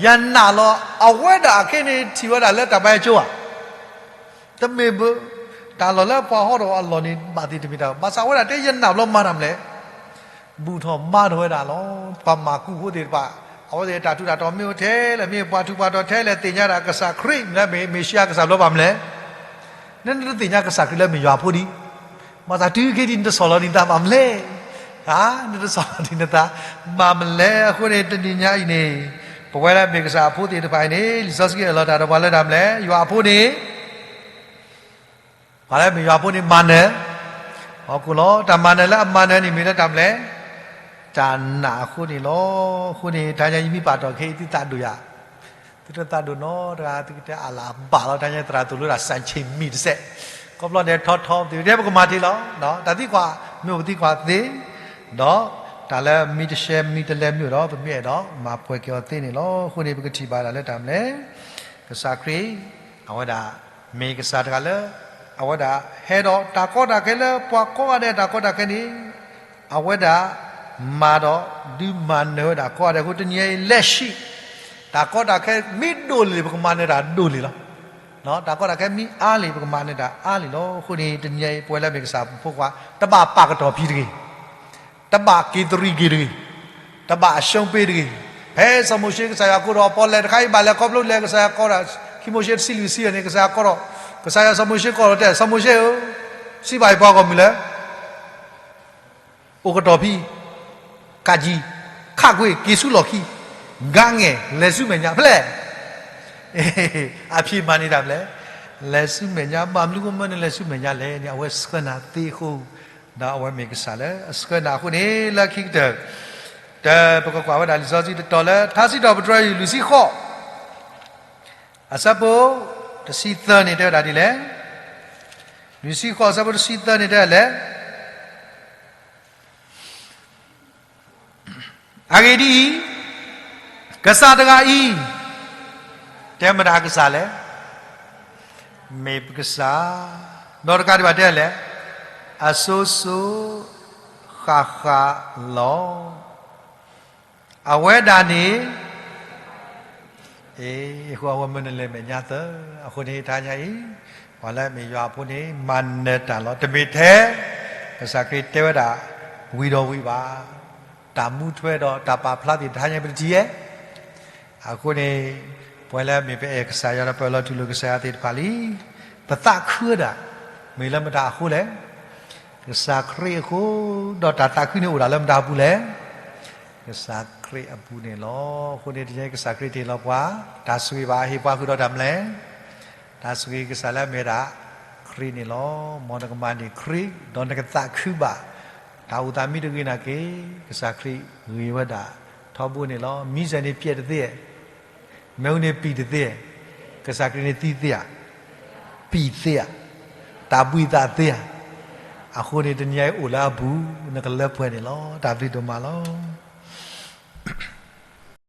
ယနာ်လီၤ. အဝဲဒၣ်အခဲအံၤန့ၣ် ထံၣ်ဝဲဒၣ်လၢတၢ်ဘါယွၤကၠိဧါ တမ့ၢ်ဘၣ်, တၢ်လီၢ်လၢပှၤဟီထီၣ်အလီၢ်န့ၣ် ဘၣ်သ့ၣ်တမ့ၢ်တၢ်, ဘၣ်ဆၣ်အဝဲဒၣ်တဲယနာ်ဘျီမၤတၢ်မလဲၣ်, ဘူၣ်ထီၣ်ဘါထီၣ်ဝဲဒၣ်လီၤ. ပှၤမၤကူးဖိသ့ၣ်တဖၣ် အဝဲသ့ၣ်တၢ်ထူးတၢ်တီၤမ့ၢ်အိၣ်ထဲလဲၣ်, မ့ၢ်ပှၤထူးပှၤတီၤထဲလဲၣ်, သ့ၣ်ညါဒၣ်ကစၢ်ခရံာ် မ့ၢ်လၢမ့ၢ်မ့ၣ်ၡံအၤကစၢ်ဘျီဘၣ်မလဲၣ်, နနတသ့ၣ်ညါကစၢ်ခရံာ်လၢမ့ၢ်ယွၤဖိဒံး, ဘၣ်ဆၣ်တုၤခဲအံၤနတဆီၣ်လီၤနသးဘၣ်မလဲၣ်, နတဆီၣ်လီၤနသးဘၣ်မလဲၣ်. အဃိန့ၣ် တနံၤညါအံၤန့ၣ် ပဝဲဒၣ်မ့ၢ်ကစၢ်အဖိသ့ၣ်တဖၣ်အံၤန့ၣ် လံာ်စီဆှံအၢၣ်လီၤတၢ်ဒီးပှၤလၢတၢ်မလဲၣ်, ယွၤအဖိန့ၣ် ပှၤလၢမ့ၢ်ယွၤအဖိန့ၣ် မၤနၢၤဟီၣ်ခိၣ်လီၤ. တၢ်မၤနၢၤလၢအမၤနၢၤန့ၣ် မ့ၢ်လၢတၢ်မလဲၣ်, တၢ်နာ်အဃိန့ၣ်လီၤ. အဃိန့ၣ် တနံၤညါအံၤ ယမ့ၢ်ပာ်တ့ၢ်ခဲအံၤ သုသးဒိၣ်ယၤ, သု သုတသးဒိၣ်နီတဂၤ သုကတဲအလၢအဘၣ်လီၤ တၢ်ညါသရၣ်သိၣ်လိတၢ်စၢ်ဆ့ၣ်မံၤတစဲး, ခီဖျိန့ၣ်ထီထီ ပသ့ၣ်တဲပကမၤတ့ၢ်လီၤ, တၢ်သံကွၢ် မ့ၢ်အိၣ်ပသံကွၢ်သ့, ဒီးတၢ်လၢမ့ၢ်တရှဲမ့ၢ်တလဲမ့ၢ်အိၣ်ဒီး ပမ့ၢ်အဲၣ်ဒိးမၤပှဲၤက့ၤအီၤသ့န့ၣ်လီၤ. အဃိန့ၣ် ပကထံၣ်ဘၣ်ဒၣ်လၢတၢ်မနုၤလဲၣ်, ကစၢ်ခရံာ် အဝဲဒၣ် မ့ၢ်ကစၢ်တဂၤလၢ အဝဲဒၣ်ဟဲဒီးတၢ်ကီတၢ်ခဲလၢပှၤကိးဂၤဒဲးတၢ်ကီတၢ်ခဲန့ၣ် အဝဲဒၣ်မၤဒီးဒုးမၤနၢၤဝဲဒၣ်ကိးဂၤဒဲးအဃိ တနံၤအံၤ လက်ရှိ တၢ်ကီတၢ်ခဲမ့ၢ်ဒိၣ်လံ ပကမၤနၢၤတၢ်ဒိၣ်လံလီၤ. တၢ်ကီတၢ်ခဲမ့ၢ်အါလံ ပကမၤနၢၤတၢ်အါလံလီၤ. အဃိန့ၣ် တနံၤအံၤ ပဝဲလၢမ့ၢ်ကစၢ်ဖိခွါ တဘၣ်ပာ်ကတီၤဖံးတဂ့ၤ, တဘၣ်က့ၤသရံးက့ၤတဂ့ၤ, တဘၣ်အရှုံးပေးတဂ့ၤ. ဖဲစီၤမိၤၡ့ကစၢ်ယွၤကိးထီၣ် ပီၣ်လဲၣ်တခါအံၤဘၣ်လဲၤခီဖျိလဲၤ ကစၢ်ယွၤကိးထီၣ် ခံမိၤၡ့တဆံလွံၢ်ဆံန့ၣ် ကစၢ်ယွၤကိးထီၣ်, ကစၢ်ယွၤ စီၤမိၤၡ့ကိးထီၣ်တဲ စီၤမိၤၡ့ဧၢ, စံးဘၣ်ယပှၤဂီၢ်မုၢ်လၢ အိၣ်ကတီၤဖံး, ကးကံ, ခးကွ့ က့ၤဆူလီၢ်ခံ, ဂၤငဲၢ် လဲၤဆူမဲာ်ညါ ဖဲလဲၣ်. အဖံးမၤန့ၢ်တၢ်ဖဲလဲၣ်, လဲၤဆူမဲာ်ညါ ဘၣ်မနုၤအဃိမ့ၢ်နလဲၤဆူမဲာ်ညါလဲၣ်န့ၣ် အဝဲဆှၢနၤသ့အဃိ, ဒီးအဝဲမ့ၢ်ကစၢ်လၢအဆှၢနၤအဃိန့ၣ် လၢခံကတၢၢ် တၢ်ပကကွၢ်ဝဲဒၣ်လံာ်စီဆှံတတီၤလၢ ထါစံးထီၣ်ပတြၢၤ လွံၢ်ဆံဃိး အဆၢဖိ တဆံသၢန့ၣ် တဲဝဲဒၣ်ဒ်လဲၣ်, လွံၢ်ဆံဃိး အဆၢဖိ တဆံသၢန့ၣ် တဲဝဲဒ်လဲၣ်. အဂ့ၢ်ဒ်အံၤ, ကစၢ်တဂၤအံၤ တဲမတၤကစၢ်လဲၣ်, မ့ၢ်ပကစၢ်, ဒီးတကးဒံးဘၣ်တဲလဲၣ်, အစိၤစိၤဃၣ်ဃၣ်လီၤ. အဝဲဒၣ်န့ၣ် အဃိအဝဲမၢနလဲၤမဲာ်ညါသၢ, အဃိန့ၣ် တဟါညါအံၤ ပှၤလၢအမ့ၢ်ယွၤအဖိန့ၣ် မၤနၢၤတၢ်လီၤ. တမ့ၢ်ထဲ ကစၢ်ခရံာ်တဲဝဲဒၣ် ဝံၤဒီးဝံၤဘၣ်, တၢ်မူထွဲဒီးတၢ်ပာ်ဖျါသ့ၣ်တဟါညါ ပတထံၣ်ယဲၢ်. အဃိန့ၣ် ပှၤလၢအမ့ၢ်ပအဲၣ်ကစၢ်ယွၤဒီးပလီၤတူၢ်လိာ်ကစၢ်ယွၤသ့ၣ်တဖၣ်လံ, ပသးခုဝဲဒၣ် မ့ၢ်လၢမတၤအဃိလဲၣ်. ကစၢ်ခရံာ်အဃိ, ဒီးတၢ်သးခုန့ၣ်အိၣ်ဒၣ်လၢမတၤအပူၤလဲၣ်. ကစၢ်ခရံာ်အပူၤန့ၣ်လီၤ. အဃိန့ၣ် တနံၤအံၤ ကစၢ်ခရံာ်တ့ၢ်လီၤပှၤ, တၢ်ဆိၣ်ဂ့ၤဘၣ်ဟ့ၣ်ပှၤဃုာ်ဒီးတၢ်မနုၤလဲၣ်. တၢ်ဆိၣ်ဂ့ၤကစၢ်လၢအမ့ၢ်ဝဲဒၣ်ခရံာ်န့ၣ်လီၤ. မ်နကမၤန့ၢ်ခရံာ် ဒီးနကသးခုဘၣ်, တၢ်အိၣ်သးမ့ၢ်တဂ့ၤနာ်က့, ကစၢ်ခရံာ်ဂ့ၤဝဲဒၣ်ထီဘိန့ၣ်လီၤ. မံစဲန့ၣ်ပျဲတသ့ဧါ, မ့ၣ်အူန့ၣ်ပံာ်တသ့ဧါ, ကစၢ်ခရံာ်န့ၣ်သံသ့ဧါ, ပံာ်သ့ဧါ, တၢ်ဘှံးသးသ့ဧါ. အဃိန့ၣ် တနံၤအံၤအိၣ်လၢအပူၤ, နကလၢပှဲၤန့ၣ်လီၤ. တၢ်ဘျုးဒိၣ်မးလီၤ.